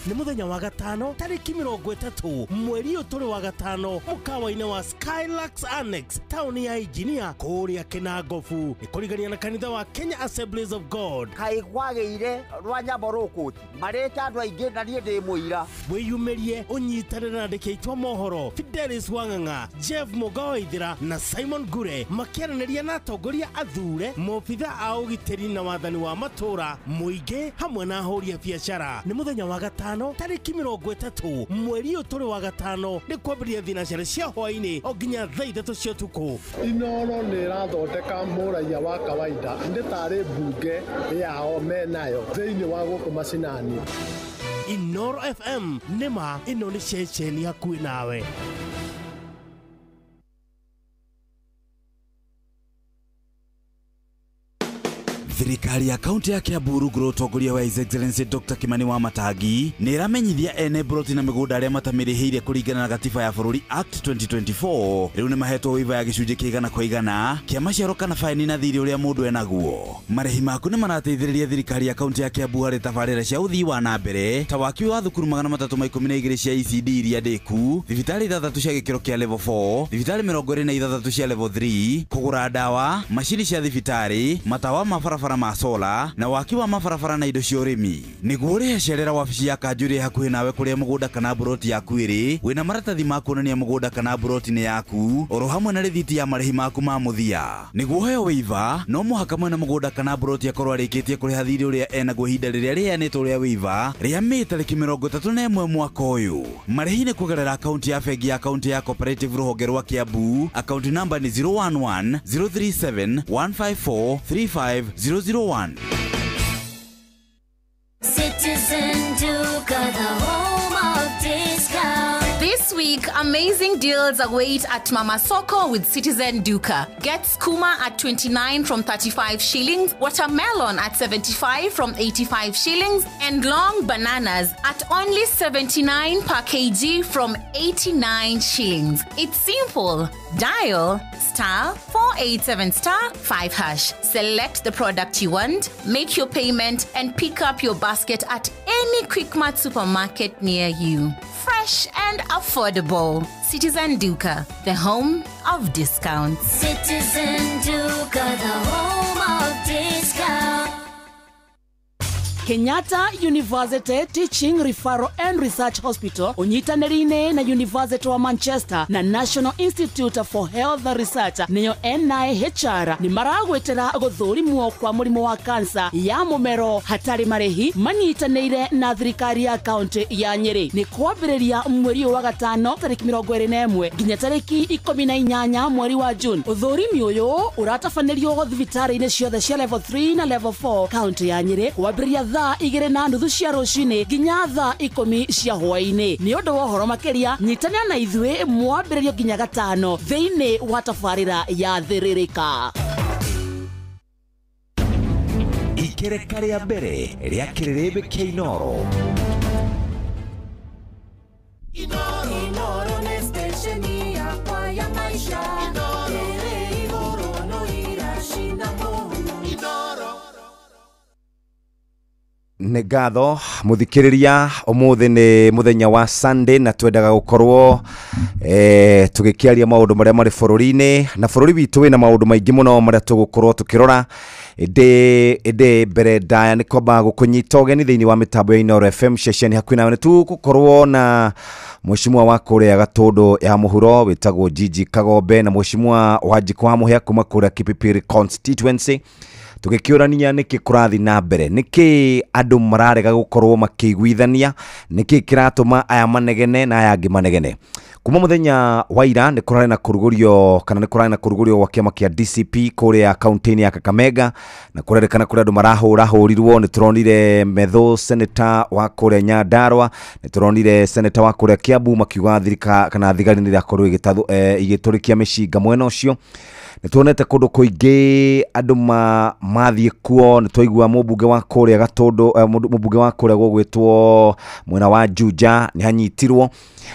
Nĩ mũthenya wa gatano tarĩki 30 mweri ũyũ tũrĩ wa gatano mũkawa-inĩ wa Skylux Annex taũni ya Engineer kũrĩa Kĩnangobu. Nĩ kũrigania na kanitha wa Kenya Assemblies of God. Kaĩ kwagĩire rwa nyambo rũkũti marĩte andũ aingĩ na niĩ ndĩ mũira. Wĩyumĩrie ũnyitanĩre na andĩki aitũ a mohoro Fidelis Wang'ang'a, Jeff Mũga na Simon Ngure makĩaranĩria na atongoria athure, maobitha a ũgitĩri na wathani wa matũra, mũingĩ hamwe na ahũri a biacara. Nĩ mũthenya wa gatano tarĩki 30 mweri ũyũ tũrĩ wa gatano nĩ kwambĩrĩria thinacara cia hwaĩ-inĩ o nginya thaa 3 cia ũtukũ. Inooro nĩ ĩrathondeka mũraiya wa kawaida nĩ tarĩ mbunge yao menayo thĩinĩ wa gũkũ macinani. Inooro FM nĩma ĩno nĩ ceceni hakuhĩ nawe. Thirikari ya kaunti ya Kiambu rungu rwa ũtongoria wa His Excellency Dr. Kimani Wamatangi nĩ ĩramenyithia ene broti na mĩgũnda arĩa matamĩrĩhĩire kũringana na gatiba ya bũrũri Act 2024. Rĩu nĩ mahetwo waiver ya gĩcunjĩ kĩa 100% kĩa maciaro kana faini na thirĩ ũrĩa mũndũ enaguo. Marĩhi maku nĩ marateithĩrĩria thirikari ya kaunti ya Kiambu harĩ tabarĩra cia ũthii wa na mbere ta waki wa thukuru 312 cia ECD iria ndĩku, thibitarĩ 6 cia gĩkĩro kĩa level 4, thibitarĩ 26 cia level 3, kũgũra ndawa, macini cia thibitarĩ, matawa ma barabara ma sola na waki wa mabarabara na indo cia ũrĩmi. Nĩguo ũrĩhe cerera wabici ya kanjũ ĩrĩa hakuhĩ nawe kũrĩa mũgũnda kana mburoti yaku ĩrĩ, wĩna maratathi ma kuonania mũgũnda kana mburoti nĩ yaku, oro hamwe na rĩthiti ya marĩhi maku ma mũthia. Nĩguo ũheo waiver, no mũhaka mwene mũgũnda kana mburoti akorwo arĩkĩtie kũrĩha thirĩ ũrĩa enaguo ihinda rĩrĩa rĩheanĩtwo rĩa waiver rĩa Mĩĩ tarĩki 31 mwaka ũyũ. Marĩhi nĩ kũgerera akaunti ya bengi ya kaunti ya Cooperative rũhonge rwa Kiambu. Akaunti namba nĩ 011 037 154 35 001. Citizen Duka, the home of discount. This week, amazing deals await at Mama Soko with Citizen Duka. Get skuma at 29 from 35 shillings, watermelon at 75 from 85 shillings, and long bananas at only 79 per kg from 89 shillings. It's simple. Dial *487 *5#. Select the product you want, make your payment, and pick up your basket at any Quickmart supermarket near you. Fresh and affordable. Citizen Duka, the home of discounts. Citizen Duka, the home of discounts. Kenyatta University Teaching Referral and Research Hospital unyitanĩrĩine na University wa Manchester na National Institute for Health Research nĩyo NIHR nĩ maragwĩtĩra gũthũrimwo kwa mũrimũ wa kansa ya mũmero hatarĩ marĩhi manyitanĩire na thirikari ya kaunti ya Nyĩrĩ. Nĩ kwambĩrĩria mweri wa gatano tarĩki 21 nginya tarĩki 18 mweri wa June. Ũthũrimi ũyũ ũratabanĩrio thibitarĩ-inĩ ciothe cia level 3 na level 4 kaunti ya Nyĩrĩ kwambĩrĩria thaa 2:30 cia rũcinĩ nginya thaa 10 cia hwaĩ-inĩ. Nĩ ũndũ wa ũhoro makĩria nyitanĩra na ithuĩ mwambĩrĩrio nginya gatano thĩinĩ wa tabarĩra ya Thĩrĩrĩka. Ikereka rĩa mbere rĩa kĩrĩrĩmbĩ kĩa Inooro. Inooro nĩ station yakwa ya maisha. Ĩrĩ igũrũ no iracina mũhu. Nĩ ngatho mũthikĩrĩria, ũmũthĩ nĩ mũthenya wa Sunday na twendaga gũkorwo tũgĩkĩaria maũndũ marĩa marĩ bũrũri-inĩ, na bũrũri witũ wĩna maũndũ maingĩ mũno marĩa tũgũkorwo tũkĩrora. Ĩndĩ mbere ndaya nĩ kwamba gũkũnyita ũgeni thĩinĩ wa mĩtambo ya Inooro FM ceceni hakuhĩ nawe. Nĩ tũgũkorwo na mheshimiwa wa kũrĩa Gatũndũ ya mũhuro wĩtagwo Gigi Kagombe na mheshimiwa Wanjikũ wa Mũhĩa kuma kũrĩa Kipipiri constituency, tũgĩkĩũrania nĩkĩ kũrathiĩ na mbere, nĩkĩ andũ mararega gũkorwo makĩiguithania, nĩkĩ kĩratũma aya manegene na aya angĩ manegene. Kuma mũthenya wa ira nĩ kũrarĩ na kũrugũrio kana nĩ kũrarĩ na kũrugũrio gwa kĩama kĩa DCP kũrĩa kaunti-inĩ ya Kakamega, na kũrerĩkana kũrĩ andũ marahũrahũrirwo. Nĩ tũronire Methu senator wa kũrĩa Nyandarua, nĩ tũronire senator wa kũrĩa Kiambu makiuga thirika kana thigari nĩ irakorwo igĩtũrĩkia mĩcinga mwena ũcio. Nĩ tuonete kũndũ kũingĩ andũ mathiĩ kuo. Nĩ twaigua mũmbunge wa kũrĩa Gatũndũ, mũmbunge wa kũrĩa gũgwĩtwo mwena wa Juja nĩ anyitirwo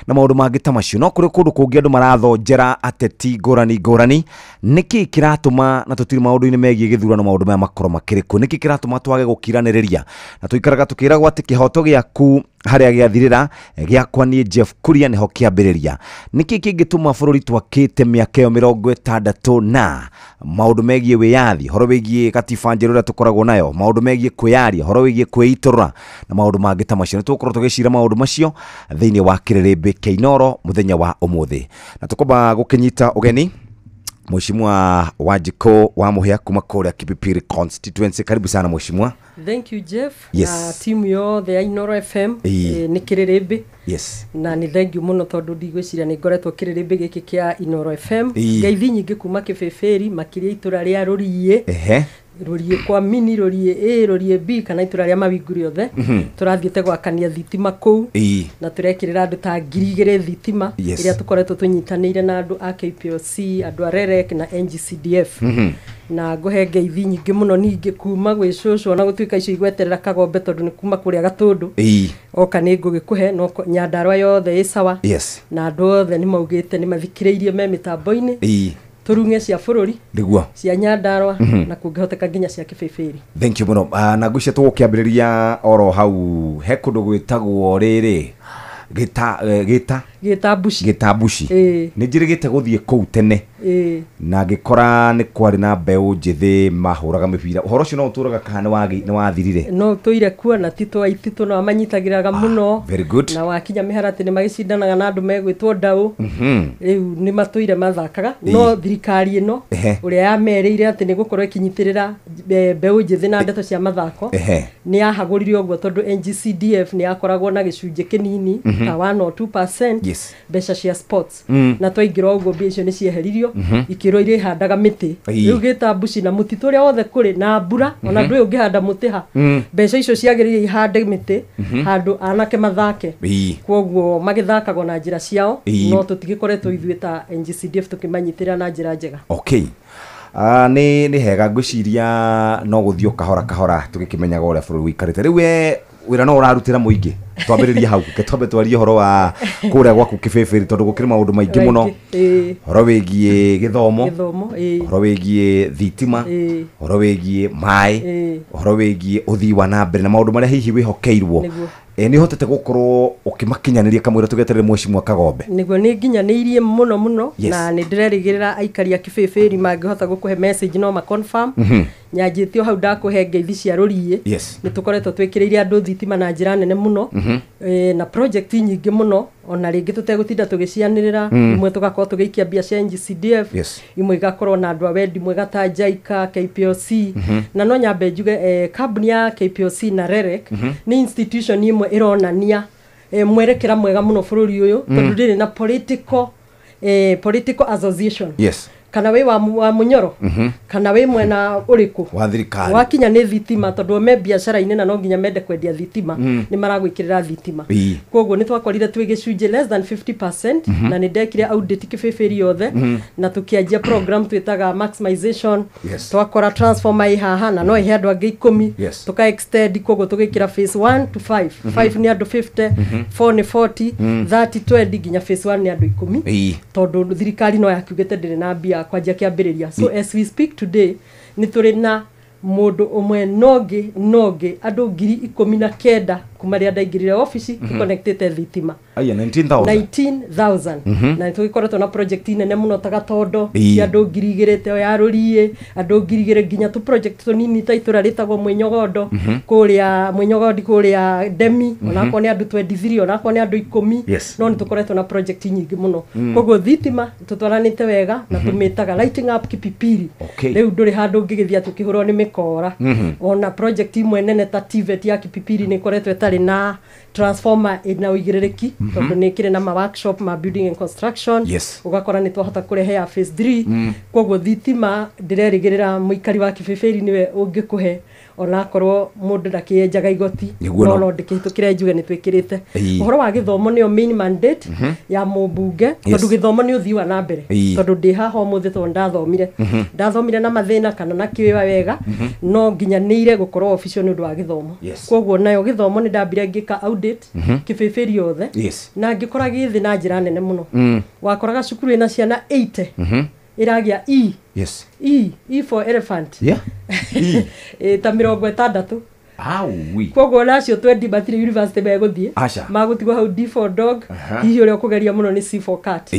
na maũndũ mangĩ ta macio. No kũrĩ kũndũ kũngĩ andũ marathonjera ateti ngũrani ngũrani, Nĩkĩ kĩratũma na tũtirĩ maũndũ-inĩ megiĩ gĩthurano maũndũ maya makorwo makĩrĩkũ? Nĩkĩ kĩratũma twage gũkiranĩrĩria na tũikaraga tũkĩragwo atĩ kĩhoto gĩaku harĩa gĩathirĩra gĩakwa niĩ Jeff Kuria nĩho kĩambĩrĩria? Nĩkĩ kĩngĩtũma bũrũri twakĩte mĩaka ĩyo 60 na maũndũ megiĩ wĩyathi, horo wĩgiĩ gatiba njerũ ĩrĩa tũkoragwo nayo, maũndũ megiĩ kwĩyaria, horo wĩgiĩ kwĩitũrũra na maũndũ mangĩ ta macio? Nĩ tũgũkorwo tũgĩcira maũndũ macio thĩinĩ wa kĩrĩrĩmbĩ kĩa Inooro mũthenya wa ũmũthĩ, na tũkwamba gũkĩnyita ũgeni Mheshimiwa Wanjikũ wa Mũhĩa kuma kũrĩa Kipipiri constituency. Karibu sana mheshimiwa. Thank you, Jeff. Yes. Na timu yothe ya Inooro FM. Nĩ kĩrĩrĩmbĩ. Na nĩ thank you mũno tondũ ndigwĩciria nĩ ngoretwo kĩrĩrĩmbĩ gĩkĩ kĩa Inooro FM. Ngeithi nyingĩ kuma Kĩbĩbĩri, makĩria itũra rĩa Rũriĩ. Rũriĩ kwa mini, Rũriĩ A, Rũriĩ B kana itũra rĩa Mawingu rĩothe. Tũrathiĩte gwakania thitima kũu. Na tũrekĩrĩra andũ ta 2,000 thitima. Ĩrĩa tũkoretwo tũnyitanĩire na andũ a KPLC, andũ a REREC na NGCDF. Na ngũhe ngeithi nyingĩ mũno ningĩ kuma gwĩ cũcũ, ona gũtuĩka icio igweterera Kagombe tondũ nĩ kuma kũrĩa Gatũndũ. Oka nĩ ngũgĩkũhe no Nyandarua yothe ĩ sawa. Na andũ othe nĩ maugĩte nĩ mathikĩrĩirie me mĩtambo-inĩ. Tũrung'e cia bũrũri. Nĩguo. Cia Nyandarua na kũngĩhoteka nginya cia Kĩbĩbĩri. Thank you mũno. Na ngwĩciria tũgũkĩambĩrĩria oro hau he kũndũ gwĩtagwo rĩrĩ Gĩtambuci. Gĩtambuci. Nĩ njĩrĩgĩte gũthiĩ kũu tene. Na ngĩkora nĩ kwarĩ na mbeũ njĩthĩ mahũraga mĩbira. Ũhoro ũcio no ũtũraga kana nĩ wathirire? No ũtũire kuo na ti twa ititũ no amanyitagĩraga mũno. Very good. Na wakinya mĩharatĩ nĩ magĩcindanaga na andũ megwĩtwo ndaũ. Rĩu nĩ matũire mathakaga. No thirikari ĩno ũrĩa yamerĩire atĩ nĩ gũkorwo ĩkĩnyitĩrĩra mbeũ njĩthĩ na ndeto cia mathako. Nĩ yahagũrire ũguo tondũ NGCDF nĩ yakoragwo na gĩcunjĩ kĩnini ta 1 or 2%. Mbeca cia sports. Na twaingĩra ũguo mbia icio nĩ cieheririo. Ikĩrwo irĩhandaga mĩtĩ. Rĩu Gĩtambuci na mũtitũ ũrĩa wothe kũrĩ na mbura, ona ndũĩ ũngĩhanda mũtĩ ha. Mbeca icio ciagĩrĩire ihande mĩtĩ handũ anake mathake. Kwoguo magĩthakagwo na njĩra ciao, no tũtigĩkoretwo ithuĩ ta NGCDF tũkĩmanyitĩrĩra na njĩra njega. Okay. Nĩ hega ngwĩciria no gũthiĩ kahora kahora tũgĩkĩmenyaga ũrĩa bũrũri ũikarĩte. Rĩu we wĩra no ũrarutĩra mũingĩ, twambĩrĩrie hau, reke twambe twarie ũhoro wa kũrĩa gwaku Kĩbĩbĩri tondũ gũkĩrĩ maũndũ maingĩ mũno. Ũhoro wĩgiĩ gĩthomo, ũhoro wĩgiĩ thitima, ũhoro wĩgiĩ maĩ, ũhoro wĩgiĩ ũthii wa na mbere na maũndũ marĩa hihi wĩhokeirwo. Nĩ ũhotete gũkorwo ũkĩmakinyanĩria kamũira tũgeterere Mheshimiwa Kagombe? Nĩguo, nĩ nginyanĩirie mũno mũno. Na nĩ ndĩrerĩgĩrĩra aikari a Kĩbĩbĩri mangĩhota gũkũhe message no ma confirm. Nyanjĩtie o hau ndakũhe ngeithi cia Rũriĩ. Nĩ tũkoretwo twĩkĩrĩire andũ thitima na njĩra nene mũno. Na project nyingĩ mũno ona rĩngĩ tũtegũtinda tũgĩcianĩrĩra. Imwe tũgakorwo tũgĩikia mbia cia NGCDF, imwe igakorwo na andũ a wendi mwega ta JICA, KPLC. Na no nyambe njuge kambuni ya KPLC na REREC nĩ institution ĩmwe ĩronania mwerekera mwega mũno bũrũri ũyũ, tondũ ndĩrĩ na political association. Kana wĩ wa Mũnyoro, kana wĩ mwena ũrĩkũ wa thirikari, wakinya nĩ thitima tondũ me biacara-inĩ na no nginya mende kwendia thitima, nĩ maragwĩkĩrĩra thitima. Koguo nĩ twakorire twĩ gĩcunjĩ less than 50%, na nĩ ndekire audit Kĩbĩbĩri yothe, na tũkĩanjia program twĩtaga maximization. Twakora transformer ĩ haha na no ĩhe andũ angĩ 10, tũka extend, koguo tũgĩkĩra phase 1 to 5. 5 nĩ andũ 50, 4 nĩ 40, 30 20 nginya phase 1 nĩ andũ 10, tondũ thirikari no yakiugĩte ndĩrĩ na mbia kwanjia kĩambĩrĩria. So as we speak today nĩ tũrĩ na mũndũ ũmwe nongĩ andũ 19,000 kuma rĩrĩa ndaingĩrire obici tũconnectĩte thitima. Aya, 19,000. 19,000. Na nĩtũgĩkoretwo na project nene mũno ta Gatondo cia andũ 2,000 ta ya Rũriĩ, andũ 2,000 nginya tũ project tũnini ta itũra rĩtagwo Mwĩnyogondo kũrĩa Mwĩnyogondi kũrĩa Ndemi, onakorwo nĩ andũ 23, onakorwo nĩ andũ 10, no nĩtũkoretwo na project nyingĩ mũno. Koguo thitima tũtwaranĩte wega na tũmĩtaga lighting up Kipipiri. Rĩu ndũrĩ handũ ũngĩgĩthiĩ atĩ ũkĩhũrwo nĩ mĩkora. Ona project imwe nene ta TVET ya Kipipiri nĩ ĩkoretwo ĩtarĩ na transformer ĩna ũigĩrĩrĩki, tondũ nĩ ĩkĩrĩ na ma workshop ma building and construction. Ũgakora nĩ twahota kũrehe ya phase 3. Koguo thitima ndĩrerĩgĩrĩra mũikari wa Kĩbĩbĩri nĩwe ũngĩkũhe, onakorwo mũndũ ndakĩenjaga igoti, no ndĩkĩhĩtũkĩre njuge nĩ twĩkĩrĩte. Ũhoro wa gĩthomo nĩyo main mandate ya mũmbunge, tondũ gĩthomo nĩ ũthii wa na mbere. Tondũ ndĩ haha ũmũthĩ tondũ ndathomire na mathĩna kana na kĩwa wega, no nginyanĩire gũkorwo obici nĩ ũndũ wa gĩthomo. Koguo nayo gĩthomo nĩ ndambire ngĩka audit Kĩbĩbĩri yothe, na ngĩkora gĩthĩ na njĩra nene mũno. Wakoraga cukuru ĩna ciana 80, ĩragĩa E. Yes. E, E for elephant. Yeah. E. Ta 60. Aui. Koguo nacio 20 matirĩ university megũthiĩ. Aca. Magũtigwo hau D for dog. Hihi ũrĩa ũkũgeria mũno nĩ C for cat.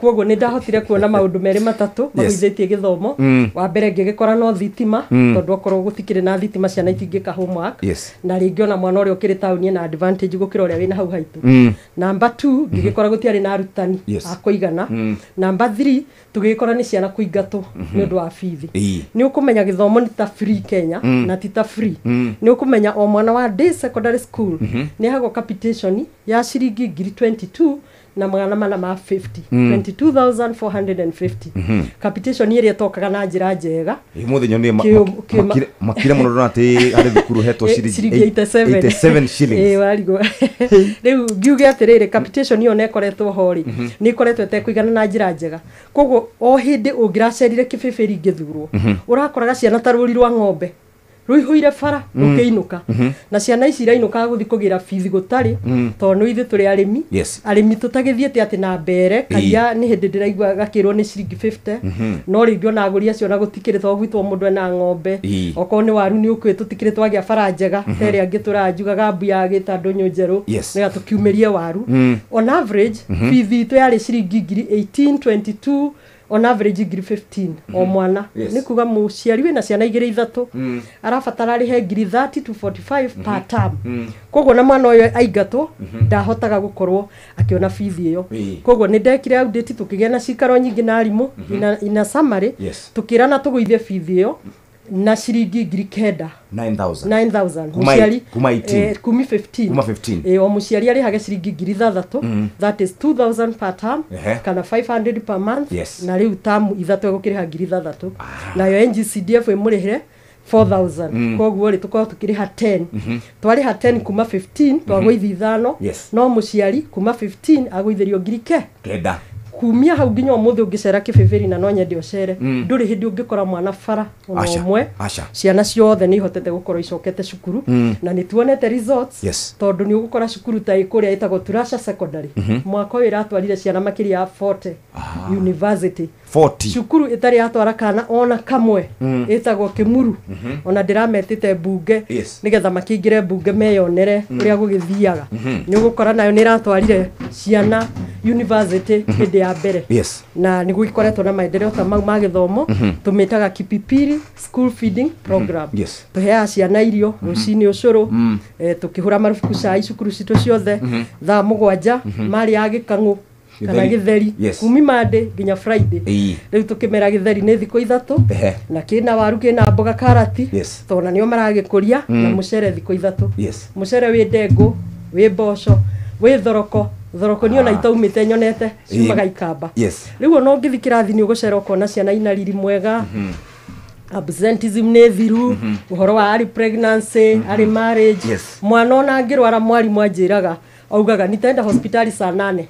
Koguo nĩ ndahotire kuona maũndũ merĩ matatũ magũithĩtie gĩthomo. Wa mbere ngĩgĩkora no thitima, tondũ okorwo gũtikĩrĩ na thitima ciana itingĩka homework. Yes. Na rĩngĩ ona mwana ũrĩa ũkĩrĩ taũni ena advantage gũkĩra ũrĩa wĩna hau haitũ. Number 2 ngĩgĩkora gũtiarĩ na arutani a kũigana. Number 3 tũgĩgĩkora nĩ ciana kũingatwo nĩ ũndũ wa bithi. Nĩ ũkũmenya gĩthomo nĩ ta free Kenya na ti ta free. Nĩ ũkũmenya o mwana wa day secondary school nĩ ahagwo capitation ya ciringi 22,450 na 450. 22,450. Capitation ĩrĩa ĩtokaga na njĩra njega. Mũthenya nĩ makire mũno ndona atĩ harĩ thukuru hetwo ciringi 87 shillings. Warigwo. Rĩu ngiuge atĩrĩrĩ, capitation ĩyo nĩ ĩkoretwo ho rĩ, nĩ ĩkoretwo ĩtekũigana na njĩra njega. Koguo o hĩndĩ ũngĩracerire kĩbĩbĩri ngĩthurwo, ũrakoraga ciana ta rũri rwa ng'ombe rũihũire bara rũkĩinũka. Na ciana ici irainũkaga gũthiĩ kũgĩra bithi gũtarĩ, tondũ ithuĩ tũrĩ arĩmi. Arĩmi tũtagĩthiĩte atĩ na mbere karia nĩ hĩndĩ ndĩraigua gakĩrwo nĩ ciringi 50, no rĩngĩ ona agũri acio ona gũtikĩrĩ, tondũ gwitũ mũndũ ena ng'ombe, okorwo nĩ waru nĩ ũkũĩ tũtikĩrĩ twagĩa bara njega ta ĩrĩa angĩ tũranjugaga mbu ya gĩtandũ njerũ nĩgetha tũkiumĩrie waru. On average bithi itũ yarĩ ciringi 18, 22, on average 15 o mwana. Nĩ kuga mũciari wĩna ciana igĩrĩ ithatũ arabatara arĩhe 30 to 45 per term. Koguo na mwana ũyũ aingatwo ndahotaga gũkorwo akĩona bithi ĩyo. Koguo nĩ ndekire audit, tũkĩgĩa na cikaro nyingĩ na arimũ ina summary, tũkĩrana tũgũithie bithi ĩyo na ciringi 9,000. 9,000 mũciari kuma 18 kumi 15 kuma 15. O mũciari arĩhage ciringi 6,000, that is 2,000 per term kana 500 per month. Na rĩu tamu ithatũ egũkĩrĩha 6,000, nayo NGCDF ĩmũrĩhĩre 4,000. Koguo rĩ tũkorwo tũkĩrĩha 10. Twarĩha 10 kuma 15 twagũithi 5, no mũciari kuma 15 agũithĩrio 9,000. Kumia hau nginya ũmũthĩ ũngĩcera kĩbĩbĩri na no nyende ũcere, ndũrĩ hĩndĩ ũngĩkora mwana bara ona ũmwe. Ciana ciothe nĩ ihotete gũkorwo icokete cukuru, na nĩ tuonete results. Tondũ nĩ ũgũkora cukuru ta ĩkũrĩa ĩtagwo Turasha Secondary, mwaka ũyũ ĩratwarire ciana makĩria ya 40 university. 40 cukuru ĩtarĩ yatwara kana ona kamwe ĩtagwo Kĩmuru. Ona ndĩrametĩte mbunge nĩgetha makĩingĩre mbunge meyonere ũrĩa gũgĩthiaga. Nĩ ũgũkora nayo nĩ ĩratwarire ciana university hĩndĩ ya mbere. Na nĩ gũgĩkoretwo na maendeleo ta mau ma gĩthomo. Tũmĩtaga Kipipiri School Feeding Program. Tũheaga ciana irio rũcinĩ ũcũrũ, tũkĩhũra marubuku cai cukuru citũ ciothe thaa 7 marĩ ya gĩkang'ũ kana gĩtheri, kumi Monday nginya Friday. Rĩu tũkĩmera gĩtheri nĩ thikũ 3, na kĩna waru kĩna mboga karati, tondũ nĩo maragĩkũria, na mũcere thikũ 3. Mũcere wĩ ndengũ, wĩ mboco, wĩ thoroko. Thoroko niĩ ona itaumĩte nyonete ciumaga ikamba. Rĩu ona ũngĩthiĩ kĩrathi nĩ ũgũcera ũkona ciana ina riri mwega, absenteeism nĩ thiru, ũhoro wa early pregnancy, early marriage. Mwana ona angĩrwara mwarimũ anjĩraga augaga nitaenda hospitali saa 8.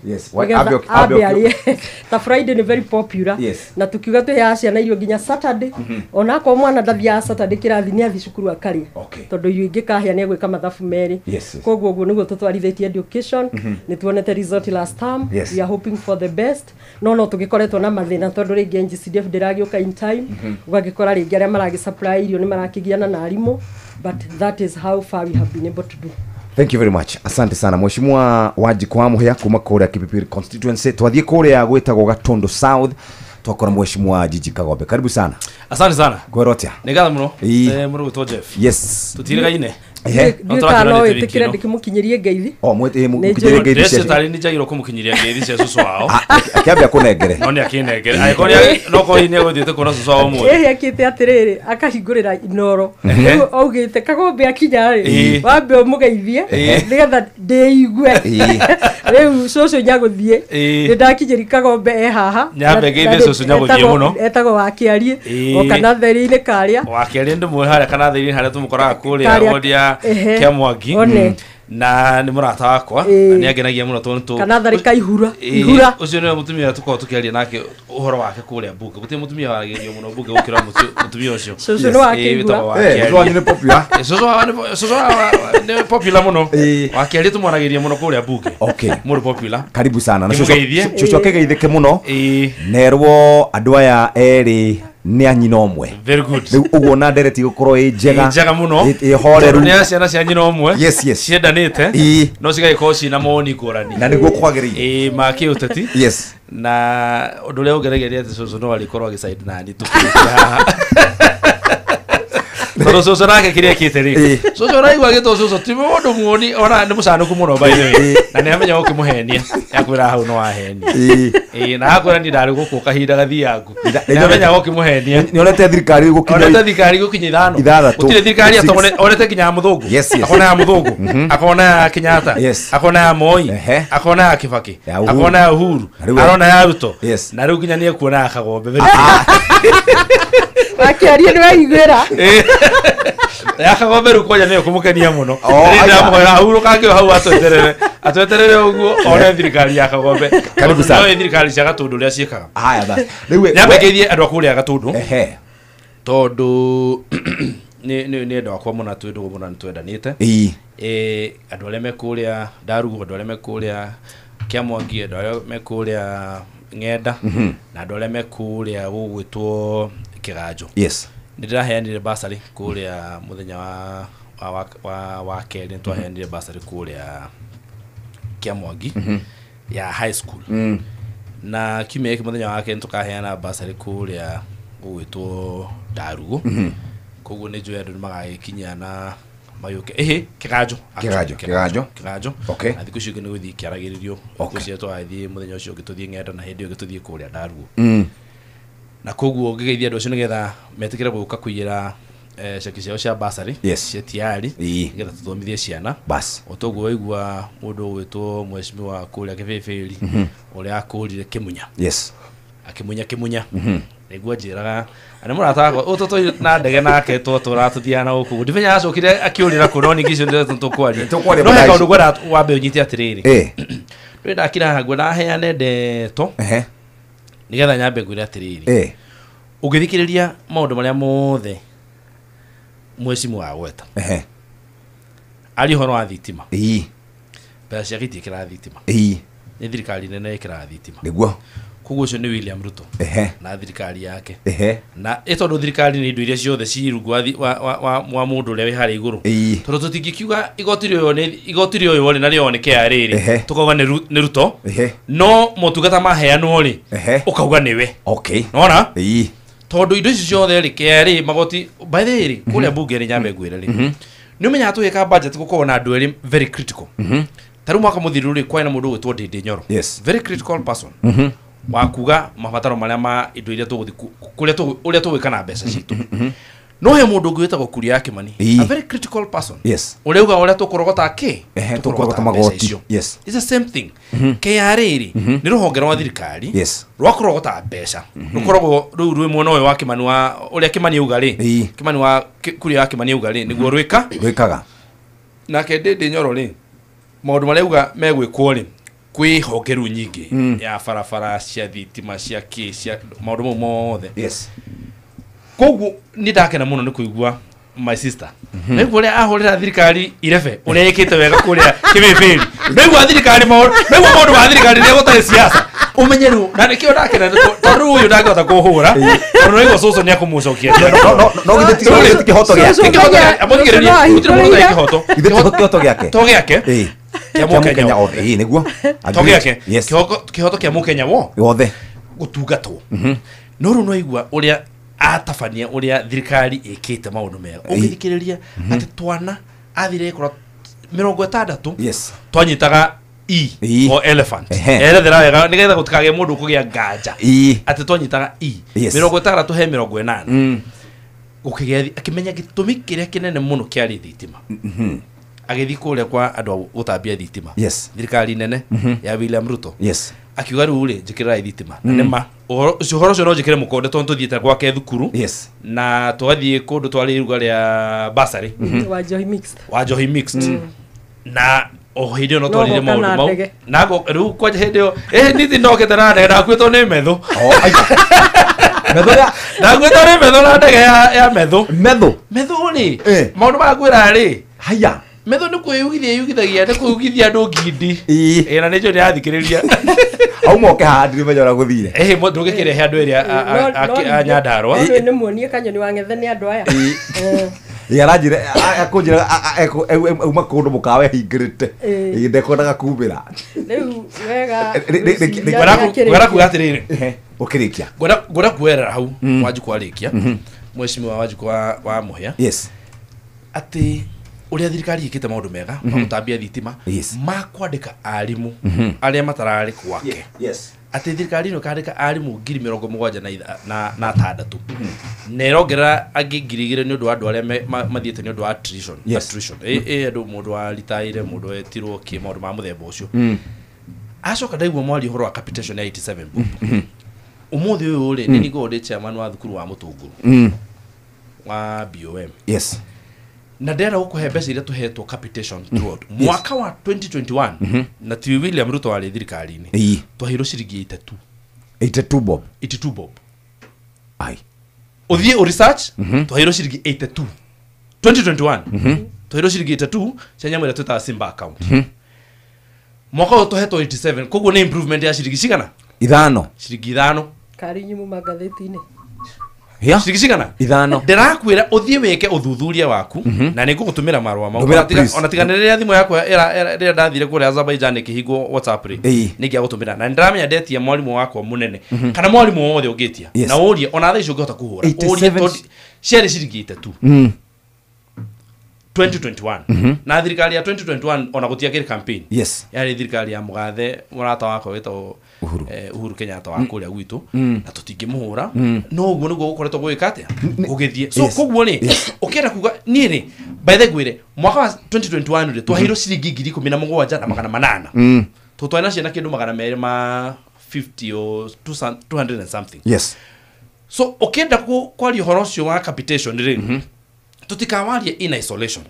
Ambe arĩe. Ta Friday ni very popular. Na tukiuga tũheaga ciana irio nginya Saturday. Ona akorwo mwana ndathiaga Saturday kĩrathi nĩ athiĩ cukuru akarĩa, tondũ irio ingĩkahĩa nĩ egwĩka mathabu merĩ. Koguo ũguo nĩguo tũtwarithĩtie education. Nĩ tuonete result last term. We are hoping for the best. No tũgĩkoretwo na mathĩna tondũ rĩngĩ NGCDF ndĩragĩũka in time. Ũgagĩkora rĩngĩ arĩa maragĩ supply irio nĩ marakĩgiana na arimũ, but that is how far we have been able to do. Thank you very much. Asante sana Mheshimiwa Wanjikũ wa Mũhĩa kuma kũrĩa Kipipiri constituency. Twathiĩ kũrĩa gwĩtagwo Gatundu South, twakora Mheshimiwa Gigi Kagombe. Karibu sana. Asante sana. Kwĩrwo atĩa? Nĩ ngatho mũno. Mũrũ gwĩtwo Jeff. Yes. Tũtirĩgaine. Ndiũĩ no ĩtĩkĩre ndĩkĩmũkinyĩrie ngeithi. O mũkinyĩrie ngeithi cia tarĩ nĩ njagĩrĩirwo kũmũkinyĩria ngeithi cia cũcũ wao. Akĩambia kũnengere. No nĩ akĩnengere. Angĩkorwo no korwo hihi nĩ egũthiĩte kuona cũcũ wao ũmũthĩ. Ĩhĩ akĩte atĩrĩrĩ, akahingũrĩra Inoro. Rĩu augĩte Kagombe akinya rĩ, wambe ũmũgeithie nĩgetha ndĩigue. Rĩu cũcũ nyagũthiĩ. Nĩ ndakinyĩri Kagombe e haha. Nyambe ngeithie cũcũ nyagũthiĩ mũno. Etagwo Wakĩarie o kana theri-inĩ karĩa. Wakĩarie ndĩmũĩ harĩa kana theri-inĩ harĩa tũmũkoraga kũrĩa wodi ya Kĩamwangi. Na nĩ mũrata wakwa na nĩ angenagia mũno tondũ kana tharĩka ihura ihura ũcio nĩwe mũtumia tũkoragwo tũkĩaria nake ũhoro wake kũrĩa mbunge. Gũtirĩ mũtumia waragĩrio mũno mbunge gũkĩra mũtumia ũcio. Cũcũ nĩ wake Ĩĩ, wĩtagwo ihura. Wakĩaria. Cũcũ wanyu nĩ popular. Cũcũ nĩ popular mũno. Wakĩaria tũmwaragĩria mũno kũrĩa mbunge. Okay. Mũndũ popular. Karibu sana. Na Ndĩmũgeithie. cũcũ akĩgeithĩke mũno. Nerwo andũ aya erĩ nĩ a nyina ũmwe. Very good. Rĩu ũguo na ndereti gũkorwo ĩ njega. Ĩ njega mũno. Ĩ horeru. Nĩ ciana cia nyina ũmwe. Yes, yes. Ciendanĩte. Ĩ. No cigagĩkorwo ciĩna mawoni ngũrani. Na nĩguo kwagĩrĩire. Ĩ ma kĩũteti. Yes. Na ũndũ ũrĩa ũngeregeria atĩ cũcũ no arĩkorwo agĩcaidi nani tũkĩrĩkia haha. Tondũ cũcũ nake kĩrĩa ekĩte rĩ, cũcũ ũraigua agĩtwo cũcũ ti mũndũ muoni ona nĩ mũcanũku mũno by the way. Na nĩ amenya ũkĩmũhenia akwĩra hau no ahenia. Ĩ na akwĩra niĩ ndarĩ gũkũ kahinda gathiangu. Nĩ amenya ũkĩmũhenia. Nĩ onete thirikari gũkinya Onete thirikari gũkinya ithano. Ithathatũ. Gũtirĩ thirikari Six. onete nginya ya mũthũngũ. Yes, yes. Akona ya mũthũngũ. Akona ya Kenyatta. Yes. Akona ya Moi. Akona ya Kibaki. Ya Uhuru. Akona ya Uhuru. Na rĩu- Arona ya Ruto. Yes. Na rĩu nginya nĩ ekuona ya Kagombe. Wakĩaria nĩ waiguĩra. Ya Kagombe rĩu kwanja nĩyo kũmũkenia mũno. Oh, Rĩrĩa aya. ndĩramũhoera ahurũkange o hau atweterere. Atweterere ũguo one thirikari ya Kagombe. Karibu Tondũ sana. nĩoĩ thirikari cia Gatũndũ ũrĩa ciĩkaga. Haya basi. Rĩu Nyambe ngeithie andũ a kũrĩa Gatũndũ. Ehe. Tondũ nĩ andũ akwa mũno twĩ ndũgũ mũno nĩ twendanĩte. Ĩĩ. Andũ arĩa me kũrĩa Ndarugu, andũ arĩa me kũrĩa Kĩamwangi, andũ arĩa me kũrĩa Ng'enda, na andũ arĩa me kũrĩa gũgwĩtwo Kĩganjo. Yes. Nĩ ndĩraheanire basarĩ kũrĩa mũthenya wa kerĩ nĩ twaheanire basarĩ kũrĩa Kĩamwangi ya high school. Na kiumia gĩkĩ mũthenya wa kerĩ nĩ tũkaheana basarĩ kũrĩa gũgwĩtwo Ndarugu. Koguo nĩ njũĩ andũ nĩ magagĩkinya na magĩũke ĩhĩ Kĩganjo. Kĩganjo, Kĩganjo. Kĩganjo. Okay. Na thikũ icio ingĩ nĩ gũthiĩ kĩaragĩrĩrio. Thikũ icio twathiĩ mũthenya ũcio ũngĩ tũthiĩ Ng'enda na hĩndĩ ĩyo ĩngĩ tũthiĩ kũrĩa Ndarugu. Na koguo ngĩgeithia andũ acio nĩgetha metĩkĩre gũka kũiyĩra ceki ciao cia basarĩ Yes. cia tiari nĩgetha tũthomithie ciana. Bas. O toguo waigua mũndũ ũgwĩtwo mheshimiwa kũrĩa Kĩbĩbĩri ũrĩa akũrire Kĩmunya. Yes. Akĩmunya Kĩmunya. Nĩguo anjĩraga na nĩ mũrata wakwa ũtũ na ndege nake twatũraga tũthiaga na gũkũ ndimenya acokire akĩũrĩra kũ no ningĩ icio nĩ tũkwaria Tũkwaria no he mathaa kaũndũ ngwenda wambe ũnyite atĩrĩrĩ Ĩ. ndũrĩ ndakira haha ngwenda heane ndeto Ehe. nĩgetha nyambe ngwĩre atĩrĩrĩ Ĩ. ũngĩthikĩrĩria maũndũ marĩa mothe mheshimiwa agweta Ehe. aria ũhoro wa thitima Ĩ. mbeca ciake itiĩkĩraga thitima Ĩ. nĩ thirikari nene ĩkĩraga thitima Nĩguo. Koguo ũcio nĩ William Ruto Ehe. na thirikari yake. Ehe. Na ĩ tondũ thirikari nĩ indo iria ciothe ci rungu wa mũndũ ũrĩa wĩ harĩa igũrũ. Ĩ. Tondũ tũtingĩkiuga igoti rĩoywo nĩ igoti rĩoywo rĩ na rĩoywo nĩ KRA rĩ Ehe. tũkauga nĩ Ruto. Ehe. No motungata maheanwo rĩ Ehe. ũkauga nĩwe. Okay. Nona? Ĩ. Tondũ indo icio ciothe rĩ KRA magoti by the way rĩ kũrĩa mbunge rĩ nyambe ngwĩre rĩ nĩ ũmenyaga tũgĩka budget gũkorwo na andũ erĩ very critical. Ta rĩu mwaka mũthiru rĩ kwarĩ na mũndũ ũgwĩtwo Ndĩndĩ Nyoro. Yes. Very critical person. Wa kuga mabataro marĩa ma indo iria tũgũthiĩ kũrĩa ũrĩa tũgwĩka na mbeca citũ. No he mũndũ ũngĩ wĩtagwo Kuria ya Kĩmani. Ĩĩ. A very critical person. Yes. Ũrĩa uga ũrĩa tũkũrogota kĩ? Ehe, Tũkũrogota tũkũrogota mbeca magoti. icio. Yes. It's the same thing. KRA rĩ nĩ rũhonge rwa thirikari Yes. rwa kũrogota mbeca. Rũkoragwo rũu rwĩ mwena ũyũ wa Kĩmani wa ũrĩa Kĩmani auga rĩ. Kĩmani wa Kuria ya Kĩmani auga rĩ nĩguo rwĩka. Rwĩkaga. Nake Ndĩndĩ Nyoro rĩ maũndũ marĩa auga megwĩkwo rĩ kwĩ honge rĩu nyingĩ ya barabara cia thitima cia kĩ cia maũndũ mau mothe. Yes. Koguo nĩ ndakena mũno nĩ kũigua my sister. Naigua ũrĩa ahũrĩra thirikari irebe ũrĩa ĩkĩte wega kũrĩa Kĩbĩbĩri. Naigua thirikari maũndũ naigua maũndũ ma thirikari rĩrĩa gũtarĩ siasa. Ũmenye rĩu na nĩkĩo ndakena tondũ rĩu ũyũ ndangĩhota kũhũra tondũ naigua cũcũ nĩ akũmũcokia. No githĩ ti kĩhoto gĩake. Kĩhoto gĩake. Amũthikĩrĩrie, gũtirĩ mũndũ ũtarĩ kĩhoto. Githĩ ti kĩhoto gĩake. To gĩake. Ĩ. Kĩa Kĩa Mũkenya Mũkenya othe. Ĩ, nĩguo. To gĩake. Yes. Kĩhoto kĩa Mũkenya wo Wothe. gũtungatwo. No rĩu no igua ũrĩa atabania ũrĩa thirikari ĩkĩte maũndũ mega. Ũngĩthikĩrĩria atĩ twana athire kũra 60 Yes. twanyitaga E E. for elephant. Ehe. Erethera wega nĩgetha gũtikagĩe mũndũ ũkũgĩa nganja. Ĩ. Atĩ twanyitaga E. Yes. 60 he 80. Gũkĩgĩa akĩmenya gĩtũmi kĩrĩa kĩnene mũno kĩarĩ thitima. Agĩthiĩ kũrĩa kwa andũ a gũtambia thitima. Yes. Thirikari nene ya William Ruto. Yes. Akiuga rĩu rĩ njĩkĩrĩrai thitima. Na nĩ ma ũhoro ũcio no njĩkĩre mũkonde tondũ tũthiĩte gwake thukuru. Yes. Na tũgathiĩ kũndũ twarĩ iruga rĩa basarĩ Wa Njohi mixed. wa Njohi mixed. Na o hĩndĩ ĩyo no twarire maũndũ mau na rĩu kwanja hĩndĩ ĩyo nithi ndokĩte na ndege ndakuĩtwo nĩ metho. Ndakuĩtwo nĩ metho na ndege ya metho. Metho rĩ maũndũ maya ngwĩra rĩ haya metho nĩ kwĩyugithia yugithagia nĩ kwĩyugithia andũ ngindi. Na nĩnjũĩ nĩrathikĩrĩria. Au moke haha ndirimenya ũrĩa gũthire. Ndũngĩkĩrehe andũ erĩ a Nyandarũa. Nĩ muonie kanyoni wa ng'ethe nĩ andũ aya. Aranjĩra akũnjĩra auma kũndũ mũkawa ehingĩrĩte ndekwendaga kumĩra. Rĩu wega ngwenda kuga atĩrĩrĩ ũkĩrĩkia ngwenda kuerera hau Wanjikũ arĩkia mheshimiwa Wanjikũ wa Mũhĩa. Yes. Atĩ ũrĩa thirikari ĩkĩte maũndũ mega ma gũtambia thitima ma kwandĩka arimũ arĩa matararĩ gwake. Yes. Atĩ thirikari ĩno ĩkandĩka arimũ 76,000 na ĩrongerera angĩ 2,000 nĩ ũndũ wa andũ arĩa mathiĩte nĩ ũndũ wa attrition. Andũ mũndũ wa ritaire mũndũ wetirwo kĩ maũndũ ma mũthemba ũcio. Acoka ndaigua mwaria ũhoro wa capitation ya 87 bob. Ũmũthĩ ũyũ rĩ nĩ ningorwo ndĩ chairman wa thukuru wa Mũtũngũrũ wa BOM. Yes. Na ndĩrenda gũkũhe mbeca iria tũhetwo capitation throughout mwaka wa 2021 na ti William Ruto warĩ thirikari-inĩ twaheirwo ciringi 82. 82 bob. 82 bob. Ai. Ũthiĩ ũ research twaheirwo ciringi 82 2021 twaheirwo ciringi 82 cia nyamũ ĩrĩa twĩtaga Simba account. Mwaka ũyũ tũhetwo 87 koguo nĩ improvement ya ciringi cigana? Ithano. Ciringi ithano. Kari nyumu magathĩti-inĩ. Ciringi cigana? Ithano. Ndĩrakwĩra ũthiĩ wĩke ũthuthuria waku na nĩ ngũgũtũmĩra marũa mau. Ona tiga rĩrĩa thimũ yakwa rĩrĩa ndathire kũrĩa Azerbaijan ĩkĩhingwo WhatsApp rĩ nĩ ingĩagũtũmĩra na nĩndĩramenya ndetia mwarimũ wakwa mũnene kana mwarimũ wothe ũngĩtia na ũrie ona thaa ici ũngĩhota kũhũra ũrie tondũ ciarĩ ciringi 82 2021 na thirikari ya 2021 ona gũtiakĩrĩ campaign. Yes. Yarĩ thirikari ya mũgathe mũrata wakwa wĩtagwo Uhuru Kenyatta wa kũrĩa gwitũ na tũtingĩmũhũra no ũguo nĩguo gũkoretwo gũgĩka atĩa gũgĩthiĩ. So koguo rĩ ũkĩenda kuga niĩ rĩ by the way mwaka wa 2021 rĩ twaheirwo ciringi 17,800 tũtwarĩ na ciana kĩndũ 250 or 200 and something. Yes. So ũkĩenda kwaria ũhoro ũcio wa capitation rĩ tutikawarie in isolation.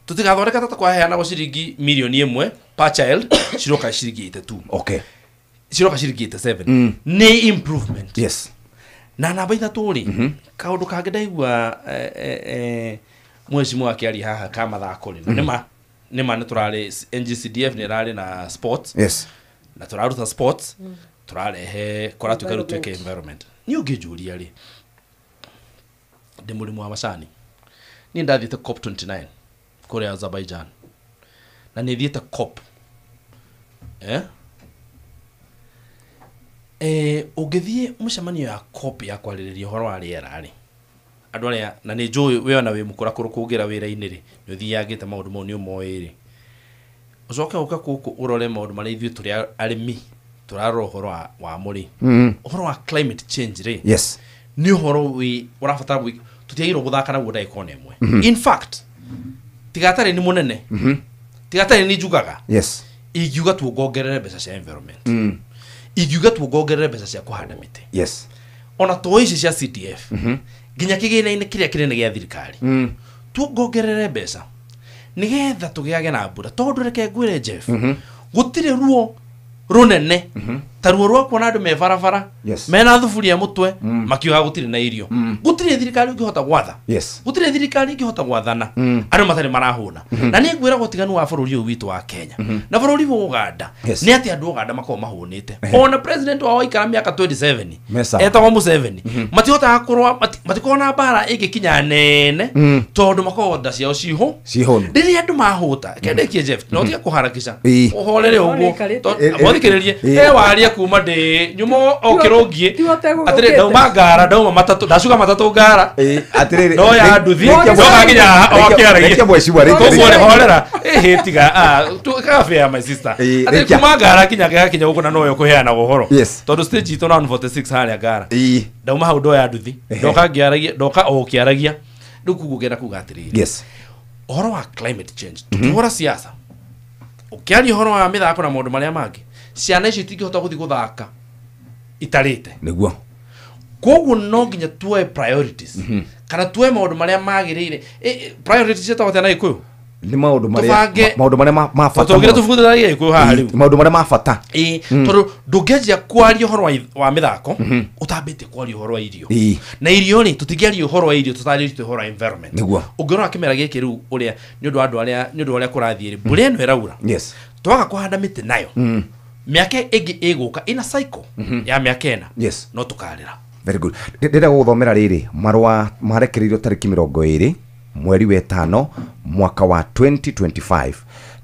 Tutikathondeka tata kwaheanagwo ciringi milioni 1 per child ciroka ciringi 82. Okay. Ciroka ciringi 87. Nĩ improvement. Yes. Na namba ithatũ rĩ kaũndũ kangĩ ndaigua mheshimiwa akĩaria haha ka mathako rĩ na nĩma nĩ tũrarĩ NGCDF nĩ ĩrarĩ na sports. Yes. Na tũraruta sports tũrarehe kũratuĩka rĩu twĩke environment. Niĩ ũngĩnjũria rĩ ndĩ mũrĩmi wa macani. Niĩ ndathiĩte COP29 kũrĩa Azerbaijan na nĩ thiĩte COP ũngĩthiĩ mũcemanio ya COP ya kwarĩrĩria ũhoro wa rĩera rĩ andũ arĩa na nĩ njũĩ we ona wĩ mũkũrakũrũ kũngĩra wĩra-inĩ rĩ nĩ ũthiangĩte maũndũ mau nĩ ũmoĩ rĩ ũcoke ũke gũkũ ũrore maũndũ marĩa ithuĩ tũrĩ arĩmi tũrarora ũhoro wa mũrĩ ũhoro wa climate change rĩ. Yes. Nĩ ũhoro wĩ ũrabatara tutiagirwo guthaka naguo ndagĩka ona ĩmwe. In fact tigatarĩ nĩ mũnene tigatarĩ nĩ njugaga. Yes. Ingiuga tuongongerere mbeca cia environment. Ingiuga tuongongerere mbeca cia kũhanda mĩtĩ. Yes. Ona to ici cia CDF nginya kĩgĩna-inĩ kĩrĩa kĩnene gĩa thirikari tuongongerere mbeca nĩgetha tũgĩage na mbura tondũ reke ngwĩre Jeff gũtirĩ ruo rũnene ta ruo rwa kuona andũ me barabara mena thuburia mũtwe makiuga gũtirĩ na irio. Gũtirĩ thirikari ũngĩhota gwatha. Gũtirĩ thirikari ĩngĩhota gwathana andũ matarĩ marahũna. Na nĩ ngwĩra ũtiganu wa bũrũri ũyũ witũ wa Kenya na bũrũri wa Uganda nĩ atĩ andũ Uganda makoragwo mahũnĩte. Ona president wao aikara mĩaka 27 etagwo Museveni matihotaga kũrũa matikoragwo na mbara ĩngĩkinya nene tondũ makoragwo nda ciao cihũ rĩrĩa andũ mahũta kendekie Jeff no tiga kũharakisha ũhorere ũguo mothikĩrĩrie waria kuma ndĩ nyuma o kĩrũngie atĩrĩ ndauma ngara ndauma matatũ ndacuga matatũ ngara atĩrĩrĩ no ya nduthi ndoka nginya o kĩaragia koguo rĩ horera ĩhĩ tiga kabe my sister atĩrĩ kuma ngara kinya gĩgakinya gũkũ na nowe ũkũheana ũhoro tondũ stage itũ na 146 harĩa ngara ndauma hau ndoya nduthi ndoka ngĩaragia ndoka o kĩaragia rĩu koguo ngenda kuga atĩrĩrĩ ũhoro wa climate change tũkĩhũra siasa ũkĩaria ũhoro wa mĩthako na maũndũ marĩa mangĩ ciana icio itingĩhota gũthiĩ gũthaka itarĩte nĩguo koguo no nginya tuoe priorities kana tuoe maũndũ marĩa magĩrĩire priorities ciĩtagwo atĩa na Gĩkũyũ Nĩ maũndũ marĩa maũndũ marĩa ma bata. Tũngĩra tũbundithanagia Gĩkũyũ haha rĩu. Maũndũ marĩa ma bata. Ĩĩ, tondũ ndũngĩanjia kwaria ũhoro wa mĩthako ũtambĩte kwaria ũhoro wa irio. Na irio rĩ, tũtingĩaria ũhoro wa irio tũtarĩtie ũhoro wa environment. Nĩguo. Ũngĩrora kĩmera gĩkĩ rĩu ũrĩa nĩ ũndũ wa andũ arĩa nĩ ũndũ wa ũrĩa kũrathiĩ rĩ, mbura ĩno ĩraura. Yes. Twaga kũhanda mĩtĩ nayo. Mĩaka ĩngĩ ĩgũka ĩna cycle ya mĩaka ĩna. Yes. No tũkarĩra. Very good. Ndĩrenda gũgũthomera rĩrĩ marũa marekereirio tarĩki 20 mweri wa 5 mwaka wa 2025.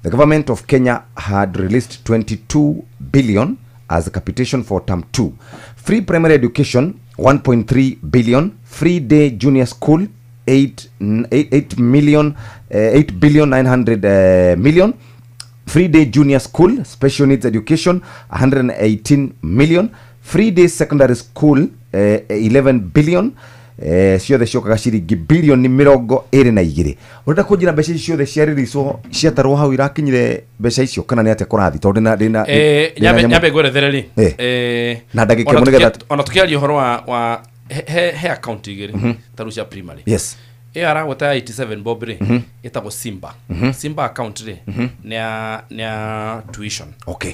The government of Kenya had released 22 billion as a capitation for term 2. Free primary education 1.3 billion, free day junior school 8 million, 8 billion 900 million, free day junior school special needs education 118 million, free day secondary school 11 billion, ciothe ciokaga ciringi bilioni 22. Urenda kunjira mbeca icio ciothe ciarĩricwo ciatarwo hau irakinyire mbeca icio kana nĩ atĩa kũrathi tondũ ndĩna nyambe ngwerethere rĩ na ndagĩka ĩmwe nĩgetha ona tũkĩaria ũhoro wa he account igĩrĩ ta rĩu cia primary. Yes. Ĩyo aragweta 87 bob rĩ ĩtagwo Simba. Simba account rĩ nĩ ya tuition. Okay.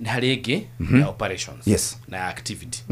Nĩ harĩ ĩngĩ ya operations. Yes. Na ya activity.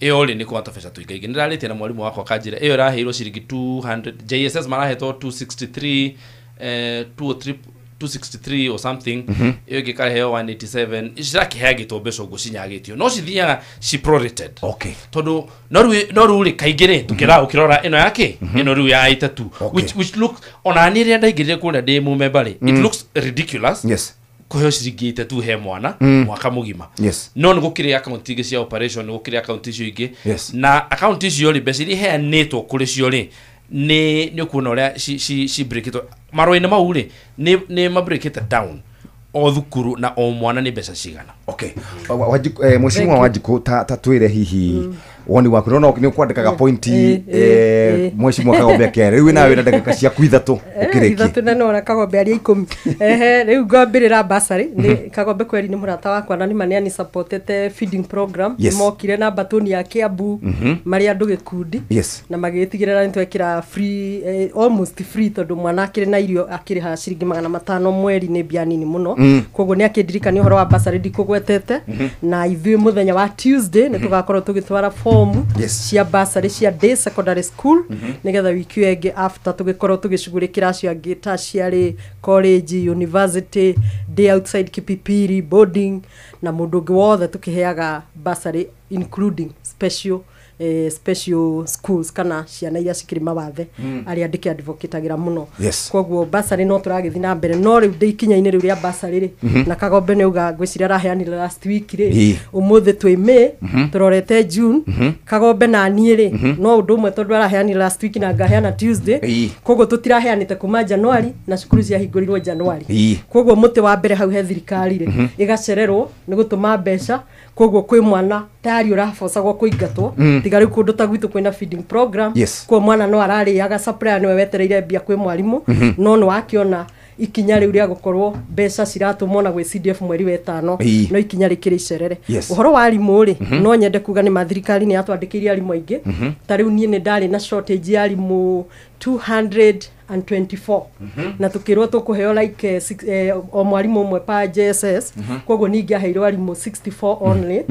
Ĩyo rĩ nĩ kwata mbeca tũingaingĩ. Nĩ ndĩrarĩtie na mwarimũ wakwa akanjĩra ĩyo ĩraheirwo ciringi 200 JSS marahetwo 263 203 263 or something. Ĩyo ĩngĩ ĩkareheo 187. Cirakĩheagĩtwo mbeca ũguo cinyagĩtio no cithiaga ci prorated. Okay. Tondũ no rĩu rĩ kaingĩ rĩ tũkĩra ũkĩrora ĩno yake ĩno rĩu ya 82 which look ona niĩ rĩrĩa ndaingĩrire kũrĩa ndĩ mũmemba rĩ it looks ridiculous. Yes. Kũheo ciringi 82 he mwana mwaka mũgima. Yes. No nĩ gũkĩrĩ account ingĩ cia operation, nĩ gũkĩrĩ account icio ingĩ. Yes. Na account icio rĩ mbeca iria iheanĩtwo kũrĩ cio rĩ nĩ ũkuona ũrĩa ci breakĩtwo marũa-inĩ mau rĩ nĩ mabreakĩte down o thukuru na o mwana nĩ mbeca cigana. Okay. Mheshimiwa Wanjikũ ta twĩre hihi woni waku no nĩ ũkwandĩkaga pointi Mheshimiwa Kagombe akĩaria rĩu nawe wĩna ndagĩka ciaku ithatũ ũkĩrĩkie. Ithatũ na nona Kagombe aria 10. Ehe rĩu ngwambĩrĩra bursary nĩ Kagombe kweri nĩ mũrata wakwa na nĩ ma nĩ supportete feeding program. Yes. Mokire na batoni ya Kiambu marĩ andũ gĩkundi. Yes. Na magĩtigĩrĩra nĩ twekĩra free almost free tondũ mwana akĩrĩ na irio akĩrĩha ciringi 500 mweri nĩ mbia nini mũno. Koguo nĩ akĩndirikania ũhoro wa bursary ndikũgwetete na ithuĩ mũthenya wa Tuesday nĩ tũgakorwo tũgĩtwara form Yes. cia bursary cia day secondary school nigetha wiki ĩyo ĩngĩ after tũgĩkorwo tũgĩcugurĩkĩra acio angĩ tertiary college university day outside Kipipiri boarding na mũndũ ũngĩ wothe tũkĩheaga bursary including special special schools kana ciana iria cikĩrĩ mawathe arĩa ndĩkĩadvocatagĩra mũno. Yes. Koguo bursary no tũragĩthiĩ na mbere no rĩu ndĩ ikinya-inĩ rĩu rĩa bursary rĩ na Kagombe nĩ auga ngwĩciria araheanire last week rĩ ũmũthĩ twĩ May tũrorete June. Kagombe na niĩ rĩ no ũndũ ũmwe tondũ araheanire last week na ngaheana Tuesday. Koguo tũtiraheanĩte kuma January na cukuru ciahingũrirwo January. Koguo mũtĩ wa mbere hau he thirikari rĩ ĩgacererwo nĩ gũtũma mbeca. Koguo kwĩ mwana tayari ũrabocagwo kũingatwo tiga rĩu kũndũ ta gwitũ kwĩna feeding program. Yes. Kwa mwana no ararĩaga supplier nĩwe wetereire mbia kwĩ mwarimũ no nĩ wakĩona ikinya rĩu rĩa gũkorwo mbeca ciratũmwo na gwĩ CDF mweri wa 5 no ikinya rĩkĩrĩ icerere. Yes. Ũhoro wa arimũ rĩ no nyende kuga nĩ ma thirikari nĩ yatwandĩkĩire arimũ aingĩ. Ta rĩu niĩ nĩ ndarĩ na shortage ya arimũ 224 na tukirwo tukuheo like o mwarimu umwe pa JSS. Koguo ningĩaheirwo arimũ 64 only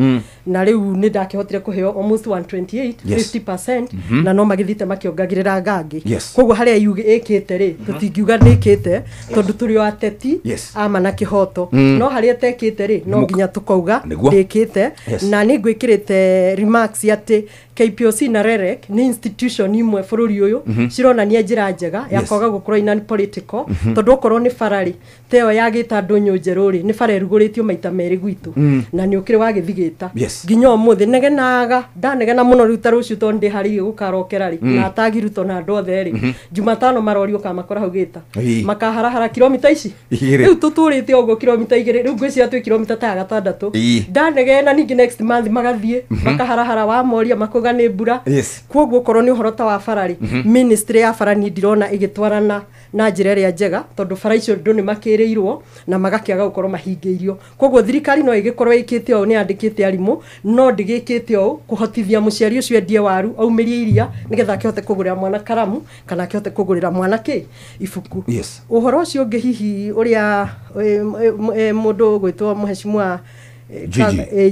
na rĩu nĩ ndakĩhotire kũheo almost 128. Yes. 50% na no magĩthiĩte makĩongagĩrĩra ngangĩ. Yes. Koguo harĩa yuge ĩkĩte rĩ tũtingiuga nĩkĩte tondũ tũrĩ o ateti. Yes. Ama na kĩhoto no harĩa ĩtekĩte rĩ no nginya tũkauga ndĩkĩte. Yes. Na nĩ ngwĩkĩrĩte remarks atĩ KPOC na REREC nĩ institution imwe bũrũri ũyũ cironania njĩra njega ya Yes. kwaga gũkorwo ina political tondũ okorwo nĩ bara rĩ ta ĩyo ya gĩta ndũnyũ njerũ rĩ nĩ bara ĩrugũrĩtio maita merĩ gwitũ na nĩ ũkĩrĩ wa gĩthigĩta. Yes. Nginya ũmũthĩ negenaga ndanegena mũno rĩu ta rũciũ tondũ ndĩharĩirie gũkarokera rĩ na atagiruto na andũ othe rĩ Jumatano marorio kamakora hau gĩta makaharahara kilomita ici Igĩrĩ. rĩu tũtũrĩte ũguo kilomita 2 rĩu ngwĩciria twĩ kilomita ta 6 ndanegena ningĩ next month magathiĩ makaharahara wa moria makauga marauga nĩ mbura. Koguo okorwo nĩ ũhoro ta wa bara rĩ, ministry ya bara niĩ ndirona ĩgĩtwarana na njĩra ĩrĩa njega, tondũ bara icio andũ nĩ makĩrĩirwo na magakĩaga gũkorwo mahingĩirio. Koguo thirikari no ĩgĩkorwo ĩkĩte ũũ, nĩ yandĩkĩte arimũ, no ndĩgĩkĩte ũũ kũhotithia mũciari ũcio endie waru aumĩrie iria nĩgetha akĩhote kũgũrĩra mwana karamu kana akĩhote kũgũrĩra mwana kĩ ibuku. Ũhoro ũcio ũngĩ hihi ũrĩa mũndũ ũgwĩtwo mheshimiwa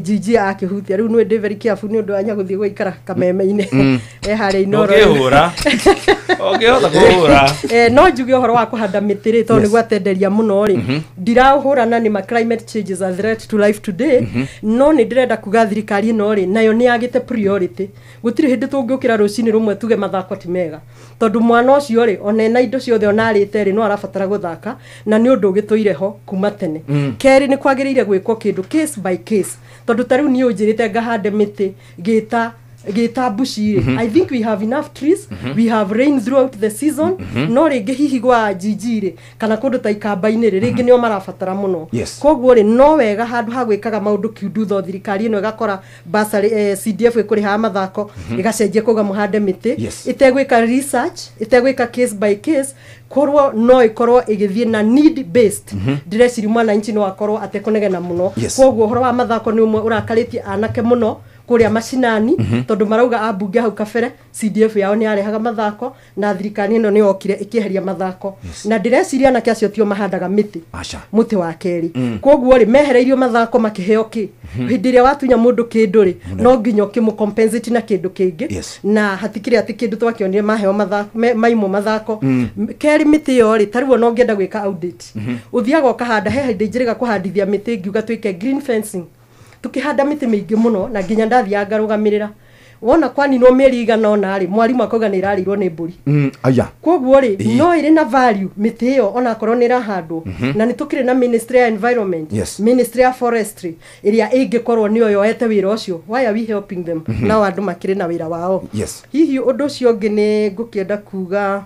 Gigi akĩhutia rĩu nĩ ndĩ very careful nĩ ũndũ wa nyagũthiĩ gũikara kameme-inĩ harĩa Inoro. Ũngĩhũra. Ũngĩhota kũhũra. No njuge ũhoro wa kũhanda mĩtĩ rĩ, tondũ nĩguo atenderia mũno rĩ, ndiraũhũrana nĩ ma climate change is a threat to life today, no nĩ ndĩrenda kuga thirikari ĩno rĩ nayo nĩ yagĩte priority. Gũtirĩ hĩndĩ tũngĩũkĩra rũcinĩ rũmwe tuge mathako ti mega, tondũ mwana ũcio rĩ ona ena indo ciothe ona arĩte rĩ no arabatara gũthaka, na nĩ ũndũ ũgĩtũire ho kuma tene. Kerĩ nĩ kwagĩrĩire gwĩkwo kĩndũ case by case, tondũ ta rĩu niĩ ũnjĩrĩte ngahande mĩtĩ gĩta mbuci rĩ, I think we have enough trees, we have rain throughout the season, no rĩngĩ hihi gwa Gigi rĩ kana kũndũ ta Ikamba-inĩ rĩ rĩngĩ nĩo marabatara mũno. Koguo rĩ no wega handũ ha gwĩkaga maũndũ kiundutho, thirikari ĩno ĩgakora bursary CDF ĩkũrĩhaga mathako ĩgacenjia kuga mũhande mĩtĩ, ĩtegwĩka research, ĩtegwĩka case by case, korwo no ĩkorwo ĩgĩthiĩ na need based. Ndĩreciria mwananchi no akorwo atekũnegena mũno. Koguo ũhoro wa mathako nĩ ũmwe ũrakarĩtie anake mũno kũrĩa macinani, tondũ marauga ambunge hau kabere CDF yao nĩ yarehaga mathako na thirikari ĩno nĩ yokire ĩkĩeheria mathako. Na ndĩreciria anake acio tio mahandaga mĩtĩ mũtĩ wa kerĩ. Koguo rĩ mehereirio mathako makĩheo kĩ, hĩndĩ ĩrĩa watunya mũndũ kĩndũ rĩ no nginya ũkĩmũ-compensate na kĩndũ kĩngĩ, na hatikĩrĩ atĩ kĩndũ twakĩonire maheo mathako maimwo mathako. Kerĩ mĩtĩ ĩyo rĩ ta rĩu ona ũngĩenda gwĩka audit ũthiaga ũkahanda, he hĩndĩ njĩrĩga kũhandithia mĩtĩ ngiuga twĩke green fencing, tukihanda mĩtĩ mĩingĩ mũno na nginya ndathiaga ngarũgamĩrĩra, wona kwaninwo mĩeri igana ũna rĩ mwarimũ akauga nĩ ĩrarĩirwo nĩ mbũri. Koguo rĩ no ĩrĩ na value mĩtĩ ĩyo onakorwo nĩ ĩrahandwo, na nĩ tũkĩrĩ na ministry ya environment, ministry ya forestry ĩrĩa ĩngĩkorwo nĩyo yoete wĩra ũcio. Why are we helping them? Nao andũ makĩrĩ na wĩra wao. Hihi ũndũ ũcio ũngĩ nĩ ngũkĩenda kuga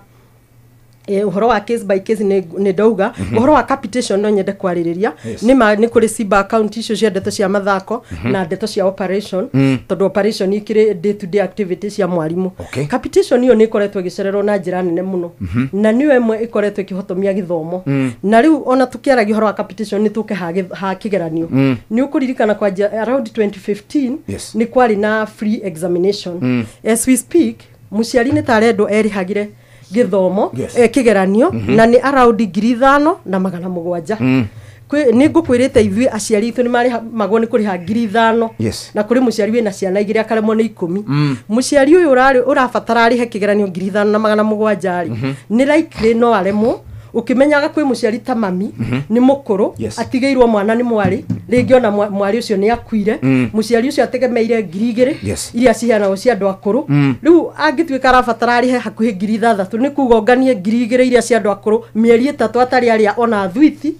ũhoro wa case by case nĩ ndauga. Ũhoro wa capitation no nyende kwarĩrĩria, nĩ kũrĩ cyber account icio cia ndeto cia mathako na ndeto cia operation, tondũ operation ikĩrĩ day to day activity cia mwarimũ. Capitation ĩyo nĩ ĩkoretwo ĩgĩcererwo na njĩra nene mũno, na nĩyo ĩmwe ĩkoretwo ĩkĩhotomia gĩthomo. Na rĩu ona tũkĩaragia ũhoro wa capitation nĩ tũke ha kĩgeranio. Nĩ ũkũririkana kwanjia around 2015 nĩ kwarĩ na free examination. As we speak mũciari nĩ tarendwo erĩhagĩre gĩthomo kĩgeranio, na nĩ around 5700. Nĩ ngũkwĩrĩte ithuĩ aciari itũ nĩ marĩhagwo nĩ kũrĩha 5000, na kũrĩ mũciari wĩna ciana igĩrĩ akaremwo nĩ 10. Mũciari ũyũ ũrabatara arĩhe kĩgeranio 5700 rĩ nĩ likely no aremwo, ũkĩmenyaga kwĩ mũciari ta mami nĩ mũkũrũ, atigĩirwo mwana nĩ mwarĩ, rĩngĩ ona mwarĩ ũcio nĩ akuire, mũciari ũcio ategemeire 2000 iria ciheanagwo cia andũ akũrũ. Rĩu angĩtuĩka arabatara arĩhe hakuhĩ 6000, nĩ kuga onganie 2000 iria cia andũ akũrũ mĩeri 3 atarĩ arĩa ona thwiti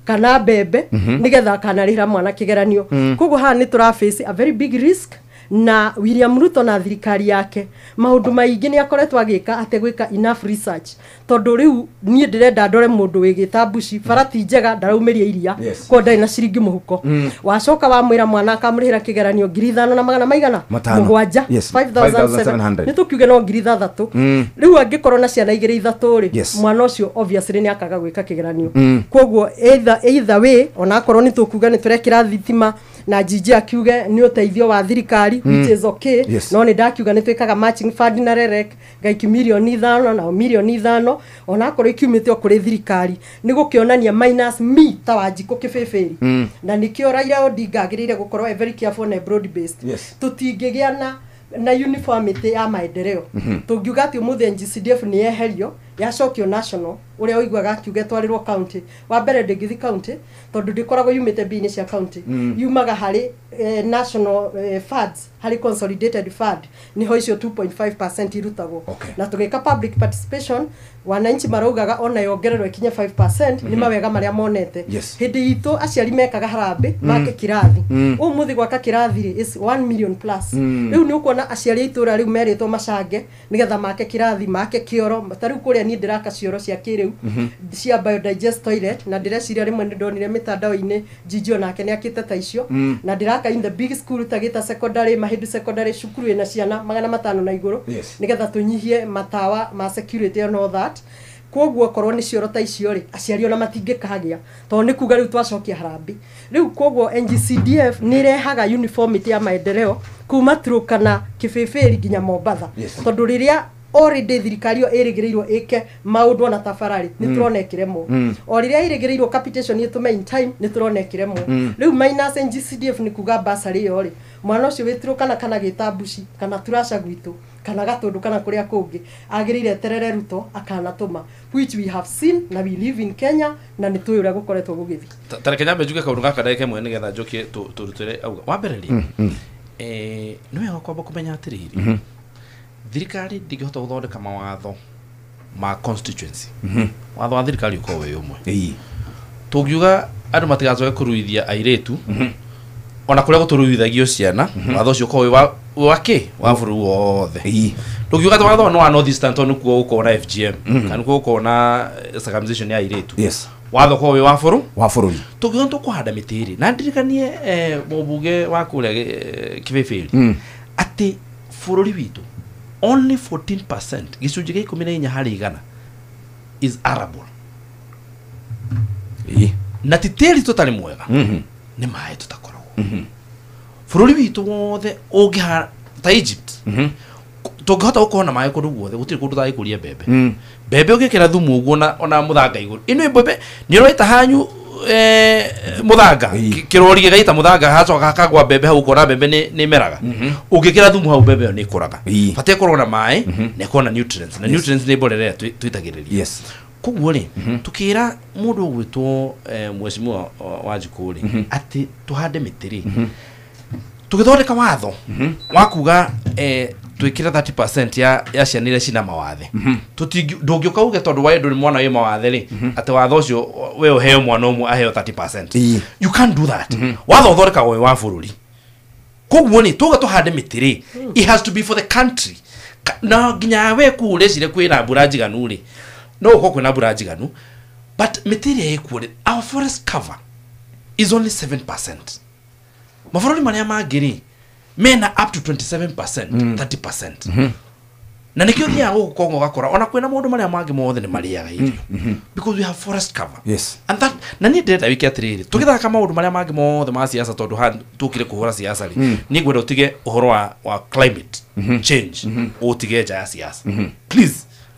kana mbembe nĩgetha akanarĩhĩra mwana kĩgeranio. Koguo haha nĩ tũra face a very big risk, na William Ruto na thirikari yake maũndũ maingĩ nĩ akoretwo agĩka ategwĩka enough research, tondũ rĩu niĩ ndĩrenda ndore mũndũ wĩgĩta mbuci bara ti njega ndaraumĩria iria ko ndarĩ na ciringi mũhuko, wacoka wamwĩra mwana akamũrĩhĩra kĩgeranio 5700 maigana mũgwanja, 5700, nĩ tũkiuge no 6000. Rĩu angĩkorwo na ciana igĩrĩ ithatũ rĩ mwana ũcio obviously nĩ akaga gwĩka kĩgeranio. Koguo either way onakorwo nĩ tũkuga nĩ tũrekĩra thitima na Gigi akiuge nĩ ũteithio wa thirikari, which is okay, no nĩ ndakiuga nĩ twĩkaga matching fund na REREC ngaiki 5 million na 5 million onakorwo ikiumĩte o kũrĩ thirikari nĩ gũkĩonania minus me ta Wanjikũ kĩbĩbĩri. Na nĩkĩo Raila Odinga agĩrĩire gũkorwo very careful na broad based. Tũtingĩgĩa na uniformity ya maendeleo. Tũngiuga atĩ ũmũthĩ NGCDF nĩ yeherio yacokio national, ũrĩa ũiguaga akiuga ĩtwarĩrwo county, wa mbere ndĩngĩthiĩ county tondũ ndĩkoragwo yumĩte mbia-inĩ cia county, yumaga harĩ national funds, harĩ consolidated fund niho icio 2.5% irutagwo. Na tũgĩka public participation wananchi maraugaga ona yongererwo ikinye 5% nĩ mawega marĩa monete. Hĩndĩ itũ aciari mekaga harambĩ make kĩrathi, ũmũthĩ gwaka kĩrathi rĩ is 1 million plus. Rĩu nĩ ũkuona aciari a itũra rĩu merĩtwo macange nĩgetha make kĩrathi, make kĩoro. Ta rĩu kũrĩa niĩ ndĩraka cioro cia kĩrĩu rĩu cia biodigest toilet na ndĩreciria rĩmwe nĩ ndonire mĩtandao-inĩ Gigi onake nĩ akĩte ta icio. Na ndĩraka in the big school ta Gĩta secondary, Mahĩndũ secondary, cukuru ĩna ciana 500 na igũrũ. Nĩgetha tũnyihie matawa ma security and all that. Koguo okorwo nĩ cioro ta icio rĩ, aciari ona matingĩkagĩa tondũ nĩ kuga rĩu twacokia harambĩ rĩu. Koguo NGCDF nĩ ĩrehaga uniformity ya maendeleo kuma Turkana, Kĩbĩbĩri nginya Mombatha. Tondũ rĩrĩa already thirikari ĩyo ĩrĩgĩrĩirwo ĩke maũndũ ona ta bararĩ, nĩ tũrona ĩkĩremwo. O rĩrĩa ĩrĩgĩrĩirwo capitation ĩtũme in time, nĩ tũrona ĩkĩremwo. Rĩu minus NGCDF nĩ kuga basarĩ ĩyo rĩ, mwana ũcio wĩ Turkana kana Gĩtambuci kana Turasha gwitũ kana Gatũndũ kana kũrĩa kũngĩ agĩrĩire eterere Ruto akanatũma, which we have seen na we live in Kenya na nĩ tũĩ ũrĩa gũkoretwo gũgĩthiĩ. Ta reke nyambe njuge kaũndũ gaka ndagĩka ĩmwe nĩgetha njokie tũrutĩre auga wa mbere rĩ, nĩ wega kwamba kũmenya atĩrĩrĩ, thirikari ndĩngĩhota gũthondeka mawatho ma constituency. Watho wa thirikari ũkorwo wĩ ũmwe. Tũngiuga andũ matigacoke kũruithia airĩtu ona kũrĩa gũtũruithagio ciana, watho ũcio ũkorwo wĩ wa kĩ wa bũrũri wothe. Ndũngiuga atĩ watho nĩ wa North Eastern tondũ nĩkuo gũkorwo na FGM kana nĩkuo gũkorwo na circumcision ya airĩtu. Watho ũkorwo wĩ wa bũrũri wa bũrũri. Tũngiuga nĩ tũkũhanda mĩtĩ rĩ, na ndirikanie mũmbunge wa kũrĩa Kĩbĩbĩri atĩ bũrũri witũ only 14%, gĩcunjĩ gĩa 14 harĩ igana is arable. Na ti tĩri tũtarĩ mwega, nĩ maĩ tũtakoragwo. Bũrũri witũ wothe ũngĩhanda ta Egypt, tũngĩhota gũkorwo na maĩ kũndũ guothe, gũtirĩ kũndũ tũtangĩkũria mbembe. Mbembe ũngĩkĩra thumu ũguo ona mũthanga igũrũ, ĩno mbembe nĩ ũroita hanyu mũthanga, kĩrori gĩgaita mũthanga hacoka hakagwa mbembe hau, ũkona mbembe nĩ ĩmeraga. Ũngĩkĩra thumu hau mbembe ĩyo nĩ ĩkũraga. Bata ĩkorwo na maĩ na ĩkorwo na nutrients, na nutrients nĩ mborera ĩrĩa twĩitagĩrĩria. Koguo rĩ, tũkĩra mũndũ ũgwĩtwo mheshimiwa Wanjikũ rĩ atĩ tũhande mĩtĩ rĩ, tũgĩthondeka watho wa kuga twĩkĩre 30% ya ciana iria cina mawathe. Ndũngĩũka uge tondũ we ndũrĩ mwana wĩ mawathe rĩ, atĩ watho ũcio we ũheo mwana ũmwe aheo 30%. You can't do that. Watho ũthondekagwo wĩ wa bũrũri. Koguo nĩ tuga tũhande mĩtĩ rĩ, it has to be for the country. Na nginya we kũu ũreciria kwĩna mbura njiganu rĩ, no gũkorwo kwĩna mbura njiganu, but mĩtĩ ĩrĩa ĩkuo rĩ, our forest cover is only 7%. Mabũrũri marĩa mangĩ rĩ mena up to 27%, 30%. Na nĩkĩo ũthiaga gũkũ Kongo ũgakora ona kwĩna maũndũ marĩa mangĩ mothe nĩ marĩaga irio because we have forest cover. And that, na niĩ ndĩrenda wĩke atĩrĩrĩ, tũgĩthaka maũndũ marĩa mangĩ mothe ma siasa tondũ haha tũkire kũhũra siasa rĩ, niĩ ngwenda ũtige ũhoro wa climate change, ũtige nja ya siasa. Please,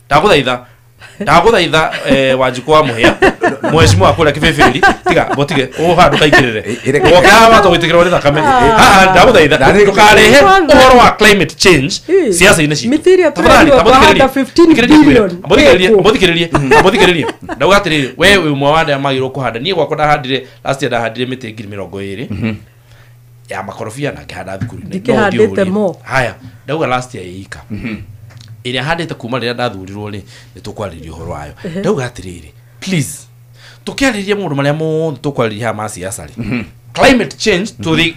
ndagũthaitha Wanjikũ wa Mũhĩa, mheshimiwa kũrĩa Kĩbĩbĩri, tiga botige ũũ handũ kaingĩrĩre woke haha watoa gwĩtĩkĩrwo nĩ thakame haha, ndagũthaitha ndũkarehe ũhoro wa climate change siasa-inĩ citũ. Mĩtĩ ĩrĩa tũrerirwo twahanda 15 billion. Amũthikĩrĩrie, ndauga atĩrĩrĩ, we wĩ ũmwe wa arĩa magĩrĩirwo kũhanda. Niĩ gwakwa ndahandire last year, ndahandire mĩtĩ 20,000 ya makorobia na ngĩhanda thukuru-inĩ. Ndikĩhandĩte more. Haya, ndauga last year ĩika ĩrĩa handĩte kuma rĩrĩa ndathurirwo rĩ, nĩ tũkwarĩrĩria ũhoro wayo. Ndauga atĩrĩrĩ, please, tũkĩarĩrĩria maũndũ marĩa mothe tũkwarĩrĩria haha ma siasa rĩ, climate change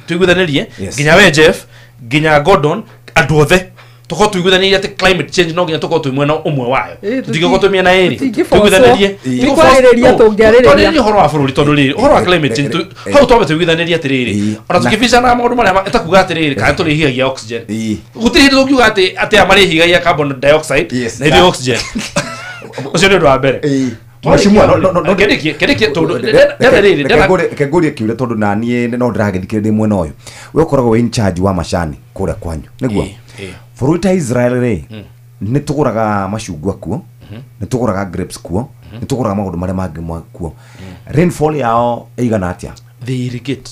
tũiguithanĩrie, nginya we Jeff, nginya Gordon, andũ othe tũkorwo tũiguithanĩrie atĩ climate change no nginya tũkorwo twĩ mwena ũmwe wayo, tũtingĩkorwo twĩ mĩena ĩrĩ. Tũiguithanĩrie Nĩkwarĩrĩria tũngĩarĩrĩria. Twarĩrĩria ũhoro wa bũrũri tondũ rĩrĩ ũhoro wa climate change hau twambe tũiguithanĩrie atĩrĩrĩ, ona tũkĩbicana maũndũ marĩa ĩtakuga atĩrĩrĩ kana tũrĩhihagia oxygen, gũtirĩ hĩndĩ tũngiuga atĩ aya marĩhihagia carbon dioxide na ithuĩ oxygen. Ũcio nĩ ũndũ wa mbere. Mheshimiwa, no Kĩrĩkie tondũ ndenda rĩrĩ ndenda reke ngũrie kĩũria tondũ na niĩ no ndĩragĩthikĩrĩria ndĩ mwena ũyũ. We ũkoragwo wĩ in charge wa macani kũrĩa kwanyu, nĩguo? Bũrũri ta Israel rĩ, nĩ tũgũraga macungwa kuo, nĩ tũgũraga grapes kuo, nĩ tũgũraga maũndũ marĩa mangĩ kuo. Rainfall yao ĩigana atĩa? They irrigate.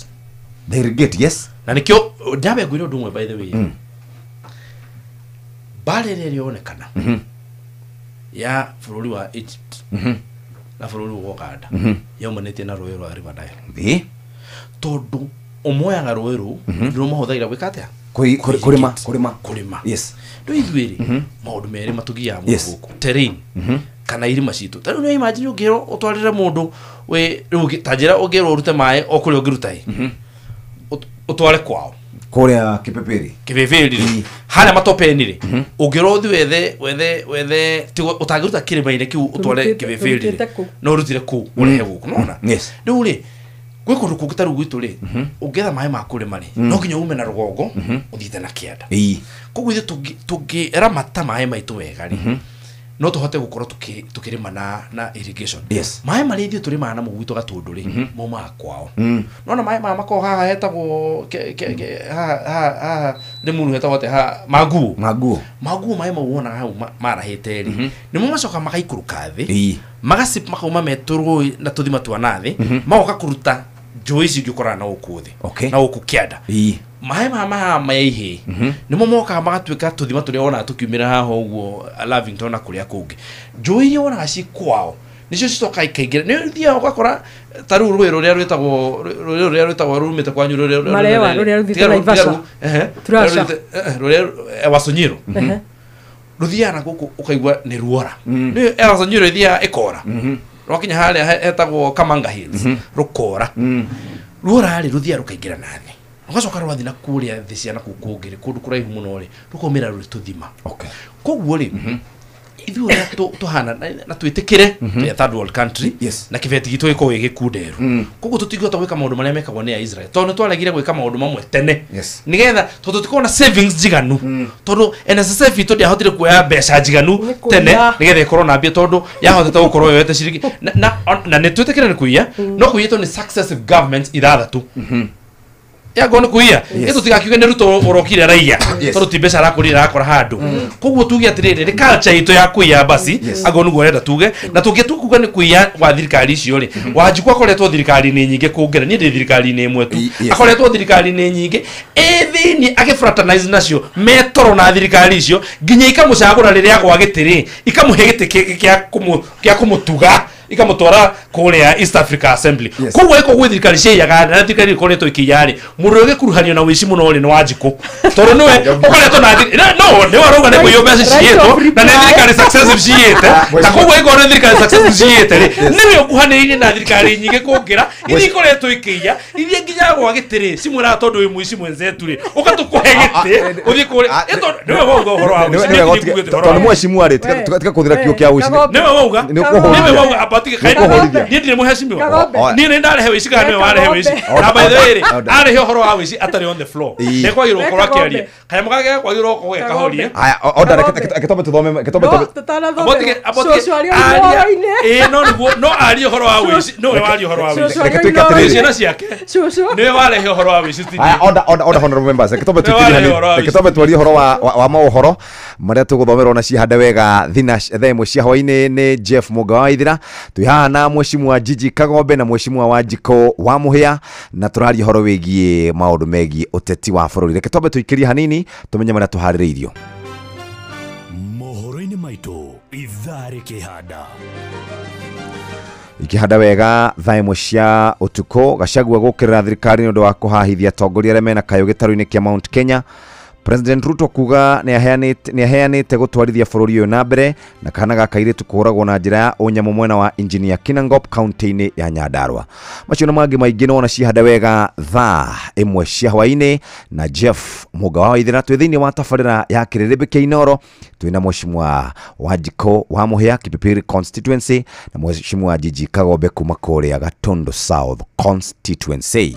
They irrigate, yes. Na nĩkĩo ndambe ngwĩre ũndũ ũmwe by the way. Mbara ĩrĩa ĩronekana ya bũrũri wa Egypt na bũrũri wa Uganda yaumanĩtie na rũĩ rwa River Nile. Tondũ ũmoyaga rũĩ rũu nĩrũmahũthagĩra gwĩka atĩa? Kũrĩma. Yes. Rĩu ithuĩ rĩ, maũndũ merĩ matũgiaga mũno gũkũ, terrain kana irĩma citũ. Ta rĩu nĩ imagine ũngĩrwo ũtwarĩre mũndũ wĩ rĩu ta njĩra ũngĩrwo ũrute maĩ o kũrĩa ũngĩruta ĩ, ũtware kwao kũrĩa Kĩpĩpĩri. Kĩbĩbĩri rĩ, Harĩa matopeni rĩ ũngĩrwo ũthiĩ wethe wethe ũtangĩruta kĩrĩma-inĩ kĩu ũtware kĩbĩbĩri rĩ no ũrutire kũu ũrehe gũkũ nona. Rĩu rĩ gwĩ kũndũ kũngĩ ta rĩu gwitũ rĩ ũngĩetha maĩ ma kũrĩma rĩ no nginya ume na rũgongo ũthiĩte na kĩanda. Koguo ithuĩ tũngĩramata maĩ maitũ wega rĩ no tũhote gũkorwo tukĩrĩma na irrigation. Maĩ marĩa ithuĩ tũrĩmaga namo gwitũ Gatũndũ rĩ maumaga kwao. Nona maĩ maya makoragwo haha hetagwo haha Limuru hetagwo atĩa haha Maguo. Maguo maĩ mau wonaga hau marahĩte rĩ nĩmo macokaga magaikũrũka thĩ magacip makauma me tũrũĩ na tũthima twa na thĩ magoka kũruta njũĩ ici ingĩ ũkoraga na gũkũ thĩ na gũkũ kĩanda. Maĩ maya mahaha maya ihĩĩ nĩmo mokaga magatuĩka tũthima tũrĩa wonaga tũkiumĩra haha ũguo Lavington na kũrĩa kũngĩ. Njũĩ iria wonaga ci kwao nĩcio cicokaga ikaingĩra. Nĩ ũthiaga ũgakora ta rĩu rũĩ rũrĩa rwĩtagwo rũrĩa rwĩtagwo rumĩte kwanyu rũrĩa Marewa rũrĩa rũthiĩte Naivasha rũrĩa Ewasonyiro rũthiaga na gũkũ ũkaigua nĩ ruora. Nĩ Ewasonyiro ĩthiaga ĩkora rwakinya harĩa hetagwo Kamanga Hills rũkora ruora rĩ rũthiaga rũkaingĩra na thĩ rũgacoka rwathiĩ na kũrĩa thĩ cia na kũu kũngĩ rĩ kũndũ kũraihu mũno rĩ rũkaumĩra rũrĩ tũthima. Koguo rĩ ithuĩ ũrĩa tũhana na twĩtĩkĩre twĩ a third world country na kĩbeti gitũ gĩkoragwo gĩ gĩkunderu. Koguo tũtingĩhota gwĩka maũndũ marĩa mekagwo nĩ Aisrael tondũ nĩ twaregire gwĩka maũndũ mamwe tene nĩgetha tondũ tũtikoragwo na savings njiganu tondũ NSSF itũ ndĩahotire kuoya mbeca njiganu tene nĩgetha ĩkorwo na mbia tondũ yahotete gũkorwo yoete ciringi na nĩ twĩtĩkĩre nĩ kũiya no kũiyĩtwo nĩ successive governments ithathatũ yago nĩ kũiya ĩtũ tigakiuge nĩ Ruto ũrokire raiya tondũ ti mbeca arakũrire arakora handũ. Koguo tuge atĩrĩrĩ nĩ culture itũ ya kũiya basi ago nĩguo arenda tuge na tũngĩtua kuga nĩ kũiya gwa thirikari icio rĩ Wanjikũ akoretwo thirikari-inĩ nyingĩ kũngĩra niĩ ndĩ thirikari-inĩ ĩmwe tu akoretwo thirikari-inĩ nyingĩ ĩ thĩinĩ agĩfraternize nacio metoro na thirikari icio nginya ikamũcagũra rĩrĩa agwa gĩtĩ rĩ ikamũhe gĩtĩ kĩa kũmũtuga ikamutwara kuria East Africa Assembly. Koguo iko gwĩ thirikari ciaiyaga na thirikari ikoretwo ikĩiya rĩ mũndũ ũrĩa ũgĩkuruhanio na ũici mũno rĩ nĩ Wanjikũ tondũ nĩwe ũkoretwo na no nĩwe arauga nĩ kũiywo mbeca ciyĩtwo na nĩ thirikari successive ciyĩte na koguo ĩkorwo nĩ thirikari successive ciyĩte rĩ nĩwe ũkuhanĩrĩirie na thirikari nyingĩ kũngĩra iria ikoretwo ikĩiya iria nginya gwa gĩtĩ rĩ cimwĩraga tondũ wĩ mũici mwenzetu rĩ ũka tũkũhe gĩtĩ ũthiĩ kũrĩa nĩwe wauga ũhoro wa ũici tondũ mheshimiwa rĩ tiga kũhũthĩra kiugo kĩa ũici nĩwe wauga nĩwe wauga niĩ ndirĩ mũhecimiwa niĩ nĩ ndarehe wĩici kana nĩwe warehe wĩici na by the way rĩ arehe ũhoro wa wĩici atarĩ on the floor nĩkwagĩrĩirwo gũkorwo akĩaria kanyamũ gake gakwagĩrĩirwo gũkorwo gekahorie. Aya order reke twambe tũthome reke twambe ĩĩ no nĩguo no arie ũhoro wa wĩici nĩwe warie ũhoro wa wĩici reke twĩke atĩrĩrĩ ciana ciake nĩwe warehe ũhoro wa wĩici. Aya order order honorable members reke twambe twĩkĩrie reke twambe twarie ũhoro wa maũhoro marĩa tũgũthomerwo na cihande wega thina thaa ĩmwe cia hwaĩ-inĩ nĩ Jeff Mũga wa Ithira twĩ haha na mheshimiwa Gigi Kagombe na mheshimiwa Wanjikũ wa Mũhĩa na tũraria ũhoro wĩgiĩ maũndũ megiĩ ũteti wa bũrũri. Reke twambe tũikĩrie hanini tũmenye marĩa tũharĩrĩirio mohoro-inĩ maitũ ithaa rĩkĩhanda ikihanda wega thaa ĩmwe cia ũtukũ. Gachagua gũkĩrĩra thirikari nĩ ũndũ wa kũhahithia atongoria arĩa mena kayũ gĩtarũ-inĩ kĩa Mount Kenya. President Ruto kuga nĩ aheanĩte gũtwarithia bũrũri ũyũ na mbere na kana ga kairĩtu kũũragwo na njĩra ya ũnyamũ mwena wa Engineer Kinangop kaunti-inĩ ya Nyandarua. Macio na mangĩ maingĩ no cihande wega thaa ĩmwe cia hwaĩ-inĩ na Jeff Mũga wa Ithira. Twĩ thĩinĩ wa tabarĩra ya kĩrĩrĩmbĩ kĩa Inooro twĩna mheshimiwa Wanjikũ wa Mũhĩa Kipipiri constituency na mheshimiwa Gigi Kagombe kuma kũrĩa Gatundu South constituency.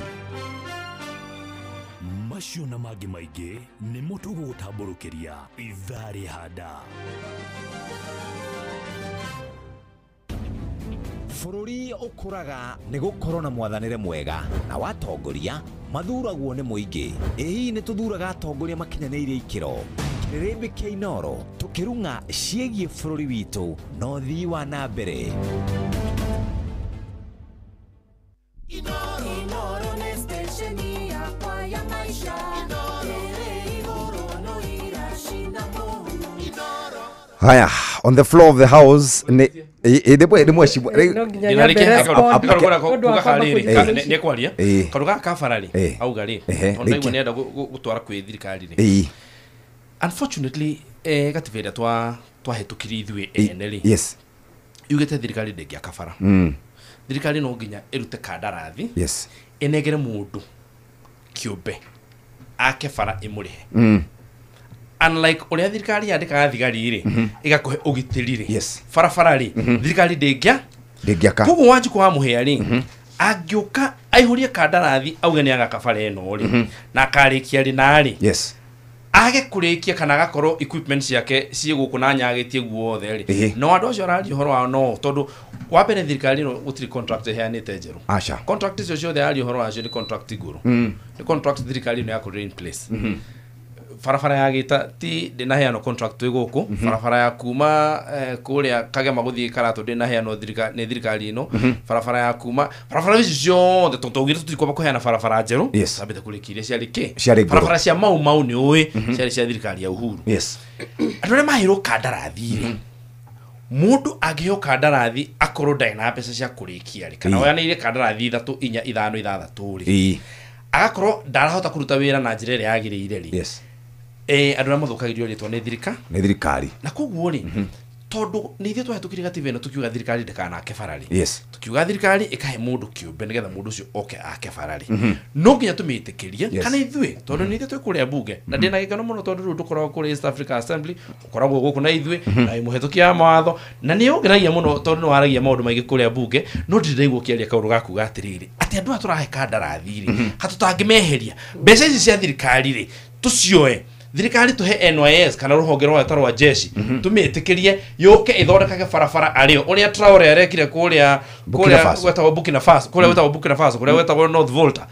Macio na mangĩ maingĩ nĩmo tũgũgũtambũrũkĩria ithaa rĩhanda. Bũrũri ũkũraga nĩ gũkorwo na mwathanĩre mwega na watongoria mathuragwo nĩ mũingĩ. Ĩ hihi nĩ tũthuraga atongoria makinyanĩirie ikĩro? Kĩrĩrĩmbĩ kĩa Inooro tũkĩrung'a ciĩgiĩ bũrũri witũ na ũthii wa na mbere. Inooro nĩ station yakwa ya maisha. Haya, on the floor of the house ni mheshimiwa nĩkwaria kaũndũ gaka ka bara rĩ auga rĩ tondũ ndaigua nĩenda gũtwara kwĩ thirikari rĩ unfortunately gatiba ĩrĩa twahĩtũkirie ithuĩ ene rĩ yes yugĩte thirikari ndĩngĩaka bara. Thirikari no nginya ĩrute kandarathi yes ĩnengere mũndũ kĩũmbe ake bara ĩmũrĩhe. Unlike ũrĩa thirikari yandĩkaga thigari rĩ ĩgakũhe ũgitĩri rĩ, barabara rĩ thirikari ndĩngĩaka. Koguo Wanjikũ wa Mũhĩa rĩ angĩũka aihũrie kandarathi auge nĩ agaka bara ĩno rĩ na akarĩkia rĩ na rĩ age kũrĩkia kana agakorwo equipment ciake ciĩ gũkũ na nyagĩtie guothe rĩ, no andũ acio araria ũhoro wao no tondũ wa mbere thirikari ĩno gũtirĩ contract ĩheanĩte njerũ. Contract icio ciothe aria ũhoro wacio nĩ contract ngũrũ, nĩ contract thirikari ĩno yakorire in place. Barabara ya Gĩta ti ndĩnaheanwo contract ĩ gũkũ, barabara ya kuma kũrĩa Kagema gũthiĩ Karatũ ndĩnaheanwo nĩ thirikari ĩno, barabara ya kuma barabara ici ciothe tondũ twaugire tũtikwamba kũheana barabara njerũ, twambĩte kũrĩkia iria ciarĩ kĩ barabara cia Mau Mau nĩ ũĩ ciarĩ cia thirikari ya Uhuru. Andũ arĩa maheirwo kandarathi rĩ, mũndũ angĩheo kandarathi akorwo ndarĩ na mbeca cia kũrĩkia rĩ, kana oyanĩire kandarathi 3 4 5 6 rĩ, agakorwo ndarahota kũruta wĩra na njĩra ĩrĩa yagĩrĩire rĩ, andũ arĩa mathũkagĩrio rĩtwa nĩ thirikari. Na koguo rĩ tondũ nĩ ithuĩ twahĩtũkirie gatiba ĩno tukiuga thirikari ndĩkanake bara rĩ, tukiuga thirikari ĩkahe mũndũ kĩũmbe nĩgetha mũndũ ũcio oke ake bara rĩ, no nginya tũmĩtĩkĩrie kana ithuĩ tondũ nĩ ithuĩ twĩ kũrĩa bunge na ndĩna gĩkeno mũno tondũ rĩu tũkoragwo kũrĩa East Africa Assembly, ũkoragwo gũkũ na ithuĩ na wĩ mũhĩtũkia wa mawatho na nĩ ũngenagia mũno tondũ nĩ waragia maũndũ maingĩ kũrĩa bunge, no ndirĩ ndaigua ũkĩaria kaũndũ ga kuga atĩrĩrĩ atĩ andũ aya tũrahe kandarathi rĩ hatũtangĩmeheria mbeca ici cia thirikari rĩ tũcioe thirikari tuhe NYS kana ruhonge rwa ta rwa jeshi tumitikirie yuke ithondekage barabara ario uria Traore arekire kuria kuria gwetagwo Burkina Faso, kuria gwetagwo Burkina Faso, kuria gwetagwo North Volta,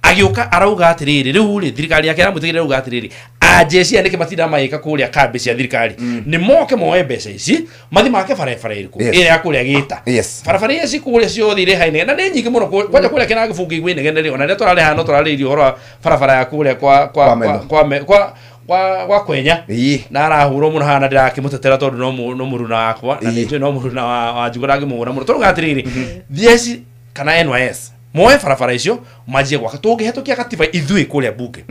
agiuka arauga atiriri riu ri thirikari yake aramwitikiria arauga atiriri ajeshi aya niki matinda magika kuria kambi cia thirikari ni moke moe mbeca ici mathi make barabara iriku ira ya kuria Gita barabara ici kuria ciothe ire haine na ni nyingi muno kwanja kuria kina gibungi igwe nene ri ona ria turare hano turarĩirie ũhoro wa barabara ya kuria kwa kwa kwa kwa kwenya na arahurwo muno hana ndirakimutetera tondu no muruna wakwa na nĩ no muruna wa Njugũ ndangĩmũhũra mũno tondũ atirĩrĩ jeshi kana NYS moe barabara icio manjie gwaka tũngĩhetũkia gatiba ithuĩ kũrĩa bunge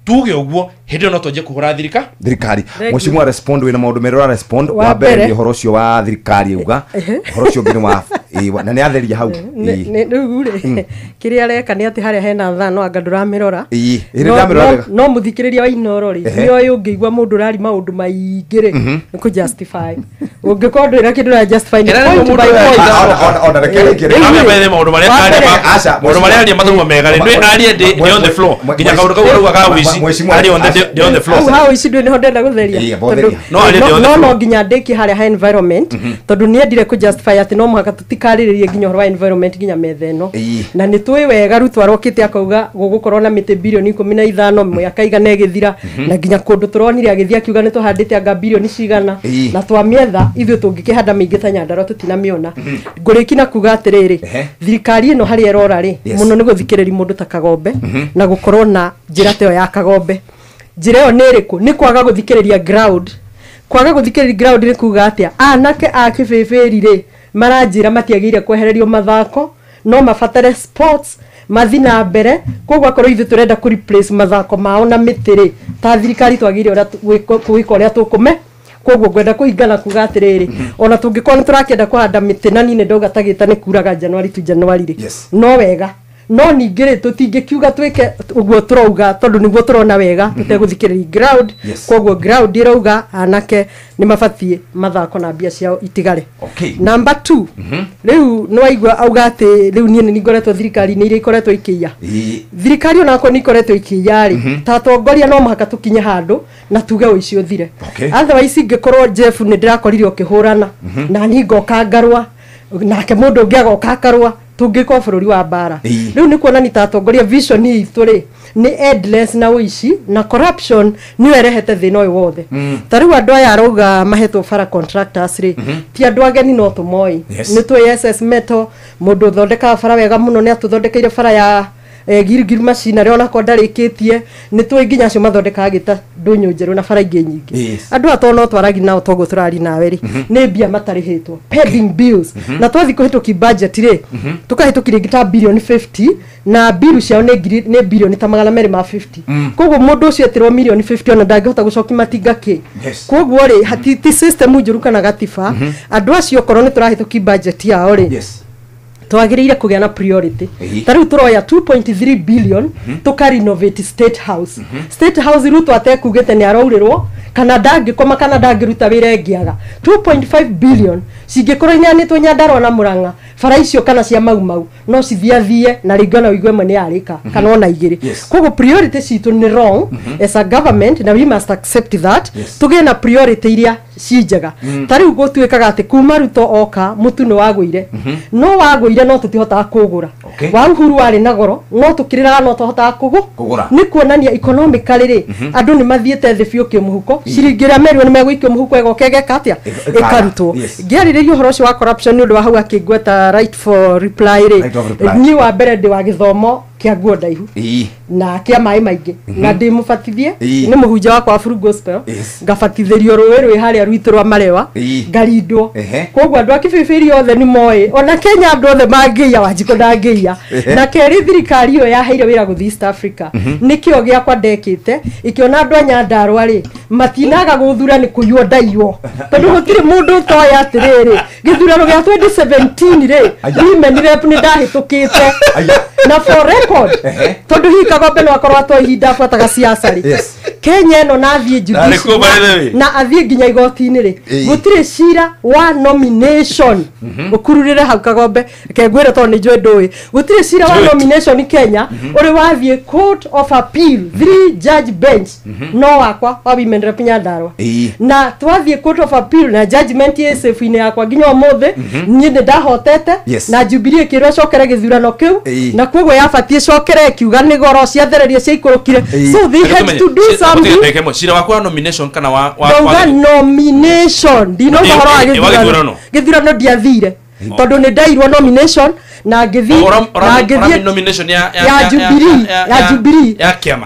tuge ũguo hĩndĩ ĩyo no twanjie kũhũra thirikari. Mheshimiwa respond wĩna maũndũ merĩ respond wa mbere nĩ ũhoro ũcio wa thirikari uga ũhoro ũcio ũngĩ nĩ wa na nĩ atheria hau rĩu rĩ kĩrĩa areka nĩ atĩ harĩa hena thaa no anga ndũramĩrora no mũthikĩrĩria wa Inooro rĩ nĩoĩ ũngĩigua mũndũ ũrari maũndũ maingĩ rĩ nĩ kũ justify ũngĩkorwo ndwĩra kĩndũ ũra justify nĩ point by point. Ona reke rĩngĩ maũndũ marĩa aria mathauma mega rĩ ndwĩ arie ndĩ on the floor nginya kaũndũ kau ũrauga ga ũici ari on the on the floor. Hau ici ndwĩ nĩho ndenda gũtheria no no nginya ndĩkie harĩa ha environment tondũ nĩendire kũ justify atĩ no mũhaka tũtikarĩrĩrie nginya ũhoro wa environment nginya metha ĩno na nĩ tũĩ wega Ruto arokĩte akauga gũgũkorwo na mĩtĩ bilioni 15 mĩaka igana ĩgĩthira na nginya kũndũ tũronire agĩthiĩ akiuga nĩ tũhandĩte anga bilioni cigana na twamĩetha ithuĩ tũngĩkĩhanda mĩingĩ ta Nyandarua tũtinamĩona. Ngũrĩki na kuga atĩrĩrĩ thirikari ĩno harĩa ĩrora rĩ mũno nĩ gũthikĩrĩria mũndũ ta Kagombe na gũkorwo na njĩra ta ĩyo ya Kagombe. Njĩra ĩyo nĩ ĩrĩkũ? Nĩ kwaga gũthikĩrĩria ground. Kwaga gũthikĩrĩria ground nĩ kuga atĩa? Anake a kĩbĩbĩri rĩ maranjĩra matiagĩrĩire kwehererio mathako no mabatare sports mathi na mbere koguo akorwo ithuĩ tũrenda kũ replace mathako mao na mĩtĩ rĩ ta thirikari twagĩrĩire gwĩka ũrĩa tũkũme. Koguo ngwenda kũhingana kuga atĩrĩrĩ ona tũngĩkorwo nĩ tũrakĩenda kũhanda mĩtĩ na niĩ nĩ ndauga ta Gĩta nĩ kuraga January tu January rĩ no wega no ningĩ rĩ tũtingĩkiuga twĩke ũguo tũrauga tondũ nĩguo tũrona wega tũtegũthikĩrĩria ground. Koguo ground ĩrauga anake nĩ mabatiĩ mathako na mbia ciao itigare. Number 2 rĩu nĩ waigua auga atĩ rĩu niĩ nĩ ngoretwo thirikari-inĩ iria ikoretwo ikĩiya thirikari onakorwo nĩ ikoretwo ikĩiya rĩ ta atongoria no mũhaka tũkinye handũ na tuge ũici ũthire. Otherwise ingĩkorwo Jeff nĩ ndĩrakorire ũkĩhũrana na niĩ ngoka ngarũa nake mũndũ ũngĩ agoka akarũa tũngĩkorwo bũrũri wa mbara. Rĩu nĩ kuonania ta atongoria vision itũ rĩ nĩ endless na ũici na corruption nĩyo ĩrehete thĩna ũyũ wothe. Ta rĩu andũ aya arauga mahetwo bara contractors rĩ ti andũ ageni no tũmoĩ nĩ tũĩ SS Metal mũndũ ũthondekaga bara wega mũno nĩ atũthondekeire bara ya Gilgil macinarĩ onakorwo ndarĩkĩtie nĩ tũĩ nginya acio mathondekaga Gĩta ndũnyũ njerũ na bara ingĩ nyingĩ. Andũ aya to no twaragi nao toguo tũrari nawe rĩ nĩ mbia matarĩhĩtwo pending bills na twathiĩ kũhĩtũki budget rĩ tũkahĩtũki rĩngĩ ta bilioni 50 na bill ciao nĩ bilioni ta 250 koguo mũndũ ũcio etirwo milioni 50 ona ndangĩhota gũcokia matinga kĩ. Koguo rĩ ti system njũru kana gatiba andũ acio okorwo nĩ tũrahĩtũki budget yao rĩ Twagĩrĩire kũgĩa na priority. Ta rĩu tũroya 2.3 billion tũka renovate State House. State House Ruto atekugĩte nĩ araurĩrwo kana ndangĩkoma kana ndangĩruta wĩra ĩngĩaga. 2.5 billion cingĩkorwo ineanĩtwo Nyandarua na Murang'a, bara icio kana cia Mau Mau no cithiathie na rĩngĩ ona ũigue ĩmwe nĩ yarĩka kana ona igĩrĩ. Koguo priority citũ nĩ wrong as a government na we must accept that. Tũgĩe na priority iria ci njega. Ta rĩu gũtuĩkaga atĩ kuma Ruto oka mũtu nĩ wagũire, no wagũire no tũtihotaga kũgũra. Wa Uhuru warĩ na goro no tũkĩrĩraga no tũhotaga kũgũra. Nĩ kuonania economically rĩ, andũ nĩ mathiĩte thĩ biũ kĩmũhuko. Ciringi ĩrĩa merirwo nĩ megũikio mũhuko ĩgoka ĩgeka atĩa, ĩkarutwo. Ngĩarĩrĩria ũhoro ũcio wa corruption nĩ ũndũ wa hau akĩngweta right for reply rĩ, niĩ wa mbere ndĩ wa gĩthomo kĩa nguo ndaihu na kĩa maĩ maingĩ na ndĩ mũbatithie nĩ mũhunjia wakwa wa Full Gospel, ngabatithĩrio rũĩ rwĩ harĩa rwitũ rwa Marewa, ngarindwo. Koguo andũ a Kibibiri othe nĩ moĩ, ona Kenya andũ othe mangĩia Wanjikũ ndangĩia. Na kerĩ thirikari ĩyo yaheire wĩra gũthiĩ East Africa, nĩkĩo gĩakwa ndekĩte ĩkĩona andũ a Nyandarua rĩ matinaga gũthura nĩ kũiywo ndaiywo, tondũ gũtirĩ mũndũ ũtoĩ atĩrĩrĩ gĩthurano gĩa 2017 rĩ women rep nĩ ndahĩtũkĩte. Na for record tondũ hihi Kagombe no akorwo atoĩ ihinda abuataga siasa rĩ, Kenya ĩno na athiĩ judicial na athiĩ nginya igoti-inĩ rĩ, gũtirĩ cira wa nomination ũkururĩre hau Kagombe, reke ngwĩre tondũ nĩ njũĩ ndũĩ, gũtirĩ cira wa nomination Kenya ũrĩ wathiĩ court of appeal 3 judge bench no wakwa wa women rep Nyandarua. Na twathiĩ court of appeal na judgment ĩ safe-inĩ yakwa nginya ũmũthĩ, niĩ nĩ ndahotete na Jubilee ĩkĩrwo ĩcokere gĩthurano kĩu, na koguo yabatiĩ ĩcokere ĩkiuga nĩ goro ciathererie ciaikũrũkire. So they had to do something. Cira wakwa nomination kana wa nomination ndinauga ũhoro wa gĩthurano, gĩthurano ndiathire tondũ nĩ ndairwo nomination na ngĩthiĩ nomination ya Jubilee, ya Jubilee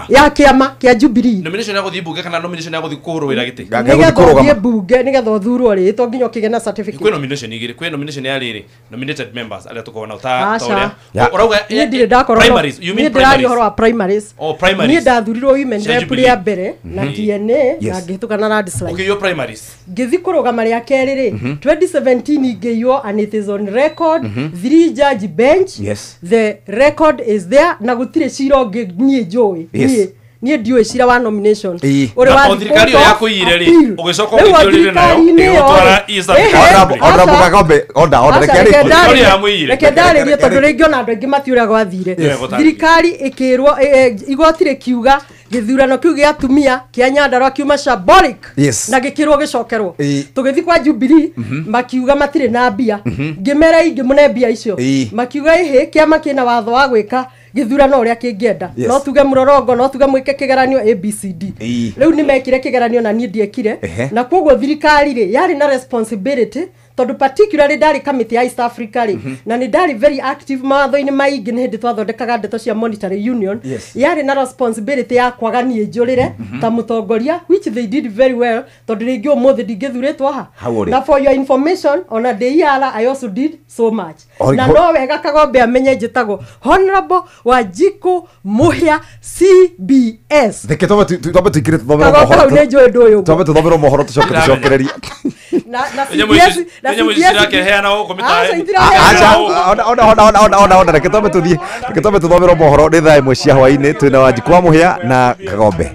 ya kĩama kĩa Jubilee, nomination ya gũthiĩ bunge kana nomination ya gũthiĩ kũrũĩra gĩtĩ, nĩgetha ũthiĩ bunge nĩgetha ũthurwo rĩ to nginya ũkĩgĩe na certificate. Kwĩ nomination igĩrĩ, kwĩ nomination ya rĩrĩ nominated members arĩa tũkoragwo nao ta ũrĩa ũrauga niĩ ndirĩ ndakorwo primaries, you mean primaries, niĩ ndĩraria ũhoro wa primaries. Oh, primaries. Niĩ ndathurirwo women rep rĩa mbere na DNA na ngĩhĩtũka na landslide. Okay, your primaries. Ngĩthiĩ kũrũgama rĩa kerĩ rĩ 2017 ngĩiywo and it is on record 3 judge bench. The record is there na gũtirĩ cira ũngĩ niĩ njũĩ. Niĩ ndiũĩ cira wa nomination ũrĩ wa thirikari ĩyo yakũiyire rĩ ũgĩcoka ũkĩthiũrĩre nayo ĩgũtwara East Africa. Honorable Kagombe, order, reke ndarĩrie tondũ rĩngĩ ona andũ aingĩ matiũĩ ũrĩa gwathire. Thirikari ĩkĩrwo igoti rĩkiuga gĩthurano kĩu gĩa atumia kĩa Nyandarua kiuma shambolic na gĩkĩrwo gĩcokerwo. Tũgĩthiĩ kwa Jubilee makiuga matirĩ na mbia, ngĩmera ingĩ mbia icio, makiuga ĩhĩ kĩama kĩna watho wa gwĩka gĩthurano ũrĩa kĩngĩenda, no tuge mũrorongo, no tuge mwĩke kĩgeranio ABCD. Rĩu nĩ mekire kĩgeranio na niĩ ndiekire, na koguo thirikari rĩ yarĩ na responsibility tondũ particularly ndarĩ committee ya East Africa rĩ, na nĩ ndarĩ very active mawatho-inĩ maingĩ nĩ hĩndĩ twathondekaga ndeto cia monetary union, yarĩ na responsibility ya kwaga niĩ njũrĩre ta mũtongoria, which they did very well tondũ rĩngĩ ũmũthĩ ndingĩthurĩtwo ha. Na for your information ona ndĩ IALA I also did so much. Na no wega Kagombe amenye njĩtagwo Honorable Wanjikũ Mũhia CBS. Reke twambe tũingĩre tũthomere mohoro, twambe tũthomere mohoro tũcoke tũcokererie. Na CBS na Ona reke twambe tũthiĩ, reke twambe tũthomere mohoro nĩ thaa 1 cia hwaĩ-inĩ twĩna Wanjikũ wa Mũhia na Kagombe.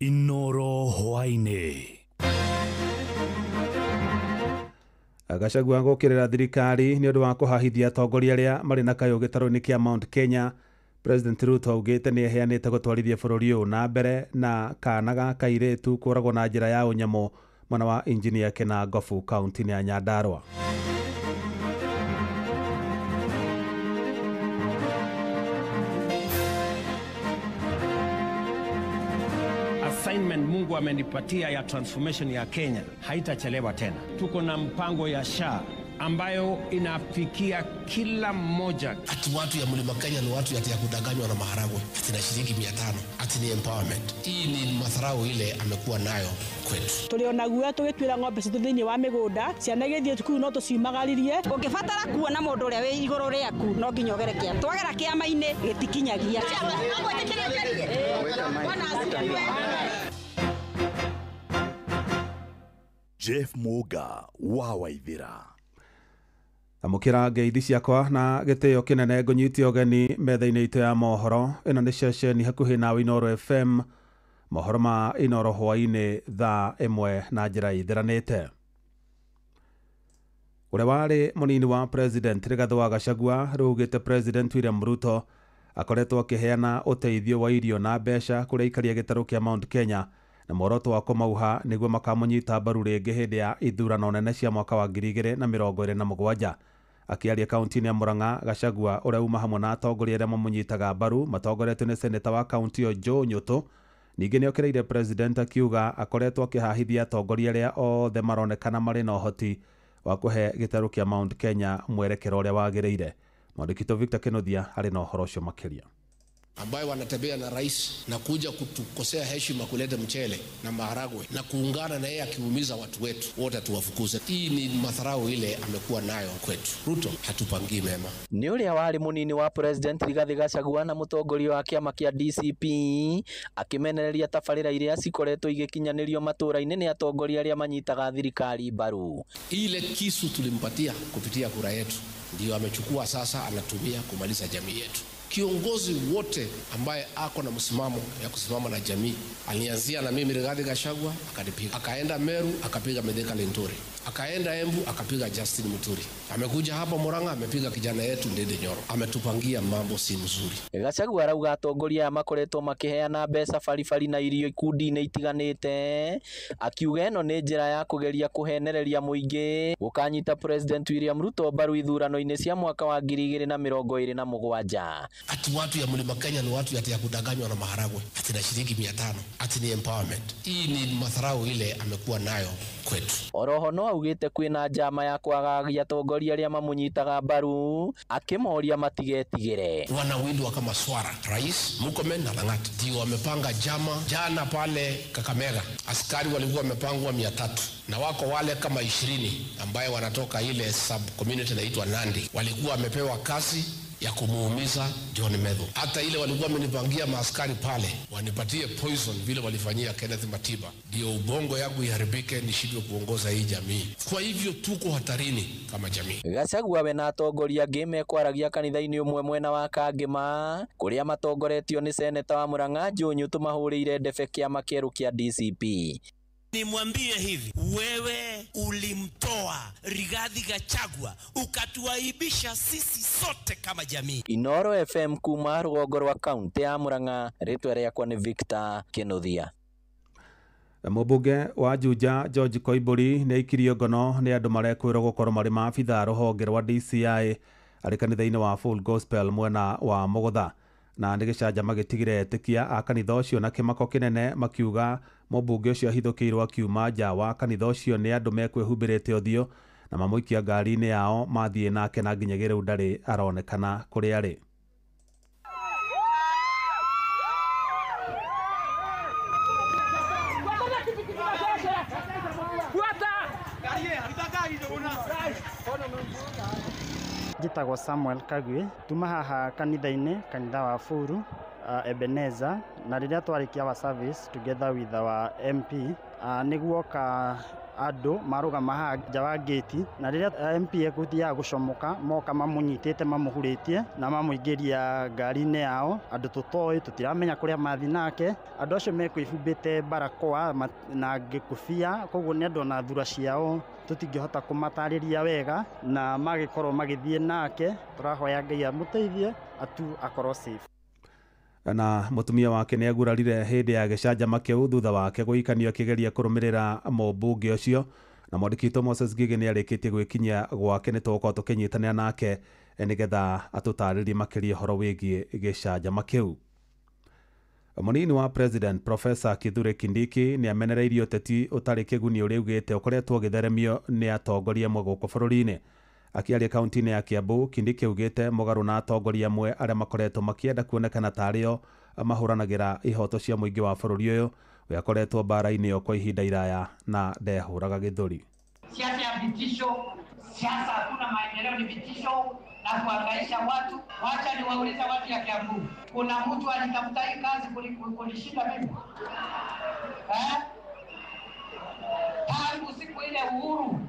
Inoro hwaĩ-inĩ. Gachagua gũkĩrĩra thirikari nĩ ũndũ wa kũhahithia atongoria arĩa marĩ na kayũ gĩtarũ-inĩ kĩa Mount Kenya. President Ruto augĩte nĩ eheanĩte gũtwarithia bũrũri ũyũ na mbere na kana ga kairĩtu kũragwo na njĩra ya ũnyamũ mwena wa Engineer Kena Ngobu kaunti-inĩ ya Nyandarua. Assignment Mungu amenipatia ya transformation ya Kenya haitachelewa tena. Tuko na mpango ya SHA, ambayo inafikia kila mmoja. Ati watu ya Mlima Kenya ni watu ati ya kudanganywa na maharagwe, ati na shilingi 500, ati ni empowerment. Hii ni madharau ile amekuwa nayo kwetu. Tuliona guo tugitwira ng'ombe citu thiini wa migunda, ciana igithie cukuru no tuciumagaririe. Ungibatara kuona mundu uria wi iguru riaku no nginya ugere kiama. Twagera kiama-ini gitikinyagia. Jeff Muga wa Waithira. Amũkĩra ngeithi ciakwa na gĩtĩo kĩnene ngũnyite ũgeni metha-inĩ itũ ya mohoro. Ĩno nĩ ceceni hakuhĩ nawe Inooro FM, mohoro ma Inooro hwaĩ-inĩ thaa 1 na njĩra ĩtheranĩte. Ũrĩa warĩ mũnini wa President Rigathĩ wa Gachagua rĩu ugĩte President William Ruto akoretwo akĩheana ũteithio wa irio na mbeca kũrĩ aikari a gĩtarũ kĩa Mount Kenya na muoroto wa kũmauha nĩguo makamũnyita mbaru rĩngĩ hĩndĩ ya ithurano nene cia mwaka wa 2027. Akĩaria kaunti-inĩ ya Murang'a, Gachagua ũrĩa uma hamwe na atongoria arĩa mamũnyitaga mbaru matongoretio nĩ seneta wa kaunti ĩyo Joe Nyutu, ningĩ nĩokĩrĩire president akiuga akoretwo akĩhahithia atongoria arĩa othe maronekana marĩ na ũhoti wa kũhe gĩtarũ kĩa Mount Kenya mwerekero ũrĩa wagĩrĩire. Mwandĩki Victor Kenothia arĩ na ũhoro ũcio makĩria. Ambayo wanatembea na rais na kuja kutukosea heshima, kuleta mchele na maharagwe na kuungana na yeye akiumiza watu wetu wote, tuwafukuze. Hii ni madharau ile amekuwa nayo kwetu. Ruto hatupangii mema. Ni uria wari munini wa President Rigathi Gachagua na mutongoria wa kiama kia DCP akimenereria tabarĩra iria cikoretwo igĩkinyanĩrio matũra-inĩ nĩ atongoria arĩa manyitaga thirikari mbaru. Ile kisu tulimpatia kupitia kura yetu ndio amechukua sasa, anatumia kumaliza jamii yetu. Kiongozi wote ambaye ako na msimamo ya kusimama na jamii, alianzia na mimi Rigathi Gachagua akanipiga, akaenda Meru akapiga Mithika Linturi, akaenda Embu akapiga Justin Muturi, amekuja hapa Murang'a amepiga kijana yetu Ndindi Nyoro. Ametupangia mambo si mzuri. Gachagua arauga atongoria aya makoretwo makiheana mbeca baribari na irio ikundi-inĩ itiganĩte, akiuga ĩno nĩ njĩra ya kũgeria kũhenereria mũingĩ gũkanyita President William Ruto mbaru ithurano-inĩ cia mwaka wa 2027. Ati watu ya Mlima Kenya ni watu ya kudanganywa na maharagwe, ati na shilingi 500, ati ni empowerment. Hii ni madharau ile amekuwa nayo kwetu. Oroho no augite kwina njama ya kwagagia atongoria aria mamunyitaga mbaru, akimoria matigetigire. Wanawindwa kama swara. Rais Murkomen na Lang'at ndio wamepanga jama jana pale Kakamega. Askari walikuwa wamepangwa 300 na wako wale kama 20 ambaye wanatoka ile sub community inaitwa Nandi, walikuwa wamepewa kazi ya kumuumiza John Methu. Hata ile walikuwa wamenipangia maaskari pale wanipatie poison vile walifanyia Kenneth Matiba, ndio ubongo yangu iharibike nishindwe kuongoza hii jamii. Kwa hivyo tuko hatarini kama jamii. Gachagua we na atongoria angĩ mekwaragia kanitha-inĩ ũmwe mwena wa Kangema kũrĩa matongoretio nĩ seneta wa Murang'a Joe Nyutu mahũrĩire ndebe kĩama kĩerũ kĩa DCP. Nimwambie hivi, wewe ulimtoa Rigathi Gachagua ukatuaibisha sisi sote kama jamii. Inooro FM kuma rũgongo rwa kaunti ya Murang'a, rĩtwa rĩakwa nĩ Victor Kenothia. Mũmbunge wa Juja George Koimburi nĩ aikirio ngono nĩ andũ marekwĩrwo gũkorwo marĩ maabitha rũhonge rwa DCI arĩ kanitha-inĩ wa Full Gospel mwena wa Mũgũtha, na nĩ gĩcanjama gĩtigire etĩkia a kanitha ũcio na kĩmako kĩnene, makiuga mũmbunge ũcio ahithũkĩirwo akiuma nja wa kanitha ũcio nĩ andũ mekwĩhumbĩrĩte ũthiũ na mamũikia ngari-inĩ yao mathiĩ nake, na nginyagia rĩu ndarĩ aronekana kũrĩa arĩ. Njĩtagwo Samuel Kagwe, tuma haha kanitha-inĩ, kanitha wa Furu, Ebenezer, na rĩrĩa twarĩkia our service together with our MP, nĩguoka andũ marũgama haha nja wa gate, na rĩrĩa MP ekũthiaga gũcomoka moka mamũnyitĩte mamũhurĩtie na mamũingĩria ngari-inĩ yao. Andũ tũtoĩ, tũtiramenya kũrĩa mathiĩ nake. Andũ acio mekwĩhumbĩte barakoa na ngĩkũbia, koguo nĩ andũ ona thura ciao tũtingĩhota kũmatarĩria wega, na magĩkorwo magĩthiĩ nake. Tũrahoya Ngai amũteithie atu akorwo safe. Na mũtumia wake nĩ agurarire hĩndĩ ya gĩcanjama kĩu thutha wake gũikanio akĩgeria kũrũmĩrĩra mũmbunge ũcio, na mwandĩki witũ Moses Ngigĩ nĩ arĩkĩtie gwĩkinyia gwake, nĩ tũgũkorwo tũkĩnyitanĩra nake nĩgetha atũtarĩrie makĩria ũhoro wĩgiĩ gĩcanjama kĩu. Mũnini wa President Professor Kithure Kindiki nĩ amenereirie ũteti ũtarĩ kĩguni ũrĩa augĩte ũkoretwo ũgĩtheremio nĩ atongoria amwe gũkũ bũrũri-inĩ. Akĩaria kaunti-inĩ ya Kiambu, Kindiki augĩte mũgarũ na atongoria amwe arĩa makoretwo makĩenda kuonekana tarĩo mahũranagĩra ihoto cia mũingĩ wa bũrũri ũyũ, we akoretwo mbara-inĩ ĩyo kwa ihinda iraya na ndehũraga gĩthũri. Siasa ya vitisho, siasa hakuna maendeleo, ni vitisho na kuhangaisha watu. Wacha niwaulize watu ya Kiambu, kuna mtu alitafuta hii kazi kunishinda mimi eh? Tangu siku ile Uhuru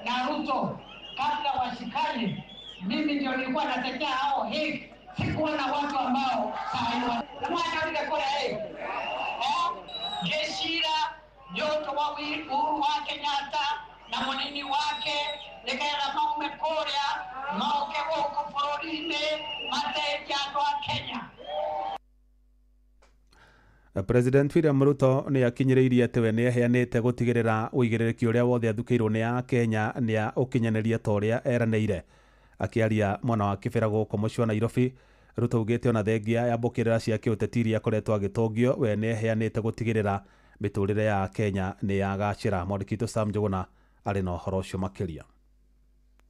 na Ruto kabla washikane, mimi ndio nilikuwa natetea hao hii. Sikuwa na watu ambao Geshira nyoto wa Uhuru wa Kenyatta na munini wake nikaera maume kuria moke guku bũrũri-inĩ mateithie andũ a Kenya. President William Ruto nĩ akinyĩrĩirie atĩ we nĩ eheanĩte gũtigĩrĩra ũigĩrĩrĩki ũrĩa wothe athukĩirwo nĩ a Kenya nĩ ũkinyanĩria ta ũrĩa eranĩire. Akĩaria mwena wa Kĩbĩra gũkũ mũciĩ wa Nairobi, Ruto augĩte ona thengia ya mbũkĩrĩra cia kĩũteti iria akoretwo agĩtũngio, we nĩ eheanĩte gũtigĩrĩra mĩtũrĩre ya Kenya nĩ yagacĩra. Mwandĩki witũ Sam Njũgũna arĩ na ũhoro ũcio makĩria.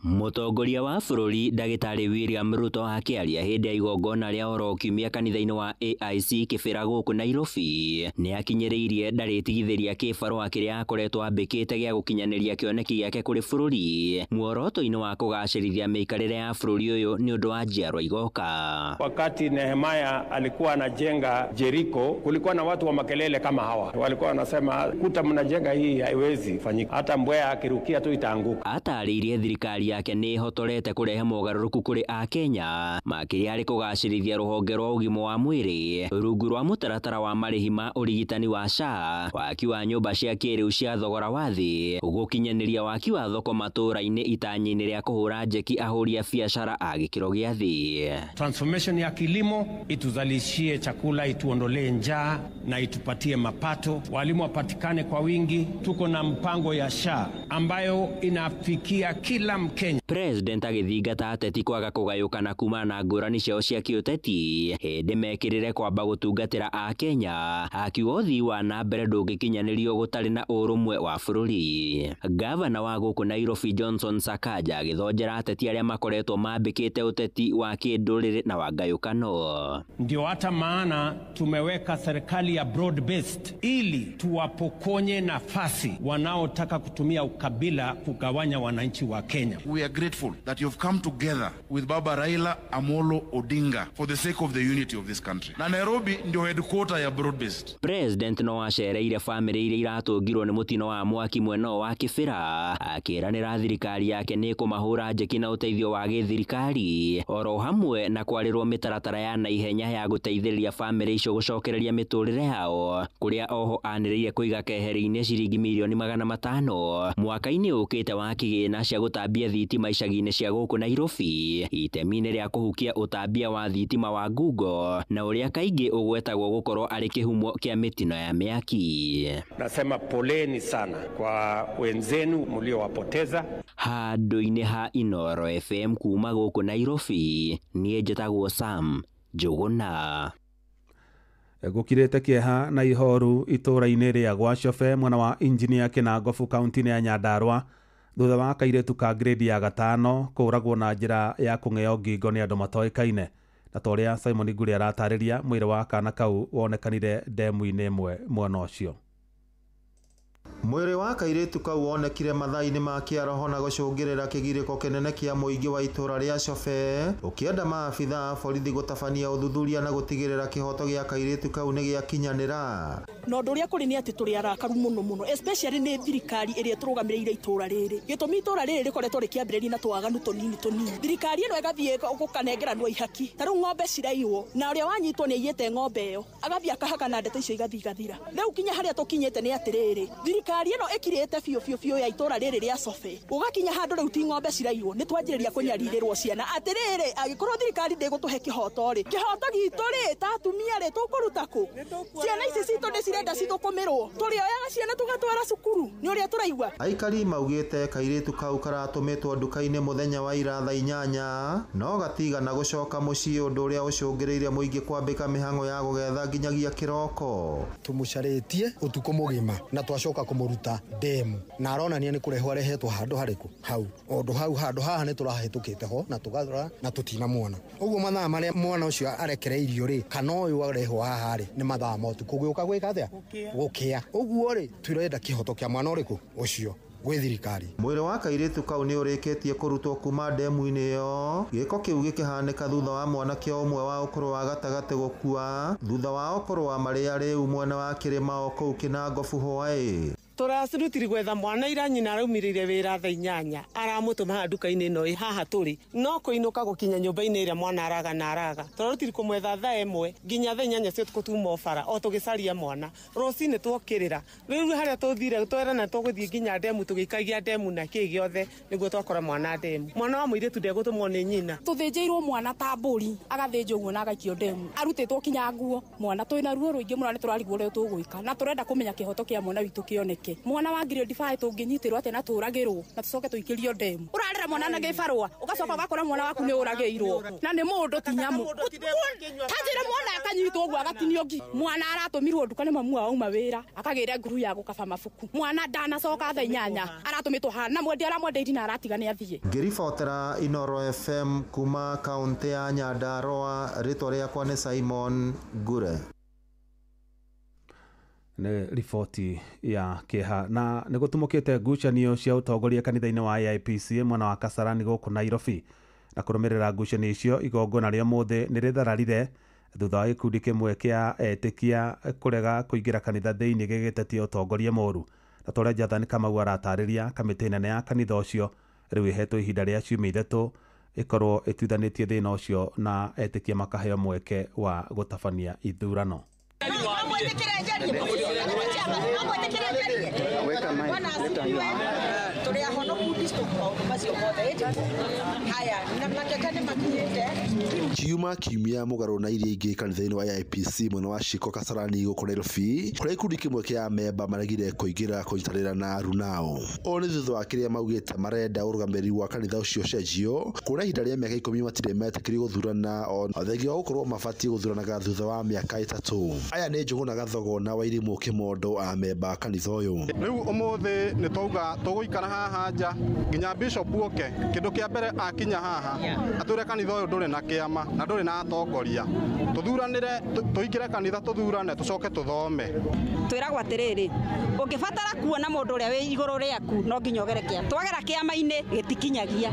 Mũtongoria wa bũrũri ndagĩtarĩ William Ruto akĩaria hĩndĩ ya igongona rĩa oro kiumia kanitha-inĩ wa AIC Kĩbĩra gũkũ Nairobi nĩ akinyĩrĩirie ndarĩtigithĩria kĩbarũa kĩrĩa akoretwo ambĩkĩte gĩa gũkinyanĩria kĩoneki gĩake kũrĩ bũrũri muoroto-inĩ wa kũgacĩrithia mĩikarĩre ya bũrũri ũyũ nĩ ũndũ wa njiarwa igoka. Wakati Nehemaya alikuwa anajenga Jericho, kulikuwa na watu wa makelele kama hawa, walikuwa wanasema kuta mnajenga hii haiwezi fanyika, hata mbweha akirukia tu itaanguka. Atarĩirie thirikari yake nĩ ĩhotorete kũrehe mogarũrũku kũrĩ Akenya makĩria harĩ kũgacĩrithia rũhonge rwa ũgima wa mwĩrĩ rungu rwa mũtaratara wa marĩhi ma ũrigitani wa SHA, waki wa nyũmba cia kĩrĩu cia thogora wa thĩ, gũkinyanĩria waki wa thoko matũũra-inĩ itanya-inĩ rĩa kũhũra njeki ahũri a biacara a gĩkĩro gĩa thĩ. Transformation ya kilimo ituzalishie chakula, ituondolee njaa na itupatie mapato, walimu wapatikane kwa wingi. Tuko na mpango ya SHA ambayo inafikia kila Mkenya. President agĩthingata ateti kwaga kũgayũkana kumana na ngũrani ciao cia kĩũteti hĩndĩ mekĩrĩre kwamba gũtungatĩra Akenya, akiuga ũthii wa na mbere ndũngĩkinyanĩrio gũtarĩ na ũrũmwe wa bũrũri. Gavana wa gũkũ Nairobi Johnson Sakaja agĩthonjera ateti arĩa makoretwo mambĩkĩte ũteti wa kĩndũrĩrĩ na wa ngayũkano. Ndio hata maana tumeweka serikali ya broad based ili tuwapokonye nafasi wanaotaka kutumia ukabila kugawanya wananchi wa Kenya. We are grateful that you've come together with Baba Raila Amolo Odinga for the sake of the unity of this country. Na Nairobi ndio headquarter ya broad based. President no acereire family iria iratũngirwo nĩ mũtino wa mwaki mwena wa Kĩbĩra akĩranĩra thirikari yake nĩ kũmahũra njeki na ũteithio wa gĩthirikari oro hamwe na kwarĩrwo mĩtaratara ya naihenya ya gũteithĩrĩria family icio gũcokereria mĩtũrĩre yao, kũrĩa oho anĩrĩire kũiga keheri-inĩ ciringi mirioni 500 mwaka-inĩ ũkĩte wa kĩgĩna cia gũtambia thitima icagi-inĩ cia gũkũ Nairobi itemi-inĩ rĩa kũhukia ũtambia wa thitima wa ngungo na ũrĩa kaingĩ ũgwetagwo gũkorwo arĩ kĩhumo kĩa mĩtino ya mĩaki. Nasema poleni sana kwa wenzenu mliowapoteza. Handũ-inĩ ha Inooro FM kuma gũkũ Nairobi, niĩ njĩtagwo Sam Njũgũna. Gũkirĩte kĩeha na ihoru itũũra-inĩ rĩa Gwacobe mwena wa Injinia Kĩnangobu kaunti-inĩ ya Nyandarua thutha wa kairĩtu ka grade ya 5 kũũragwo na njĩra ya kũng'eo ngingo nĩ andũ matoĩkaine. Na ta ũrĩa Simon Ngure aratarĩria, mwĩrĩ wa kana kau wonekanire ndemu-inĩ ĩmwe mwena ũcio. Mwĩrĩ wa kairĩtu kau wonekire mathaa-inĩ ma kĩaroho na gũcũngĩrĩra kĩgirĩko kĩnene kĩa mũingĩ wa itũũra rĩa Cobe, ũkĩenda maabitha a borithi gũtabania ũthuthuria na gũtigĩrĩra kĩhoto gĩa kairĩtu kau nĩ gĩakinyanĩra. Na ũndũ ũrĩa kũrĩ nĩ atĩ tũrĩ arakaru mũno mũno, especially nĩ thirikari ĩrĩa ĩtũrũgamĩrĩire itũũra rĩrĩ. Gĩtũmi itũũra rĩrĩ rĩkoretwo rĩkĩambĩrĩria na twaganu tũnini tũnini. Thirikari ĩno ĩgathiĩ gũkanengeranwo ihaki. Ta rĩu ng'ombe ciraiywo na ũrĩa wanyitwo nĩ aiyĩte ng'ombe ĩyo, agathiĩ akahaka na ndeto icio igathiĩ igathira. Rĩu kinya harĩa tũkinyĩte nĩ atĩrĩrĩ, thirikari ĩno ĩkirĩte biũ biũ biũ ya itũũra rĩrĩ rĩa Cobe, ũgakinya handũ rĩu ti ng'ombe ciraiywo, nĩ twanjĩrĩria kũnyarirĩrwo ciana. Atĩrĩrĩ, angĩkorwo thirikari ndĩgũtũhe kĩhoto rĩ, kĩhoto gitũ rĩ ta atumia rĩ tũkũruta kũ? Ciana ici citũ nĩ Tũrenda cithũkũmĩrwo. Tũrĩoyaga ciana tũgatwara cukuru nĩ ũrĩa tũraigua. Aikari maugĩte kairĩtu kau karatũmĩtwo nduka-inĩ mũthenya wa ira thaa 8 no gatigana gũcoka mũciĩ, ũndũ ũrĩa ũcũngĩrĩirie mũingĩ kwambĩka mĩhang'o ya gũgetha nginyagia kĩroko. Tũmũcarĩtie ũtukũ mũgima na twacoka kũmũruta ndemu na aronania nĩ kũrehwo arehetwo handũ harĩkũ hau ũndũ hau handũ haha nĩ tũrahĩtũkĩte ho na tũgatũra na tũtina mwana ũguo mathaa marĩa mwana ũcio arekereirio rĩ kana ũyũ arehwo haha rĩ nĩ mathaa ma ũtukũ gũka gwĩka atĩa gũkĩa ũguo rĩ twĩrenda kĩhoto kĩa mwana ũrĩkũ ũcio gwĩ thirikari. Mwĩrĩ wa kairĩtu kau nĩ ũrĩkĩtie kũrutwo kuma ndemu-inĩ ĩyo. Gĩko kĩu gĩkĩhanĩka thutha wa mwanake ũmwe wa ũkũrũ wa gatagatĩ gũkua thutha wao kũrũa marĩa rĩu mwena wa kĩrĩma o kũu Kĩnangobu hwaĩ. Tũracirutire gwetha mwana ira nyina araumĩrĩire wĩra thaa 8 aramũtũma nduka-inĩ ĩno ĩ haha tũrĩ no kũinũka gũkinya nyũmba-inĩ ĩrĩa mwana araga na araga. Tũrarutire kũmwetha thaa 1 nginya thaa 8 cia ũtukũ tuma bara o tũgĩcaria mwana. Rũcinĩ twokĩrĩra rĩu harĩa tũthire twerana tũgũthiĩ nginya ndemu tũgĩikagia ndemu na kĩ gĩothe nĩguo twakora mwana ndemu. Mwana wa mũirĩtu ndegũtũmwo nĩ nyina. Tũthĩnjĩirwo mwana ta mbũri agathĩnjwo ũguo na agaikio ndemu arutĩtwo kinya nguo. Mwana twĩna ruo rũingĩ mũno nĩ tũrarigwo ũrĩa tũgwĩka na tũrenda kũmenya kĩhoto kĩa mwana witũ kĩoneke. Mwana wa grade 5 tũngĩnyitĩrwo atĩa na tũragĩrwo na tũcoke tũikĩrio ndemu. Ũrarera mwana na gĩbarũa ũgacoka ũgakora mwana waku nĩ ũragĩirwo na nĩ mũndũ ti nyamũ. Tanjĩra mwana akanyitwo ũguo agatinio ngi. Mwana aratũmirwo nduka nĩ mamu wao auma wĩra akagĩra nguru ya gũkaba mabuku. Mwana ndanacoka thaa 8 aratũmĩtwo haha na mwendia aramwendeirie na aratiga nĩ athiĩ. Ngĩribotera Inoro FM kuma kaũntĩ ya Nyandarũa, rĩtwa rĩakwa nĩ Simon Ngure. Nĩ riboti ya kĩeha na nĩ gũtumũkĩte ngucanio cia ũtongoria kanitha-inĩ wa AIPC mwena wa Kasarani gũkũ Nairobi. Na kũrũmĩrĩra ngucanio icio igongona rĩa ũmũthĩ nĩ rĩthararire thutha wa gĩkundi kĩmwe kĩa etĩkia kũrega kũingĩra kanitha thĩinĩ gĩgĩtetia ũtongoria mũru. Na ta ũrĩa Jathan Kamau aratarĩria, kamĩtĩ nene ya kanitha ũcio rĩu ĩhetwo ihinda rĩa ciumia 3 ĩkorwo ĩtuithanĩtie thĩna ũcio na etĩkia makaheo mweke wa gũtabania ithurano. Kiuma kiumia mũgarũ na iria ingĩ kanitha-inĩ wa AIPC mwena wa Shiko Kasarani gũkũ Nairobi kũrĩa ikundi kĩmwe kĩa memba maregire kũingĩra kũnyitanĩra na arunao. Ũũ nĩ thutha wa kĩrĩa maugĩte marenda ũrũgamĩrĩri wa kanitha ũcio ũcenjio kuona ihinda rĩa mĩaka 10 matirĩ metĩkĩrio gũthurana o thengia wa gũkorwo mabatiĩ gũthuranaga thutha wa mĩaka 3. Aya nĩ Njũgũna Gathogo na Wairimũ Kĩmondo a memba kanitha ũyũ. Rĩu ũmũthĩ nĩ twauga tũgũikara haha nja nginya bishop oke. Kĩndũ kĩa mbere akinya haha atwĩre kanitha ũyũ ndũrĩ na kĩama na ndũrĩ na atongoria, tũthuranĩre tũingĩre kanitha tũthurane tũcoke tũthome. Twĩragwo atĩrĩrĩ, ũngĩbatara kuona mũndũ ũrĩa wĩ igũrũ rĩaku no nginya ũgere kĩama. Twagera kĩama-inĩ gĩtikinyagia,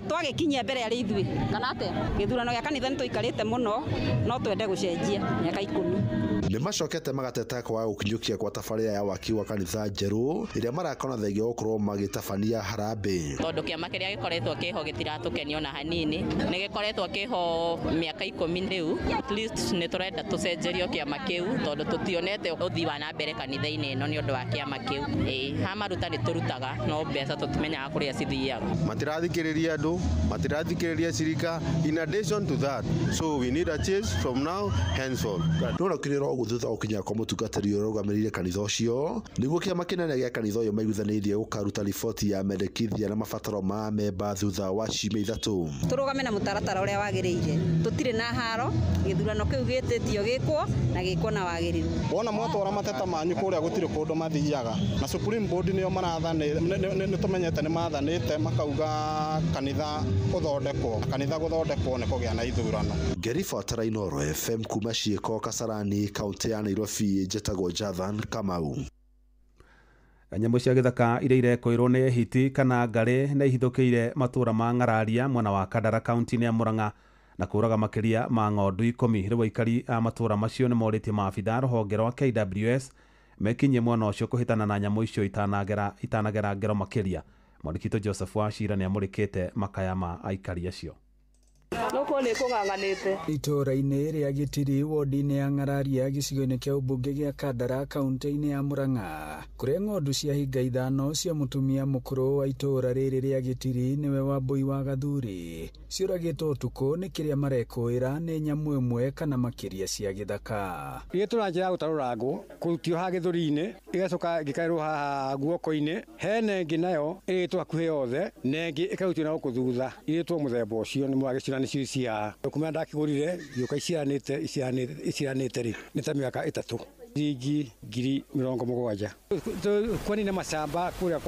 twagĩkinyia mbere arĩ ithuĩ kana atĩa. Gĩthurano gĩa kanitha nĩ tũikarĩte mũno no twende gũcenjia mĩaka 10. Nĩ macokete magateta kwaga gũkinyũkia kwa tabarĩra ya waki wa kanitha njerũ ĩrĩa marakona thengia gũkorwo magĩtabania harambee. Tondũ kĩama kĩrĩa gĩkoretwo kĩho gĩtiratũkenia ona hanini, nĩ gĩkoretwo kĩho mĩaka 10 rĩu. At least nĩ tũrenda tũcenjerio kĩama kĩu tondũ tũtionete ũthii wa na mbere kanitha-inĩ ĩno nĩ ũndũ wa kĩama kĩu. Ha maruta nĩ tũrutaga no mbeca tũtimenyaga kũrĩa cithiaga. Matirathikĩrĩria andũ, matirathikĩrĩria cirika. In addition to that, so we need a change from now henceforth. Nũrakĩrĩrwo ũguo thutha wa gũkinya kwa mũtungatĩri ũrĩa ũrũgamĩrĩire kanitha ũcio nĩguo kĩama kĩnene gĩa kanitha ũyũ maiguithanĩirie gũkaruta riboti ya mendekithia na mabataro ma memba thutha wa ciumia 3. Tũrũgame na mũtaratara ũrĩa wagĩrĩire, tũtirĩ na haro, gĩthurano kĩu gĩtĩtio gĩkwo na gĩkwo na wagĩrĩru. Wona mwatwara mateta manyu kũrĩa gũtirĩ kũndũ mathiaga na Supreme Board nĩo marathanĩte, nĩ tũmenyete nĩ mathanĩte makauga kanitha ũthondekwo, kanitha gũthondekwo nĩ kũgĩa na ithurano. Ngĩribotera Inoro FM kuma Ciĩko Kasarani kaunti ya Nairobi, njĩtagwo Jathan Kamau. Nyamũ cia gĩthaka iria irekũĩrwo nĩ hiti kana ngarĩ nĩ ihithũkĩire matũũra ma Ng'araria mwena wa Kandara kaunti-inĩ ya Murang'a na kũraga makĩria ma ng'ondu 10. Rĩu aikari a matũũra macio nĩ morĩtie maabitha rũhonge rwa KWS mekinyie mwena ũcio kũhĩtana na nyamũ icio itanagera ngero makĩria. Mwandĩki witũ Joseph Wachira nĩ amũrĩkĩte makaya ma aikari acio. Nũkũ nĩ kũng'ang'anĩte. Itũũra-inĩ rĩa Gĩtiri wodi-inĩ ya Ng'araria gĩcigo-inĩ kĩa ũmbunge gĩa Kandara kaunti-inĩ ya Murang'a kũrĩa ng'ondu cia hinga 5 cia mũtumia mũkũrũ wa itũũra rĩrĩ rĩa Gĩtiri nĩwe Wambui wa Gathuri ciũragĩtwo ũtukũ nĩ kĩrĩa marekũĩra nĩ nyamũ ĩmwe kana makĩria cia gĩthaka. Ĩrĩtwo na njĩra ya gũtarũrangwo kũrutio haha gĩthũri-inĩ ĩgacoka ĩgĩkaĩrwo haha guoko-inĩ hena ĩngĩ nayo ĩrĩtwo hakuhĩ yothe na ĩngĩ ĩkarutio na gũkũ thutha ĩrĩtwo mũthemba ũcio nĩ mwagĩciona nĩcio cia kuma ndakĩgũrire gĩũka iciaranĩte rĩ nĩ ta mĩaka 3 ciringi 70,000 kwanina macamba kũrĩa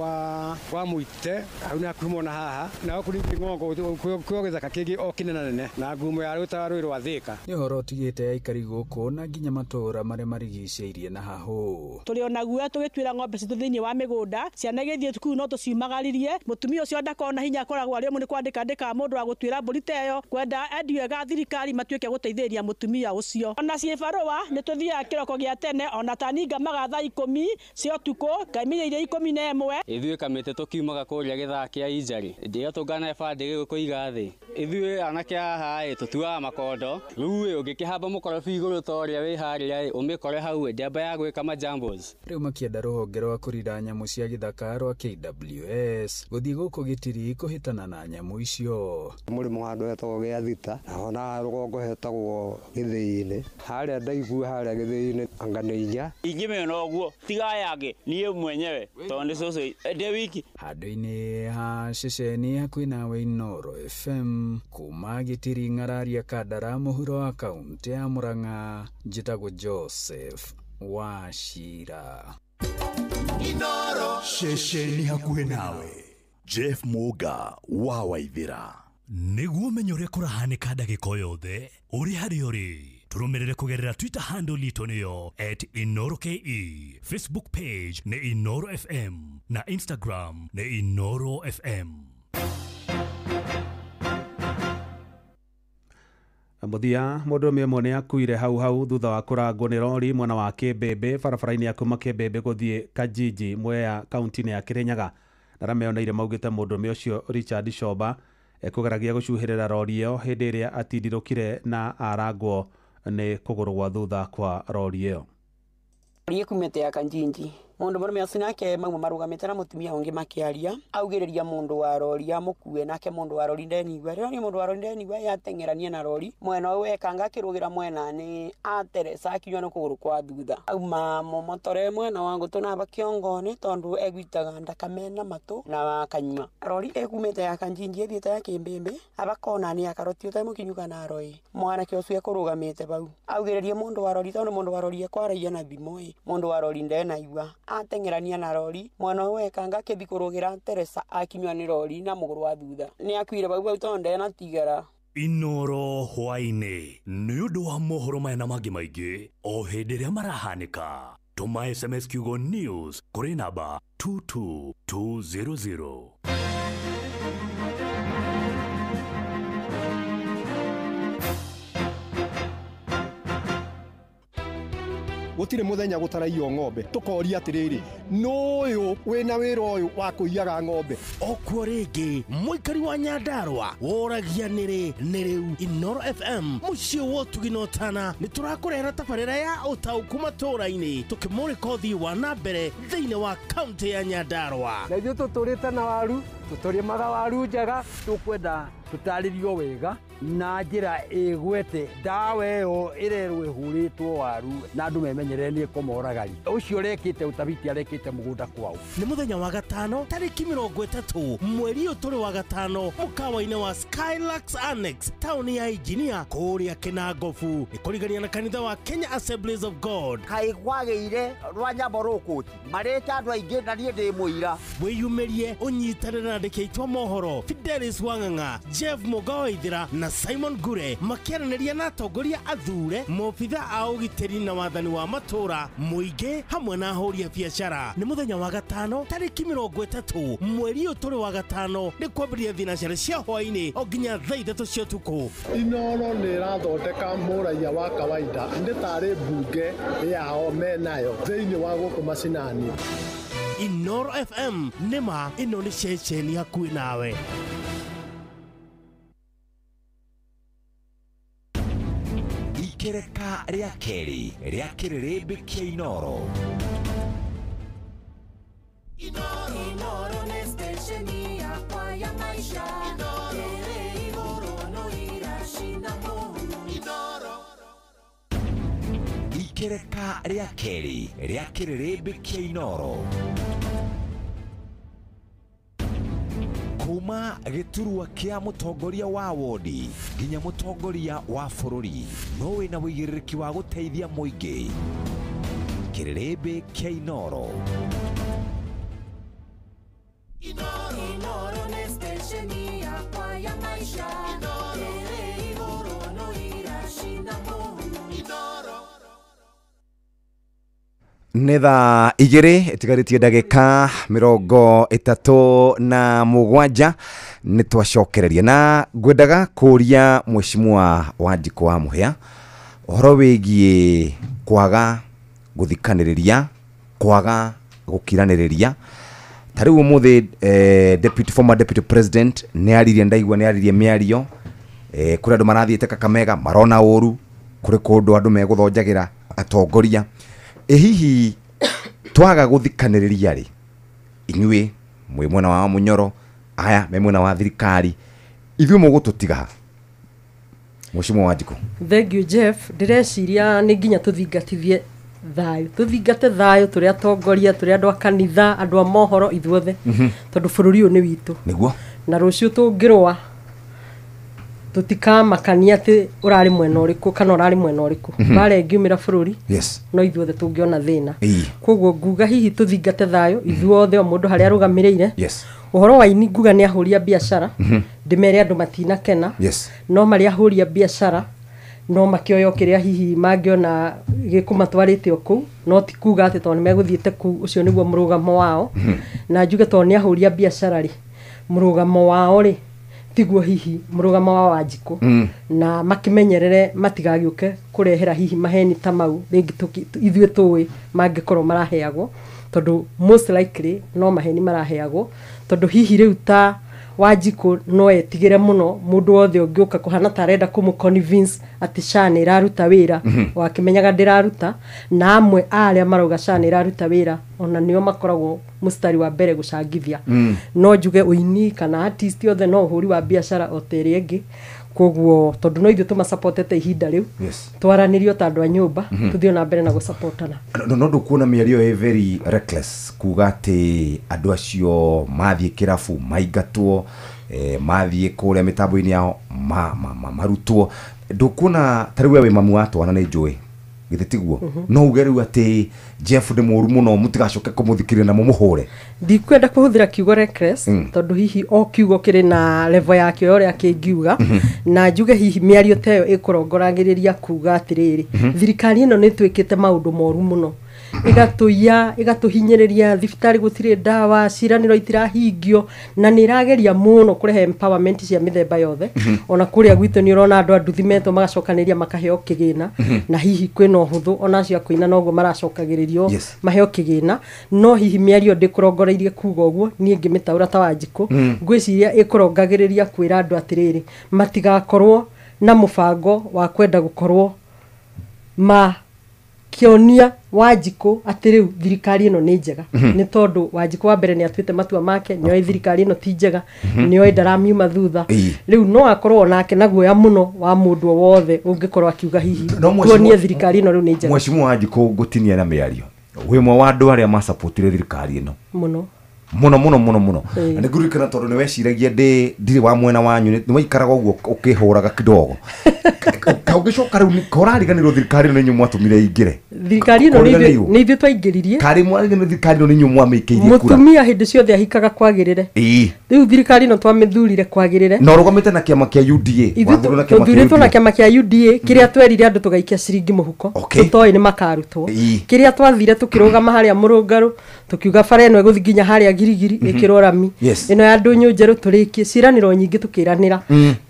kwa Mũite hau nĩ hakuhĩ mũno haha na gũkũ ningĩ ng'ongo kwĩ gĩthaka kĩngĩ o kĩnenanene na ngumo ya rũta rũĩ rwa Thĩka. Nĩ ũhoro ũtigĩte aikari gũkũ na nginya matũũra marĩa marigicĩirie na hahũ. Tũrĩ ona guoya tũgĩtuĩra ng'ombe citũ thĩinĩ wa mĩgũnda ciana igĩthiĩ thukuru no tũciumagaririe mũtumia ũcio ndakona hinya akoragwo arĩ ũmwe nĩ kwandĩka andĩkaga mũndũ wa gũtuĩra mbũri ta ĩyo kwenda endiwega thirikari matuĩke gũteithĩrĩria mũtumia ũcio. Ona ciĩbarũa nĩ tũthiaga kĩroko gĩa tene ona tani ngamaga thaa 10 cia ũtukũ ngaimĩria iria 11. Ithuĩ kamĩtĩ tũkiumaga kũrĩa gĩthaa kĩa injarĩ hĩndĩ ĩyo tũngana ibandĩ gĩgũkũiga thĩ ithuĩ anake haha ĩ tũtuaga makondo rĩu ĩ ũngĩkĩhamba mũkorobi igũrũ ta ũrĩa wĩ harĩa ĩ ũmĩkore hau ĩ ndĩamba ya gwĩka majambos. Rĩu makĩenda rũhonge rwa kũrira nyamũ cia gĩthaka rwa KWS gũthiĩ gũkũ Gĩtiri kũhĩtana na nyamũ icio. Mũrĩmo handũ hetagwo gĩa Thita naho na rũgongo hetagwo Gĩthĩi-inĩ harĩa ndaigua harĩa Gĩthĩi-inĩ anga nĩ 4 ingĩmĩona ũguo tiga yangĩ niĩ mwenyewe tondũ nĩ cũcũ ndĩ wiki. Handũ-inĩ ha ceceni hakuhĩ nawe Inooro FM kuma Gĩtiri Ng'araria Kandara mũhuro wa kaunti ya Murang'a njĩtagwo Joseph Wachira. Inooro ceceni hakuhĩ nawe. Jeff Muga wa Waithira. Nĩguo ũmenye ũrĩa kũrahanĩka ndagĩka o yothe ũrĩ harĩa ũrĩ tũrũmĩrĩre kũgerera Twitter handle itũ nĩyo @InooroKE, Facebook page nĩ Inooro FM na Instagram nĩ Inooro FM. Mũthia mũndũrũme ũmwe nĩ akuire hau hau thutha wa kũrangwo nĩ rori mwena wa Kĩmbĩmbĩ barabara-inĩ ya kuma Kĩmbĩmbĩ gũthiĩ Kajiji Mwea kaunti-inĩ ya Kĩrĩnyaga. Na arĩa meyoneire maugĩte mũndũrũme ũcio Richard Shoba ekũgeragia gũcuhĩrĩra rori ĩyo hĩndĩ ĩrĩa atindirũkire na arangwo nĩ kũgũrũ gwa thutha kwa rori ĩyo. Rori ĩkumĩte ya Kanjinji mundu murume ucio nake mauma marugamite na mutumia ungi makiaria augiriria mundu wa rori amukue nake mundu wa rori ndenigua rĩo ni mundu wa rori ndenigua yateng'erania na rori mwena ũyũ wekanga akĩrũgĩra mwena ni ateresa akinywa nĩ kũgũrũ kwa thutha auma mũmotore mwena wa ngũtũ na aba kĩongo-inĩ tondũ egwitaga ndakame na matũ na kanyua rori ĩkumĩte ya Kanjinji ĩthiĩte ya Kĩmbĩmbĩ aba kona nĩ akaroti ũtemũkinyu kana aroi mwanake ũcio ekũrũgamĩte bau augĩrĩria mundu wa rori tondũ mundu wa rori ekwaragia na thimũ ĩ mundu wa rori ndenaigua ateng'erania na rori mwena ũyũ wekanga akĩthi kũrũgĩra Teresa akinywa nĩ rori na mũgũrũ wa thutha nĩ akuire bau bau tondũ ndenatigara. Inooro hwaĩ-inĩ nĩ ũndũ wa mohoro maya na mangĩ maingĩ o hĩndĩ ĩrĩa marahanĩka tũma SMS kiugo news kũrĩ namba 22200. Gũtirĩ mũthenya gũtaraiywo ng'ombe tũkoria atĩrĩrĩ nũyũ wĩna wĩra ũyũ wa kũiyaga ng'ombe. Okuo rĩngĩ mũikari wa Nyandarũa woragia nĩrĩ nĩ rĩu Inooro FM mũciĩ wa ũtugi na ũtana nĩ tũrakũrehera tabarĩra ya ũtaũku matũũra-inĩ tũkĩmũrĩka ũthii wa na mbere thĩinĩ wa kaũntĩ ya Nyandarũa. Na ithuĩ tũtũrĩte na waru tũtũrĩmaga waru njega tũkwenda tũtarĩrio wega na njĩra ĩgwete ndawa ĩyo ĩrerwo ĩhũrĩtwo waru na andũ memenyerere nĩ ĩkũmoragari ũcio ũrekĩte ũtabiti arekĩte mũgũnda kwao. Nĩ mũthenya wa gatano tarĩki 30 mweri ũyũ tũrĩ wa gatano mũkawa-inĩ wa Skylux Annex taũni ya Engineer kũrĩa Kĩnangobu nĩ kũrigania na kanitha wa Kenya Assemblies of God. Kaĩ kwagĩire rwa nyambo rũkũti marĩte andũ aingĩ na niĩ ndĩ mũira. Wĩyumĩrie ũnyitanĩre na andĩki aitũ a mohoro Fidelis Wang'ang'a, Jeff Mũga Waithĩra na Simon Gure makĩaranĩria na atongoria athure mobitha a ũgitĩri na wathani wa matũũra mũingĩ hamwe na ahũri a biacara. Nĩ mũthenya wa gatano tarĩki 30 mweri ũyũ tũrĩ wa gatano nĩ kwambĩrĩria thinacara cia hwaĩ-inĩ o nginya thaa 3 cia ũtukũ. Inooro nĩ ĩrathondeka mũraiya wa kawaida nĩ tarĩ mbunge yao menayo thĩinĩ wa gũkũ macinani. Inooro FM nĩma ĩno nĩ ceceni hakuhĩ nawe. Ikereka rĩa kerĩ rĩa kĩrĩrĩmbĩ kĩa Inoro. Inoro nĩ stesheni yakwa ya maisha. Ĩrĩ igũrũ no iracina mũhu. Ikereka rĩa kerĩ rĩa kĩrĩrĩmbĩ kĩa Inoro. Kuma gĩturwa kĩa mũtongoria wa wodi nginya mũtongoria wa bũrũri, no wĩna wĩigĩrĩrĩki wa gũteithia mũingĩ. Kĩrĩrĩmbĩ kĩa Inoro. Inoro nĩ stesheni yakwa ya maisha. Ĩrĩ igũrũ no iracina mũhu. Nĩ thaa 2 ĩtigarĩtie ndagĩka 37 nĩ twacokereria na ngwendaga kũria mheshimiwa Wanjikũ wa Mũhĩa ũhoro wĩgiĩ kwaga gũthikanĩrĩria, kwaga gũkiranĩrĩria. Ta rĩu ũmũthĩ deputy, former deputy president nĩ aririe, ndaigua nĩ aririe mĩario kũrĩ andũ marathiĩte Kakamega marona ũru, kũrĩ kũndũ andũ megũthonjagĩra atongoria. Ĩ hihi twaga gũthikanĩrĩria rĩ, inyuĩ mwĩ mwena wa Munyoro, aya me mwena wa thirikari, ithuĩ mũgũtũtiga ha? Mheshimiwa Wanjikũ. Thank you Jeff. Ndĩreciria nĩ nginya tũthingatithie thayũ, tũthingate thayũ tũrĩ atongoria, tũrĩ andũ a kanitha, andũ a mohoro, ithuothe, tondũ bũrũri ũyũ nĩ witũ. Nĩguo. Na rũciũ tũngĩrũa tũtikamakania atĩ ũrarĩ mwena ũrĩkũ kana ũrarĩ mwena ũrĩkũ. Mbara ĩngiumĩra bũrũri, no ithuothe tũngĩona thĩna. Koguo nguga hihi tũthingate thayũ ithuothe, o mũndũ harĩa arũgamĩrĩire. Ũhoro wa ini nguga nĩ ahũri a biacara, ndĩmere andũ matinakena, no marĩa ahũri a biacara no makĩoya kĩrĩa hihi mangĩona gĩkũmatwarĩte o kũu, no ti kuga atĩ tondũ nĩmegũthiĩte kũu ũcio nĩguo mũrũgamo wao. Na njuge tondũ nĩ ahũri a biacara rĩ, mũrũgamo wao rĩ tiguo hihi mũrũgamo wa Wanjikũ, na makĩmenyerere matigagĩũke kũrehera hihi maheni ta mau rĩngĩ ithuĩ tũĩ mangĩkorwo maraheagwo, tondũ most likely no maheni maraheagwo, tondũ hihi rĩu ta Wanjikũ no etigĩre mũno mũndũ wothe ũngĩũka kũhana ta arenda kũmũ convince atĩ SHA nĩ ĩraruta wĩra, wakĩmenyaga ndĩraruta, na amwe a arĩa marauga SHA nĩ ĩraruta wĩra ona nĩo makoragwo mũstari wa mbere gũcangithia. No njuge ũini kana artist othe no ũhũri wa biacara o ta ĩrĩa ĩngĩ, koguo tondũ no ithuĩ tũmasupportete ihinda rĩu, twaranĩrio ta andũ a nyũmba, tũthiĩ na mbere na gũsupportana. No ndũkuona mĩario ĩ very reckless kuga atĩ andũ acio mathiĩ kĩrabu maingatwo, mathiĩ kũrĩa mĩtambo-inĩ yao marutwo. Ndũkuona ta rĩu we wĩ mamu wa twana nĩ njũĩ, githĩ tiguo? No uge rĩu atĩ Jeff nĩ mũru mũno, mũtigacoke kũmũthikĩrĩria na mũmũhũre. Ndikwenda kũhũthĩra kiugo reckless, tondũ hihi o kiugo kĩrĩ na level yakĩo ũrĩa kĩngiuga, na njuge hihi mĩario ta ĩyo ĩkũrongoragĩrĩria kuga atĩrĩrĩ, thirikari ĩno nĩ ĩtwĩkĩte maũndũ moru mũno, ĩgatũiya, ĩgatũhinyĩrĩria, thibitarĩ gũtirĩ ndawa, ciĩranĩro itirahingio, na nĩ ĩrageria mũno kũrehe empowerment cia mĩthemba yothe. Ona kũrĩa gwitũ nĩ ũrona andũ a nduthi metwo magacokanĩria makaheo kĩgĩna, na hihi kwĩna ũhũthũ ona acio a kũina noguo maracokagĩrĩrio maheo kĩgĩna, no hihi mĩario ndĩkũrongoreirie kuga ũguo, niĩ ngĩmĩtaũra ta Wanjikũ, ngwĩciria ĩkũrongagĩrĩria kwĩra andũ atĩrĩrĩ, matigakorwo na mũbango wa kwenda gũkorwo ma kĩonia Wanjikũ atĩ rĩu thirikari ĩno nĩ njega, nĩ tondũ Wanjikũ wa mbere nĩ atuĩte matua make, nĩoĩ thirikari ĩno ti njega, nĩoĩ ndaramiuma thutha. Rĩu no akorwo onake na guoya mũno wa mũndũ o wothe ũngĩkorwo akiuga hihi tuonie thirikari ĩno rĩu nĩ njega. Mheshimiwa Wanjikũ, ngũtinia na mĩario, wĩ ũmwe wa andũ arĩa macapotire thirikari ĩno mũno mũno mũno mũno mũno, na nĩngũririkana tondũ nĩ weciragia ndirĩ wa mwena wanyu, nĩ waikaraga ũguo ũkĩhũraga kidogo. Ũgĩcoka rĩu korariganĩrwo thirikari ĩno nĩ inyuĩ mwatũmire ĩingĩre. Thirikari ĩno nĩ ithuĩ twaingĩririe. Karĩ mwariganĩrwo thirikari ĩno nĩ inyuĩ mwamĩikĩirie kura. Mũtumia hĩndĩ ciothe ahikaga kwagĩrĩre. Rĩu thirikari ĩno twamĩthurire kwagĩrĩre. Na ũrũgamĩte na kĩama kĩa UDA. Tũthurĩtwo na kĩama kĩa UDA kĩrĩa twerire andũ tũgaikia ciringi mũhuko, tũtoĩ nĩ makarutwo. Kĩrĩa twathire tũkĩrũgama harĩa mũrũngarũ, Tukiuga bara ĩno ĩgũthiĩ nginya harĩa Girigiri ĩkĩrwo rami. Ĩno ya ndũnyũ njerũ tũrĩkie ciĩranĩro nyingĩ tũkĩranĩra.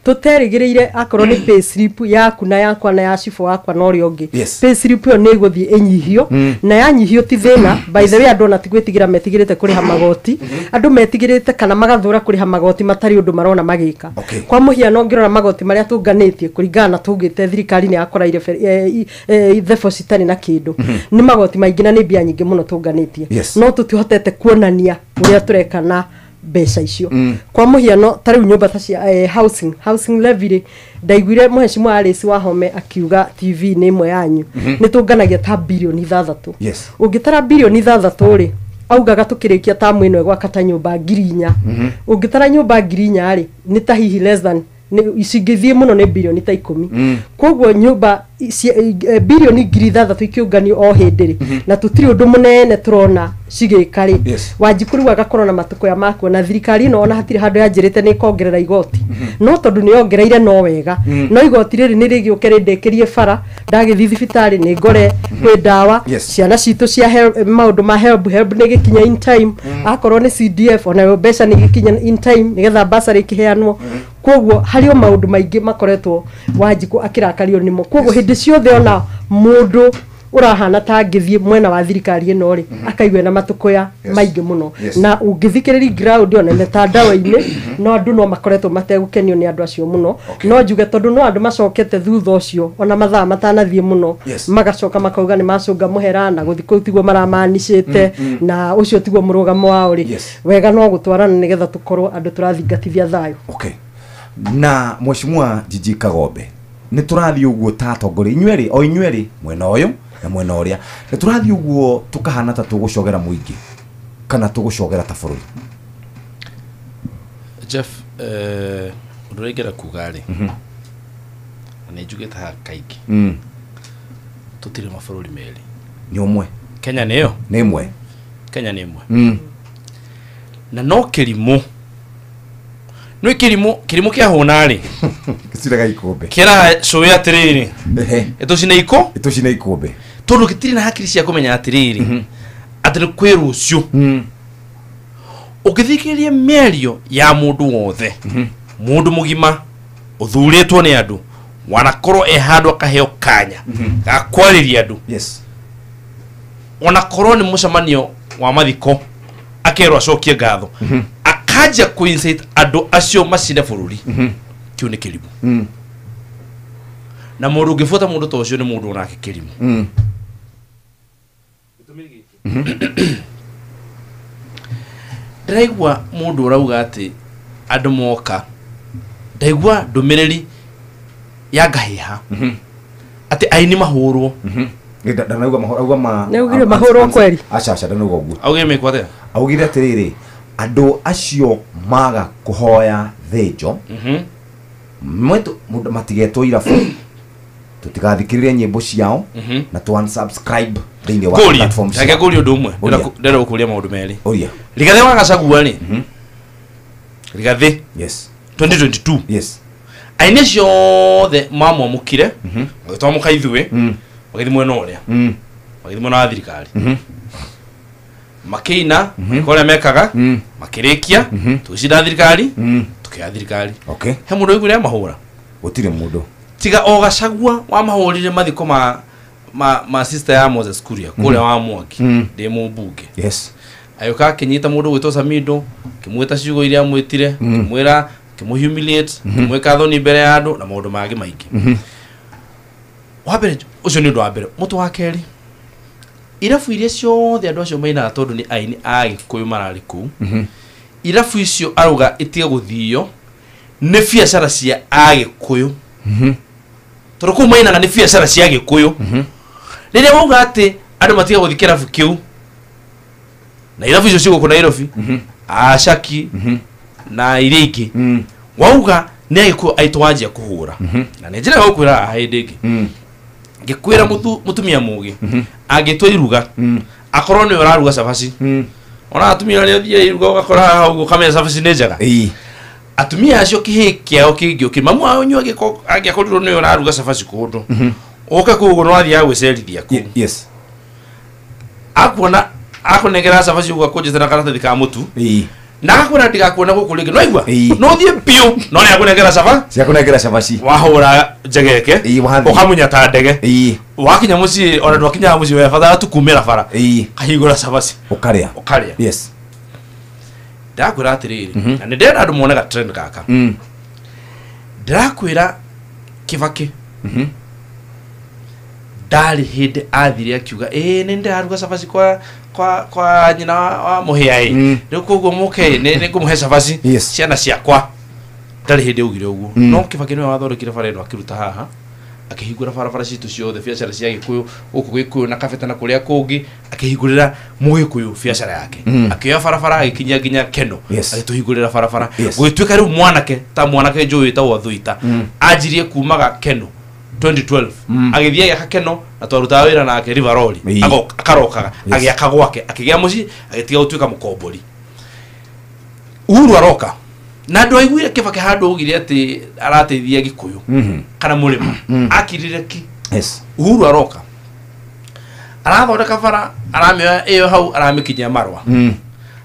Tũterĩgĩrĩire akorwo nĩ pay slip yaku na yakwa na ya cibũ wakwa na ũrĩa ũngĩ. Pay slip ĩyo nĩ ĩgũthiĩ ĩnyihio na yanyihio ti thĩna. By the way, andũ ona ti gwĩtigĩra metigĩrĩte kũrĩha magoti. Andũ metigĩrĩte kana magathũra kũrĩha magoti matarĩ ũndũ marona magĩka. Kwa mũhiano ũngĩrora magoti marĩa tũnganĩtie kũringana na tũgĩte thirikari nĩ yakora ithebo citarĩ na kĩndũ. Nĩ magoti maingĩ na nĩ mbia nyingĩ mũno tũnganĩtie. No tũtihotete kuonania ũrĩa tũreka na mbeca icio. Kwa mũhiano ta rĩu nyũmba ta cia housing levy rĩ, ndaiguire mũhecimwa Alice Wahome akiuga TV-inĩ ĩmwe yanyu nĩ tũnganagia ta birioni 6. Ũngĩtara birioni 6 rĩ, augaga tũkĩrĩkia tamu ĩno ĩgwaka ta nyũmba 4,000. Ũngĩtara nyũmba 4,000 rĩ, nĩ ta hihi less than cingĩthiĩ mũno nĩ birioni ta 10. Koguo nyũmba birioni 6,000 ikĩũnganio o hĩndĩ rĩ, na tũtirĩ ũndũ mũnene tũrona cigĩka rĩ. Wanjikũ rĩu agakorwo na matũkũya makuo na thirikari ĩno ona hatirĩ handũ yanjĩrĩte nĩ ĩkongerera igoti. No tondũ nĩ yongereire no wega. No igoti rĩrĩ nĩ rĩgĩũke rĩndĩkĩrie bara, ndagĩthiĩ thibitarĩ nĩ ngore kwĩ ndawa, ciana citũ cia maũndũ ma help nĩ gĩkinya in time. Akorwo nĩ CDF onayo mbeca nĩ gĩkinya in time nĩgetha bursary ĩkĩheanwo. Koguo harĩ o maũndũ maingĩ makoretwo Wanjikũ akĩrakario nĩmo. Koguo hĩndĩ ciothe ona mũndũ ũrahana ta angĩthiĩ mwena wa thirikari ĩno rĩ, akaigua na matũkũya maingĩ mũno. Na ũngĩthikĩrĩria ground ona mĩtandao-inĩ, no andũ no makoretwo mategũkenio nĩ andũ acio mũno. No njuge tondũ no andũ macokete thutha ũcio ona mathaa matanathiĩ mũno, magacoka makauga nĩ macũnga mũhera na gũthiĩ kũu tiguo maramanicĩte na ũcio tiguo mũrũgamo wao rĩ. Wega no gũtwarana nĩgetha tũkorwo andũ tũrathingatithia thayũ. Na mheshimiwa Gigi Kagombe, nĩ tũrathiĩ ũguo ta atongoria inyuerĩ o inyuerĩ mwena ũyũ na mwena ũrĩa, nĩ tũrathiĩ ũguo tũkahana ta tũgũcogera mũingĩ kana tũgũcogera ta bũrũri? Jeff, ũndũ ũrĩa ingĩenda kuga rĩ, na nĩ njugĩte haha kaingĩ, tũtirĩ mabũrũri merĩ. Nĩ ũmwe. Kenya nĩyo? Nĩ ĩmwe. Kenya nĩ ĩmwe. Na no kĩrimũ nä kä rimå kä ahåna rä gĩciraga ikũmbĩ kä cũĩ atĩrĩrĩ ĩtũcine ikũ ĩtũcine ikũmbĩ tondũ gĩtirĩ na hakiri cia kũmenya atĩrĩrĩ atĩ nĩ kwĩ rũciũ. Ũngĩthikĩrĩria mĩario ya mũndũ wothe, mũndũ mũgima ũthurĩtwo nĩ andũ wanakorwo e handũ akaheo kanya ga kwarĩria andũ, onakorwo nĩ mũcemanio wa mathiko akerwo acokie ngatho, akaja kuincite andũ acio macine bũrũri, kĩu nĩ kĩrimũ. Na mũndũ ũngĩbuata mũndũ ta ũcio nĩ mũndũ onake kĩrimũ. Ndĩraigua mũndũ ũrauga atĩ andũ moka, ndaigua ndũmĩrĩri ya ngahĩha atĩ aini mahũrwo. Ndanauga mahũrwo ma Nĩaugire mahũrwo kweri? Aca aca ndanauga ũguo. Augire mekwo atĩa? Augire atĩrĩrĩ, andũ acio maga kũhoya thĩnjo matigetwo irabu, tũtigathikĩrĩrie nyĩmbo ciao na tũ unsubscribe thĩinĩ wa platform ciao. Reke ngũrie ũndũ ũmwe, ndĩrenda gũkũria maũndũ merĩ. Ũria. Rigathĩ wa Gachagua rĩ, Rigathĩ 2022 aini acio othe mamwamũkire magĩtwamũka ithuĩ, magĩthiĩ mwena ũrĩa, magĩthiĩ mwena wa thirikari, makĩina ũrĩa mekaga, makĩrĩkia tũgĩcinda thirikari, tũkĩoya thirikari. He mũndũ ũiguire amahũra? Gũtirĩ mũndũ. Tiga o Gachagua wamahũrire mathiko ma sister ya Moses Kuria kũrĩa wa Mwangi, ndĩ mũmbunge. Agĩũka akĩnyita mũndũ gwĩtwo Samido, akĩmwĩta ciugo iria amwĩtire, akĩmwĩra, akĩmũhumiliate, akĩmwĩka thoni mbere ya andũ na maũndũ mangĩ maingĩ. Wa mbere ũcio nĩ ũndũ wa mbere. Mũtũ wa kerĩ, irabu iria ciothe andũ acio mainaga tondũ nĩ aini a Gĩkũyũ mararĩ kũu, irabu icio arauga itige gũthio nĩ biacara cia Agĩkũyũ. Tondũ kũu mainaga nĩ biacara cia Gĩkũyũ. Rĩrĩa wauga atĩ andũ matige gũthiĩ kĩrabu kĩu, na irabu icio cigũkũ Nairobi, Ashaki na iria ingĩ, wauga nĩ Agĩkũyũ aitũ wanjia kũhũra. Na nĩ njĩra ya gũkwĩra haha hĩndĩ ĩngĩ, ngĩkwĩra mũtumia mũgĩ angĩtua iruga, akorwo nĩwe ũraruga cabaci, ona atumia arĩa ũthiaga iruga ũgakora haha ũguo ũkamenya cabaci nĩ njega, atumia acio kĩhĩĩ kĩao kĩngĩũkĩra, mamu wao inyuĩ angĩakorirwo nĩwe ũraruga cabaci kũndũ, ũke kũu ũguo nĩwathiaga gwĩcerithia kũu, akuona Akunengera cabaci uguo akũnjĩte na karatathi ka mũtu. Na agakwĩra ndigakuona gũkũ rĩngĩ. No igua? No thiĩ biũ. No nĩ akũnengera caba? Ciakũnengera cabaci. Wahũra njegeke. Ũkamunya ta ndege. Wakinya mũciĩ ona ndwakinyaga mũciĩ webatara tu kumĩra bara. Kahingũra cabaci. Ũkarĩa. Ũkarĩa. Yes. Ndakwĩra atĩrĩrĩ. Na nĩ ndĩrenda andũ mone ga trend gaka. Ndĩrakwĩra Kibaki. Ndarĩ hĩndĩ athire akiuga ĩĩ nĩ ndĩraruga cabaci kwa nyina wa mũhĩa ĩ rĩu koguo mũke nĩ ngũmũhe cabaci ciana ciakwa. Ndarĩ hĩndĩ augire ũguo. No Kibaki nĩwe wathondekire bara ĩno akĩruta haha akĩhingũra barabara citũ ciothe biacara cia Gĩkũyũ gũkũ Gĩkũyũ na Kabete na kũrĩa kũngĩ akĩhingũrĩra Mũgĩkũyũ biacara yake. Akĩoya barabara agĩkinyia nginya Keno agĩtũhingũrĩra barabara. Gũgĩtuĩka rĩu mwanake ta mwanake njũĩ wĩtagwo Thuita anjirie kumaga Keno 2012 agĩthiĩ agĩaka Keno na twarutaga wĩra nake River Rory akarokaga agĩaka gwake akĩgĩa mũciĩ agĩtiga gũtuĩka mũkombori. Uhuru aroka na andũ aiguire Kibaki handũ augire atĩ arateithia Gĩkũyũ kana mũrĩma akirire ki. Uhuru aroka arathondeka bara aramĩoya ĩyo hau aramĩkinyia Marwa.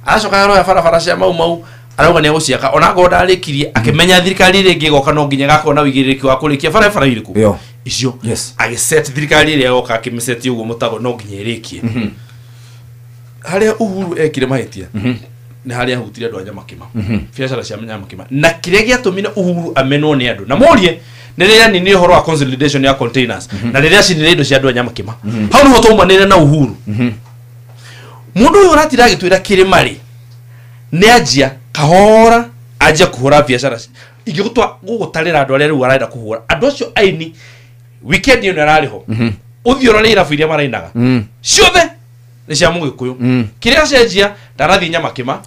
Aracoka aroya barabara cia Mau Mau arauga nĩ egũciaka ona akorwo ndarĩkirie akĩmenya thirikari ĩrĩa ĩngĩ ĩgoka no nginya ĩgakorwo na ũigĩrĩrĩki wa kũrĩkia barabara irĩkũ icio. Agĩset thirikari ĩrĩa ĩgoka akĩmĩseti ũguo mũtago no nginya ĩrĩkie. Harĩa Uhuru ekire mahĩtia nĩ harĩa ahutirie andũ a Nyamakĩma biacara cia Nyamakĩma na kĩrĩa gĩatũmire Uhuru amenwo nĩ andũ na mũrie nĩ rĩrĩa ninire ũhoro wa consolidation ya containers na rĩrĩa acinire indo cia andũ a Nyamakĩma. Hau nĩho twaumanire na Uhuru. Mũndũ ũyũ ũratira agĩtwĩra kĩrĩma rĩ nĩ anjia kahora anjia kũhũra biacara ingĩgũtwa gũgũtarĩra andũ arĩa rĩu arenda kũhũra andũ acio aini weekend ĩno ĩrarĩ ho ũthiĩ ũrore irabu iria marainaga ciothe nĩ cia Mũgĩkũyũ. Kĩrĩa cenjia ndarathiĩ Nyamakĩma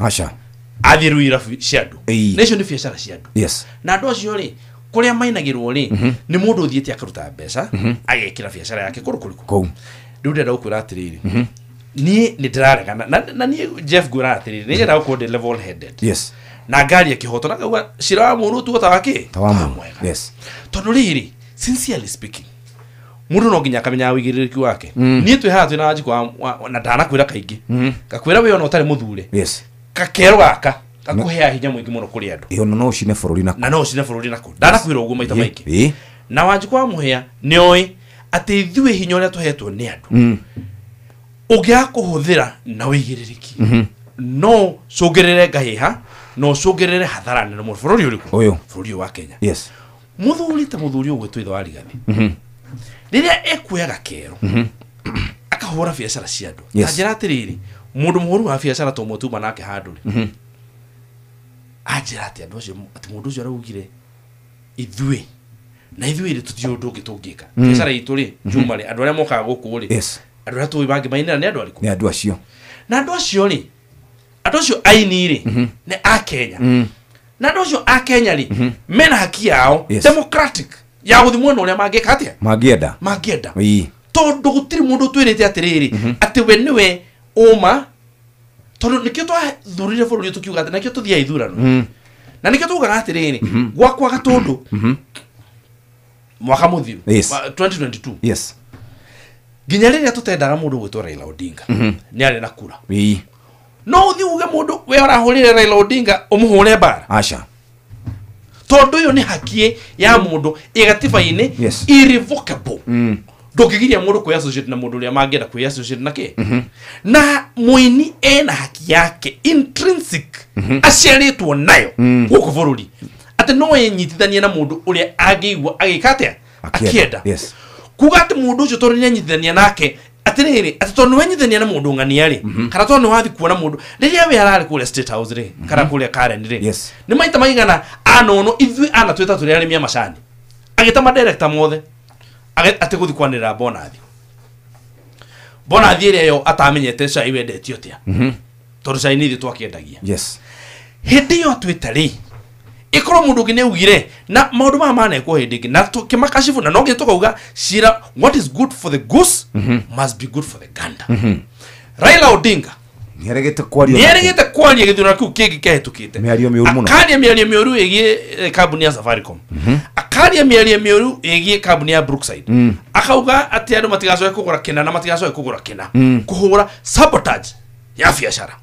athiĩ rĩu irabu cia andũ na icio nĩ biacara cia andũ. Na andũ acio rĩ kũrĩa mainagĩrwo rĩ nĩ mũndũ ũthiĩte akaruta mbeca agekĩra biacara yake kũndũ kũrĩkũ. Rĩu ndĩrenda gũkwĩra atĩrĩrĩ niĩ nĩ ndĩraregana na niĩ Jeff ngwĩra atĩrĩrĩ nĩ nyendaga gũkorwo ndĩ level headed. Na ngaria kĩhoto na ngauga cira wa mũndũ ũtuo ta wa kĩ ta wa mwega. Tondũ rĩrĩ sincerely speaking mũndũ no nginya akamenyaga ũigĩrĩrĩki wake. Niĩ twĩ haha twĩna Wanjikũ na ndanakwĩra kaingĩ ngakwĩra wĩ ona ũtarĩ mũthure kakero gaka gakũheaga hinya mũingĩ mũno kũrĩ andũ. Ĩyo no ũcine bũrũri nako. Na no ũcine bũrũri nako. Ndanakwĩra ũguo maita maingĩ. Na Wanjikũ wa Mũhĩa nĩ oĩ atĩ ithuĩ hinya ũrĩa tũhetwo nĩ andũ ũngĩaga kũhũthĩra na ũigĩrĩrĩki no cũngĩrĩre ngahĩha no cũngĩrĩre hathara nene mũno bũrũri ũrĩkũ? Bũrũri ũyũ wa Kenya. Mũthuri ta mũthuri ũgwĩtwo ithe wa Rigathi rĩrĩa ekuoya gakero akahũra biacara cia andũ ta njĩra atĩrĩrĩ mũndũ mũhũru wa biacara to tuma nake handũ rĩ anjĩra atĩ andũ acio atĩ mũndũ ũcio araugire ithuĩ na ithuĩ rĩ tũtiũĩ ũndũ ũngĩ tũngĩka biacara itũ rĩ Juma rĩ andũ arĩa mokaga gũkũ rĩ andũ arĩa tũĩ mangĩ mainĩra nĩ andũ arĩkũ? Nĩ andũ acio. Na andũ acio rĩ andũ acio aini rĩ nĩ a Kenya. Na andũ acio a Kenya rĩ mena haki yao democratic ya gũthiĩ mwena ũrĩa mangĩka atĩa? Mangĩenda. Tondũ gũtirĩ mũndũ ũtwĩrĩte atĩrĩrĩ atĩ we nĩwe ũma tondũ nĩkĩo twathurire bũrũri ũyũ tũkiuga atĩ nakĩo tũthiaga ithurano na nĩkĩo tugaga atĩrĩrĩ gwakwa Gatũndũ mwaka mũthiru 2022 nginya rĩrĩa tũtendaga mũndũ gwĩtwo Raila Odinga nĩ arĩ na kura. No ũthiĩ uge mũndũ we ũrahũrire Raila Odinga ũmũhũre mbara. Aca. Tondũ ĩyo nĩ haki ya mũndũ ĩ gatiba-inĩ irrevocable. Ndũngĩgiria mũndũ kwĩ associate na mũndũ ũrĩa mangĩenda kwĩ associate na kĩ. Na mũini ena haki yake intrinsic aciarĩtwo nayo gũkũ bũrũri atĩ no enyitithanie na mũndũ ũrĩa angĩigua agĩka atĩa akĩenda. Kuga atĩ mũndũ ũcio tondũ nĩanyitithania nake atĩrĩrĩ atĩ tondũ nĩwenyithania na mũndũ ng'ania rĩ kana tondũ nĩwathiĩ kuona mũndũ rĩrĩa we ararĩ kũrĩa State House rĩ kana kũrĩa Karen rĩ nĩ maita maigana anono ithuĩ ana twĩta tũrĩ arĩmi a macani agĩta madirector mothe atĩ gũthiĩ kwanĩrĩra bonathi bonathi ĩrĩa yo atamenyete cai wendetio atĩa tondũ cai nĩ ithuĩ twakĩendagia. Hĩndĩ ĩyo atwĩta rĩ ikorwo mũndũ ũngĩ nĩaugire na maũndũ maya manekwo hĩndĩ ĩngĩ na tũkĩmakashibu na no nginya tũkauga cira what is good for the goose must be good for the gander. Raila Odinga nĩaregete kwaria nĩaregete kwaria gĩthurano kĩu kĩngĩ kĩahĩtũkĩte mĩario mĩũru mũno akaria mĩario mĩũru ĩgiĩ kambuni ya Safaricom akaria mĩario mĩũru ĩgiĩ kambuni ya Brookside akauga atĩ andũ matigacoke kũgũra kĩna na matigacoke kũgũra kĩna kũhũra sabotage Ya biacara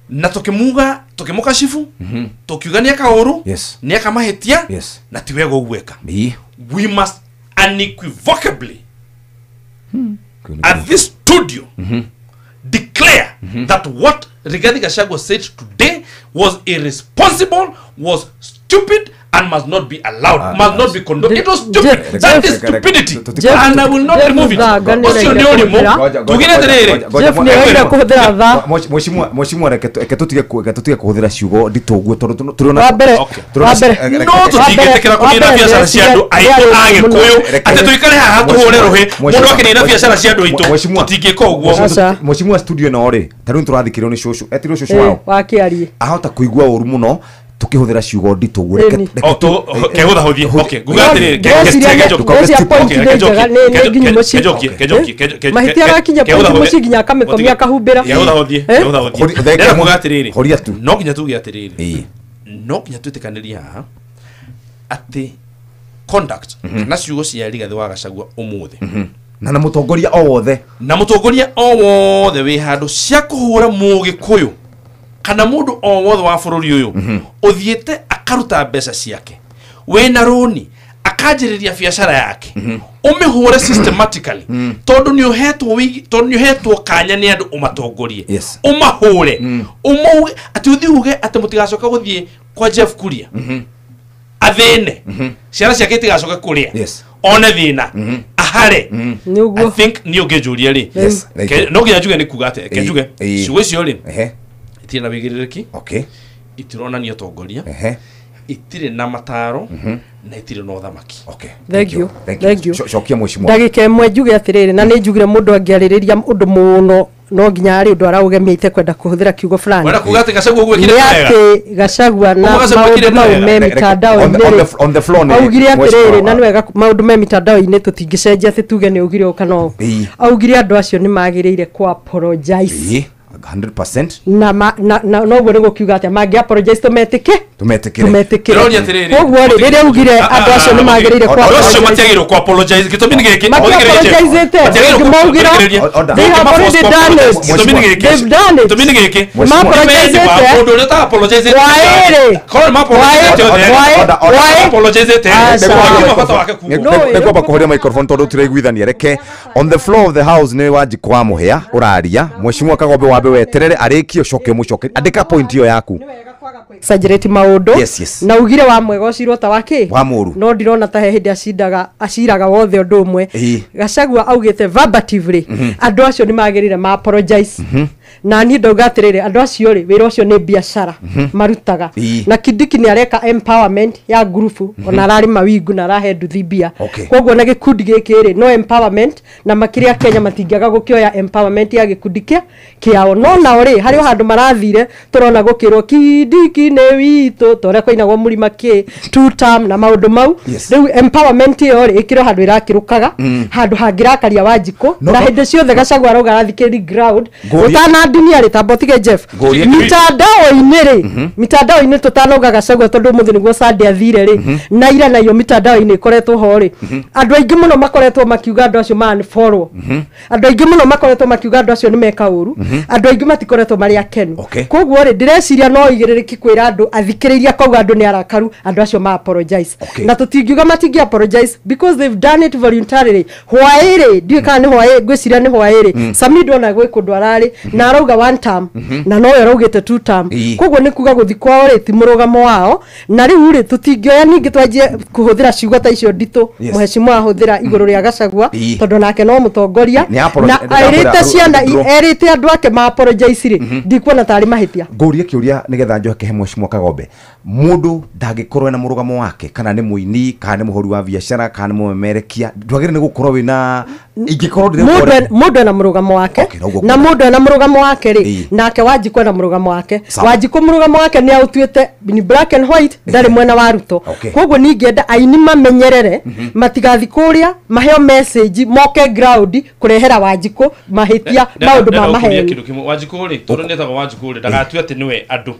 na tukimuga tukimukashifu tukiuga ni eka uru ni eka mahitia na ti wega gweka. We must unequivocally at this studio declare that what Rigathi Gachagua said today was irresponsible, was stupid, and must not be allowed, must not be condoned. It was stupid. That is stupidity, and I will not remove it. Ucio ni urimo tugire tiriri. Mheshimiwa reke tutige kuhuthira ciugo nditũ ũguo tondũ tũrona no tũtingĩtĩkĩra kũnina biacara cia andũ aitũ a Gĩkũyũ atĩ tũikare haha tũhũre rũhĩ mũndũ akĩnina biacara cia andũ aitũ tũtingĩka ũguo. Mheshimiwa studio ĩno rĩ ta rĩu nĩtũrathikĩrĩrio nĩ cũcũ etirwo cũcũ wao wakĩarie ahota kũigua ũru mũno tukihuthira ciugo nditũ ũguo. Kehutha huthie. Okay, nguga atiriri mahitia gakinya point muciĩ nginya akamĩkomia akahumbĩra. Kehutha huthie ndĩrenda kuga atiriri no nginya tuge atiriri no nginya twĩtĩkanĩrie haha atĩ conduct kana ciugo cia Rigathi wa Gachagua ũmũthĩ na mũtongoria o wothe na mũtongoria o wothe wĩ handũ cia kũhũra Mũgĩkũyũ kana mundu o wothe wa bururi uyu uthiite akaruta mbeca ciake wina roni akanjiriria biacara yake umihure systematically tondu ni uhetwo tondu ni uhetwo kanya ni andu umatongorie umahure umauge ati uthi uge ati mutigacoka guthie kwa Jeff Kuria athine ciana ciake itigacoka kuria one thina ahare. I think ni unginjuria ri no nginya njuge ni kuga ati ke njuge ciugo icio ri itirĩ na wĩigĩrĩrĩki, itironania ũtongoria, itirĩ na mataro na itirĩ na ũthamaki. Thank you. Thank you. Cokia mheshimiwa. Ndagĩka ĩmwe njuge atĩrĩrĩ na nĩ njugire mũndũ angĩarĩrĩria ũndũ mũno no nginya arĩ ũndũ araũgemia itekwenda kũhũthĩra kiugo fulani. Wenda kuga atĩ Gachagua ũguo ekire wega. Nĩ atĩ Gachagua na maũndũ mau me mitandao-inĩ augire atĩrĩrĩ na nĩ wega maũndũ me mitandao-inĩ tũtingĩcenjia atĩ tuge nĩ augire ũũ kana ũũ. Augire andũ acio nĩ magĩrĩire kũ apologize 100% na no guo nigukiuga atia mangi apologize tumetike tumetikire koguo ri riria ugire andu acio ni magirire kwa acio matiagirwo ku apologize gitumi ni giki they have already done it gitumi ni giki ma apologize mundu uria ta apologize korwo ma apologize te nĩngwamba kũhoria microphone tondũ tũraiguithania. Reke on the floor of the house nĩ Wanjikũ wa Mũhĩa ũraria. Mheshimiwa Kagombe wambe weterere arĩkie ũcoke ũmũcokerie. Andĩka point ĩyo yaku. Exaggerate maũndũ na ugire wa mwega ũcirwo ta wake wa mũru no ndirona ta he hĩndĩ acindaga aciraga wothe ũndũ ũmwe. Gachagua augĩte verbatively andũ acio nĩ magĩrĩire ma apologize na niĩ ndauga atĩrĩrĩ andũ acio rĩ wĩra ũcio nĩ biacara marutaga na Kindiki nĩ areka empowerment ya ngurubu ona ararĩ mawingu na arahe nduthi mbia koguo na gĩkundi gĩkĩ rĩ no empowerment na makĩria Kenya matingĩaga gũkĩoya empowerment ya gĩkundi kĩao no nao rĩ harĩ o handũ marathire tũrona gũkĩrwo Kindiki nĩ witũ ta ũrĩa kwainagwo mũrima kĩ two term na maũndũ mau. Rĩu empowerment ĩyo rĩ ĩkĩrwo handũ ĩrakĩrũkaga handũ hangĩrakaria Wanjikũ na hĩndĩ ciothe Gachagua arauga arathikĩrĩria ground ũtanandinia rĩ tamba ũtige Jeff mitandao-inĩ rĩ mitandao-inĩ tũtanauga Gachagua tondũ ũmũthĩ nĩguo Sunday athire rĩ na ira nayo mitandao-inĩ ĩkoretwo ho rĩ andũ aingĩ mũno makoretwo makiuga andũ acio ma unfollow andũ aingĩ mũno makoretwo makiuga andũ acio nĩ meka ũru andũ aingĩ matikoretwo marĩ akenu koguo rĩ ndĩreciria no igĩrĩrĩki kwĩra andũ athikĩrĩria koguo andũ nĩ arakaru andũ acio ma apologize na tũtingiuga matingi apologize because they've done it voluntarily. Hwaĩ rĩ ndiũĩ kana nĩ hwaĩ ngwĩciria nĩ hwaĩ rĩ Sami ndona gwĩ kũndũ ararĩ na arauga one term na nowe araugĩte two term koguo nĩ kuga gũthi kwao rĩ ti mũrũgamo wao na rĩu rĩ tũtingĩoya ningĩ twanjie kũhũthĩra ciugo ta icio nditũ mũhecimwa ahũthĩra igũrũ rĩa Gachagua tondũ nake no mũtongoria na erĩte ciana erĩte andũ ake ma apologize rĩ ndikuona tarĩ mahĩtia. Ngũrie kĩũria nĩgetha njoke he Mheshimiwa Kagombe. Mũndũ ndangĩkorwo ena mũrũgamo wake kana nĩ mũini kana nĩ mũhũri wa biacara kana nĩ mũmemerekia ndwagĩrĩire nĩ gũkorwo wĩna ingĩkorwo ndĩrĩ mũndũ ena mũrũgamo wake na mũndũ ena mũrũgamo wake rĩ nake Wanjikũ ena mũrũgamo wake. Wanjikũ mũrũgamo wake nĩ aũtuĩte ni black and white ndarĩ mwena wa Ruto koguo ningĩenda aini mamenyerere matigathi kũrĩa maheo message moke ground kũrehera Wanjikũ mahĩtia maũndũ ma maheni. Wanjikũ rĩ tondũ nĩetagwo Wanjikũ rĩ ndagatue atĩ nĩwe andũ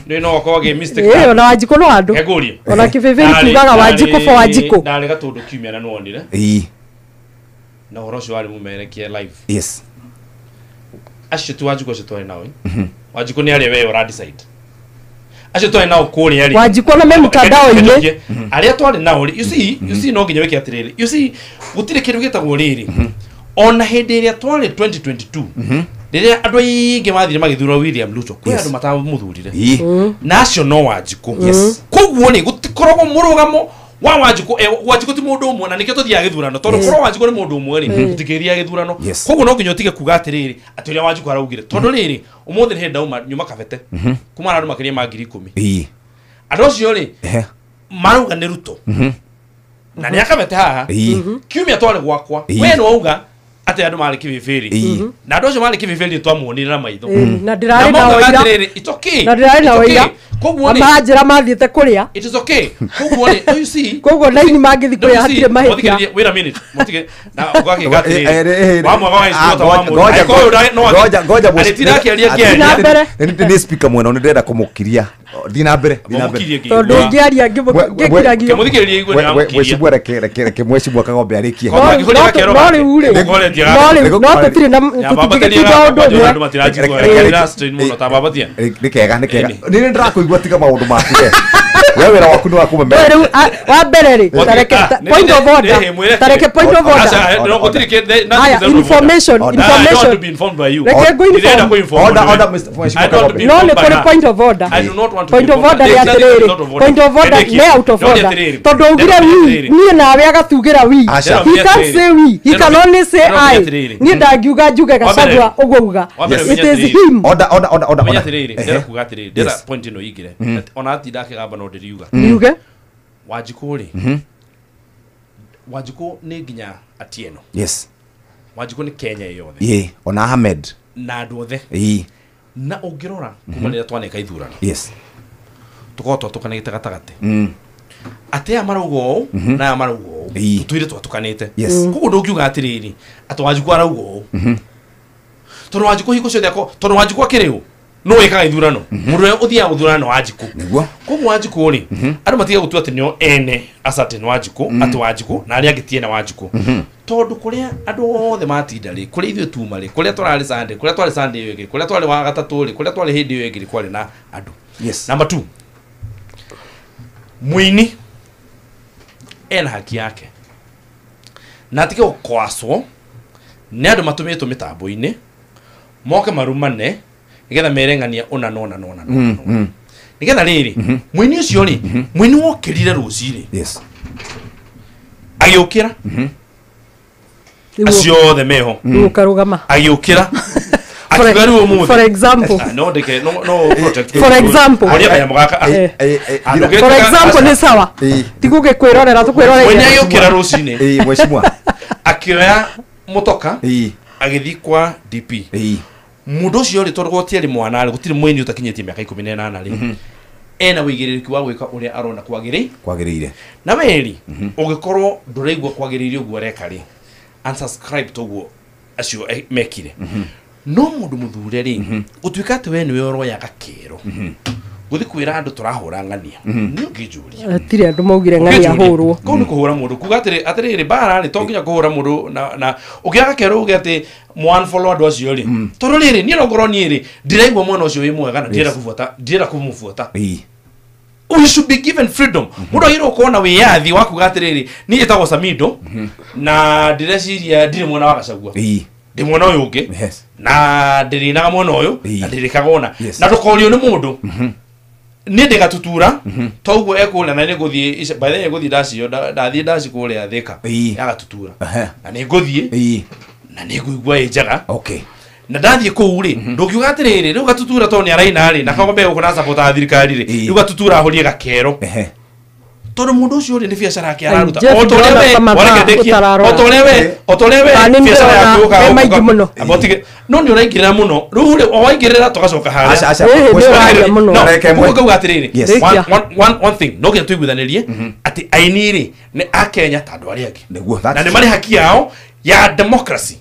nĩ no akorwo agĩ mistake ona Wanjikũ no andũ ona kĩbĩbĩri tugaga Wanjikũ for Wanjikũ ndarĩ gatũndũ kiumia na nĩwonire na ũhoro ũcio warĩ mũmerekie live. Yes. Acio ti Wanjikũ acio twarĩ nao. Wanjikũ nĩ arĩa we ũra decide. Acio twarĩ nao kũrĩa rĩ. Wanjikũ na me mtandao-inĩ. Arĩa twarĩ nao rĩ, you see no nginya wĩke atĩrĩrĩ. You see gũtirĩ kĩndũ gĩtagwo rĩrĩ. Ona hĩndĩ ĩrĩa twarĩ 2022 rĩrĩa andũ aingĩ mathire magĩthura William Ruto kwĩ andũ matamũthurire na acio no Wanjikũ. Koguo rĩ gũtikoragwo mũrũgamo wa Wanjikũ. Wanjikũ ti mũndũ ũmwe na nĩkĩo tũthiaga gĩthurano tondũ korwo Wanjikũ nĩ mũndũ ũmwe rĩ tũtingĩthiaga gĩthurano. Koguo no nginya ũtige kuga atĩrĩrĩ atĩ ũrĩa Wanjikũ araugire tondũ rĩrĩ ũmũthĩ nĩ hĩndĩ ndauma nyuma Kabete kuma na andũ makĩria ma 10,000. Andũ acio rĩ marauga nĩ Ruto na nĩ akabete haha kiumia twarĩ gwakwa we nĩ wauga atĩ andũ marĩ kĩbĩbĩri na andũ acio marĩ kĩbĩbĩri nĩtwamuonire na maitho na ndĩrarĩ na ũira. It's okay. Na ndĩrarĩ na ũira. Koguo nĩ manjĩra mathiĩte kũrĩa. It is okay. Koguo nĩ you see. Koguo laini mangĩthiĩ kũrĩa hatirĩ mahĩtia. Wait a minute. Mũtige na ũgakĩka atĩrĩrĩ. Wa mwaka wa ici wa mũndũ. Ngoja ngoja Atĩrakĩaria kĩaria. Nĩ speaker mwena nĩ ndĩrenda kũmũkiria. Thiĩ na mbere. Tondũ ũngĩaria ngĩkiragio. Kĩmũthikĩrĩrie igue nĩ Mheshimiwa reke Mheshimiwa Kagombe arĩkie. No rĩu rĩ. No tũtirĩ na tũtingĩgĩtinda ũndũ ũmwe. Nĩ kega nĩ kega. Nĩ ndĩrakũigua tiga maũndũ maku we. We wĩra waku nĩ wa kũmemera. Rĩu wa mbere rĩ tareke point of order. Tareke point of order. Aya information information. Reke ngũ inform. Order order Mr. Mheshimiwa Kagombe. No nĩ kũrĩ point of order. Point of order nĩ atĩrĩrĩ. Point of order nĩ out of order. Tondũ augire we niĩ nawe agatugĩra we. He can't say we. He can only say I. Niĩ ndangiuga njuge Gachagua ũguo uga. It is him. Order order order order. Menya atĩrĩrĩ ndĩrenda kuga atĩrĩrĩ ndĩrenda point ĩno ĩingĩre. Ona atinda akĩgamba no ndĩriuga. Ndiuge. Wanjikũ rĩ. Wanjikũ nĩ nginya Atieno. Yes. Wanjikũ nĩ Kenya yothe. Ĩĩ ona Ahmed. Na andũ othe. Ĩĩ. Na ũngĩrora kuma rĩrĩa twaneka ithurano. Yes. Tũkorwo twatũkanĩte gatagatĩ. Atĩ aya marauga ũũ na aya marauga ũũ. Tũtũire twatũkanĩte. Koguo ndũngiuga atĩrĩrĩ atĩ Wanjikũ arauga ũũ. Tondũ Wanjikũ hingo ciothe tondũ Wanjikũ akĩrĩ ũ no wĩkaga ithurano. Mũndũ ũrĩa ũthiaga gũthurana nĩ Wanjikũ. Nĩguo. Koguo Wanjikũ rĩ andũ matige gũtua atĩ nĩo ene a certain Wanjikũ atĩ Wanjikũ na arĩa angĩ ti ene Wanjikũ. Tondũ kũrĩa andũ othe matinda rĩ kũrĩa ithuĩ tuma rĩ kũrĩa tũrarĩ Sunday kũrĩa twarĩ Sunday ĩyo ĩngĩ kũrĩa twarĩ wa gatatũ rĩ kũrĩa twarĩ hĩndĩ ĩyo ĩngĩ kwarĩ na andũ. Yes. Number 2. Mũini ena haki yake na atige gũkwacwo nĩ andũ matũmĩtwo mĩtambo-inĩ moke marumane nĩgetha mere ng'ania ũna na ũna na ũna nĩgetha rĩrĩ mũini ũcio rĩ mũini wokĩrire rũcinĩ. Yes. Agĩũkĩra acio othe meho ũkarũgama agĩũkĩra akiuga rĩu ũmũthĩ for example no ndeke no no protect for example for example nĩ sawa ti gũgĩkwĩrorera tũkwĩrorera mũini agĩũkĩra rũcinĩ mheshimiwa akĩoya mũtoka agĩthiĩ kwa DP. Mũndũ ũcio rĩ tondũ gũtiarĩ mwana rĩ gũtirĩ mũini ũtakinyĩtie mĩaka 18 rĩ ena wĩigĩrĩrĩki wa gwĩka ũrĩa arona kwagĩrĩire na weri ũngĩkorwo ndũraigua kwagĩrĩire ũguo areka rĩ unsubscribe toguo acio mekire. No mũndũ mũthure rĩ ũtuĩka atĩ we nĩwe ũroya gakero gũthiĩ kwĩra andũ tũrahũra ng'ania nĩ ũngĩnjũria hatirĩ andũ maugire ng'ania hũrwo kũu nĩ kũhũra mũndũ kuga atĩrĩrĩ mbara rĩ to nginya kũhũra mũndũ na ũngĩoya gakero uge atĩ mwanfollow andũ acio rĩ tondũ rĩrĩ niĩ no ngorwo niĩ rĩ ndĩraigua mwena ũcio wĩ mwega na ndĩrenda kũbuata ndĩrenda kũmũbuata. We should be given freedom. Mũndũ agĩrĩirwo gũkorwo na wĩyathi wa kuga atĩrĩrĩ niĩ njĩtagwo Samido na ndĩreciria ndirĩ mwena wa Gachagua ndĩ mwena ũyũ ũngĩ na ndĩrĩinaga mwena ũyũ na ndĩrĩkaga ũna na ndũkorio nĩ mũndũ niĩ ndĩ Gatutura toguo ekũrĩa na nĩ ngũthiĩ by the way ngũthiĩ ndacio ndathiĩ ndaci kũrĩa Thika ya Gatutura na nĩ ngũthiĩ na nĩ ngũigua ĩ njega. Okay. Na ndathiĩ kũu rĩ ndũngiuga atĩrĩrĩ rĩu Gatutura tondũ nĩ araina rĩ na Kagombe gũkũ na support thirikari rĩ rĩu Gatutura ahũrie gakero tondũ mũndũ ũcio rĩ nĩ biacara yake araruta o ta ũrĩa we o ta ũrĩa we biacara yaku ũkaga no nĩ ũraingĩrĩra mũno rĩu rĩ o waingĩrĩra tũgacoka harĩa ngauga atĩrĩrĩ one thing no nginya tũiguithanĩrie atĩ aini rĩ nĩ a Kenya ta andũ arĩa angĩ na nĩ marĩ haki yao ya democracy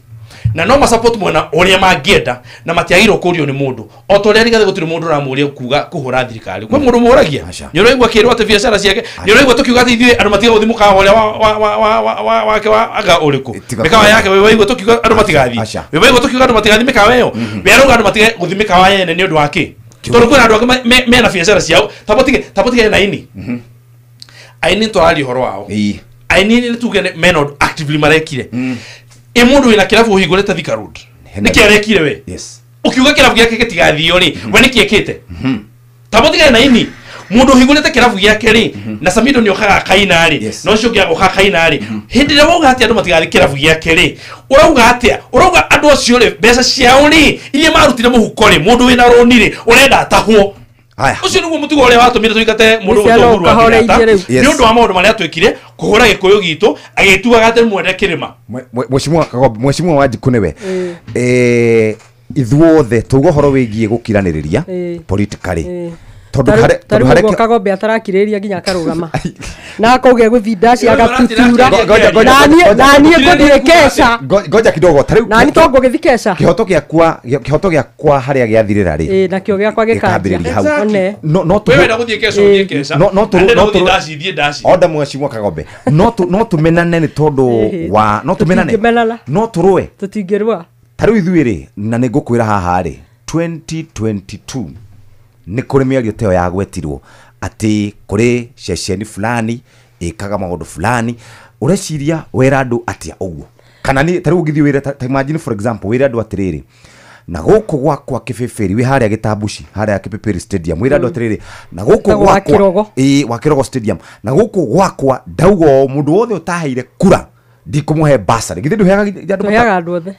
Na no ma support mwena ũrĩa mangĩenda na matiagĩrĩirwo kũrio nĩ mũndũ. O ta ũrĩa Rigathĩ gũtirĩ mũndũ ũramũria kuga kũhũra thirikari. Kwĩ mũndũ mũragia. Nĩ ũraigua akĩrwo atĩ biacara ciake, nĩ ũraigua tũkiuga atĩ ithuĩ andũ matiga gũthiĩ mũkawa ũrĩa wa wake wa anga ũrĩkũ. Mĩkawa yake we waigua tũkiuga andũ matigathiĩ. We waigua tũkiuga andũ matigathiĩ mĩkawa ĩyo. We arauga andũ matige gũthiĩ mĩkawa yene nĩ ũndũ wa kĩ? Tondũ kwĩna andũ angĩ mena biacara ciao. Tabotige na aini. Aini tũraria ũhoro wao. Aini nĩ tuge mena actively marekire. Ĩ mũndũ wĩna kĩrabu ũhingũrĩte Thika Road. Nĩkĩ arekire we? Yes. Ũkiuga kĩrabu gĩake gĩtigathiio rĩ, we nĩkĩ ekĩte? Tabotige na aini. Mũndũ ũhingũrĩte kĩrabu gĩake rĩ, na Samido nĩ okaga akaina rĩ, na ũcio ũngĩ agoka akaina rĩ, hĩndĩ ĩrĩa wauga atĩ andũ matigathiĩ kĩrabu gĩake rĩ, ũrauga atĩa? Ũrauga andũ acio rĩ, mbeca ciao rĩ, iria marutire mũhuko rĩ, mũndũ wĩna rũni rĩ, ũrenda atahwo. Ũcio nĩguo mũtugo ũrĩa watũmire tũingate mũndũ ũgwĩtwo Uhuru wa Kenyatta nĩ ũndũ wa maũndũ marĩa twĩkire kũhũra gĩkũyũ gitũ agĩtuaga atĩ mwende kĩrĩma. Mheshimiwa Wanjikũ nĩwe ithuothe tuuga ũhoro wĩgiĩ gũkiranĩrĩria politically tondũ harĩa Kagombe atarakirĩrĩria nginya akarũgama na akauga gũthiĩ ndaci agatutura na niĩ ngũthiĩ keca. Ngoja kidogo tarĩu na niĩ to ngũgĩthiĩ keca. Kĩhoto gĩakwa harĩa gĩathirĩra rĩ nakĩo gĩakwa gĩkambĩrĩria hau. No we wenda gũthiĩ keca ũthiĩ keca. No gũthiĩ ndaci thiĩ ndaci. Onda Mheshimiwa Kagombe no tũmenane nĩ tondũ wa no tũmenane no tũrũe tũtingĩrũa. Tarĩu ithuĩ rĩ na nĩ ngũkwĩra haha rĩ 2022 nĩ kũrĩ mĩario ta ĩyo yagwetirwo atĩ kũrĩ ceceni fulani ĩkaga maũndũ fulani. Ũreciria wera andũ atĩa ũguo? Kana nĩ tarĩu ũngĩthiĩ wĩre ta imagine for example wĩre andũ atĩrĩrĩ na gũkũ gwakwa Kĩbĩbĩri wĩ harĩa Gĩtambuci harĩa Kĩbĩbĩri stadium wĩre andũ atĩrĩrĩ na gũkũ gwakwa wa Kĩrogo stadium na gũkũ gwakwa ndauga o mũndũ wothe ũtaheire kura ndikũmũhe bursary. Githĩ ndũheaga andũ othe?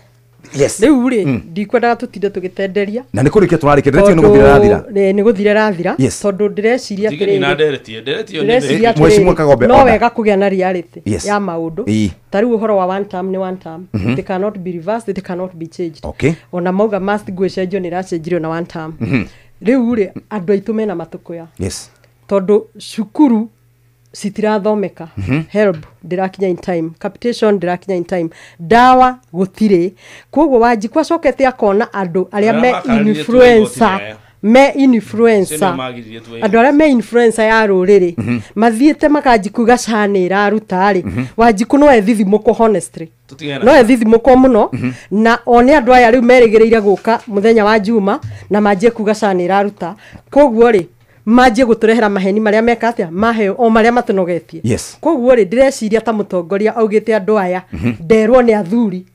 Yes. Rĩu rĩ ndikwendaga tũtinde tũgĩtenderia na nĩ kũrĩkia tũrarĩkia ndĩreciria nĩ gũthira rathira. Nĩ gũthira rathira tondũ ndĩreciria atĩrĩrĩ Mheshimiwa Kagombe no wega kũgĩa na reality ya maũndũ. Ta rĩu ũhoro wa one term nĩ one term. It cannot be reversed, it cannot be changed. Ona mauga must go ĩcenjio nĩ ĩracenjirio na one term. Rĩu rĩ andũ aitũ mena matũkũya tondũ cukuru citirathomeka, help ndirakinya in time, capitation ndirakinya in time, dawa gũtirĩ. Koguo Wanjikũ acokete akona andũ arĩa me influencer andũ arĩa me influencer ya rũrĩrĩ mathiĩte makanjikuga SHA nĩ ĩraruta rĩ, Wanjikũ no ethithimũkwo honestly no ethithimũkwo mũno na one andũ aya rĩu merĩgĩrĩire gũka mũthenya wa Juma na manjie kuga SHA nĩ ĩraruta. Koguo rĩ manjie gũtũrehera maheni marĩa meka atĩa maheo o marĩa matũnogetie. Koguo rĩ ndĩreciria ta mũtongoria augĩte andũ aya nderwo nĩ athuri.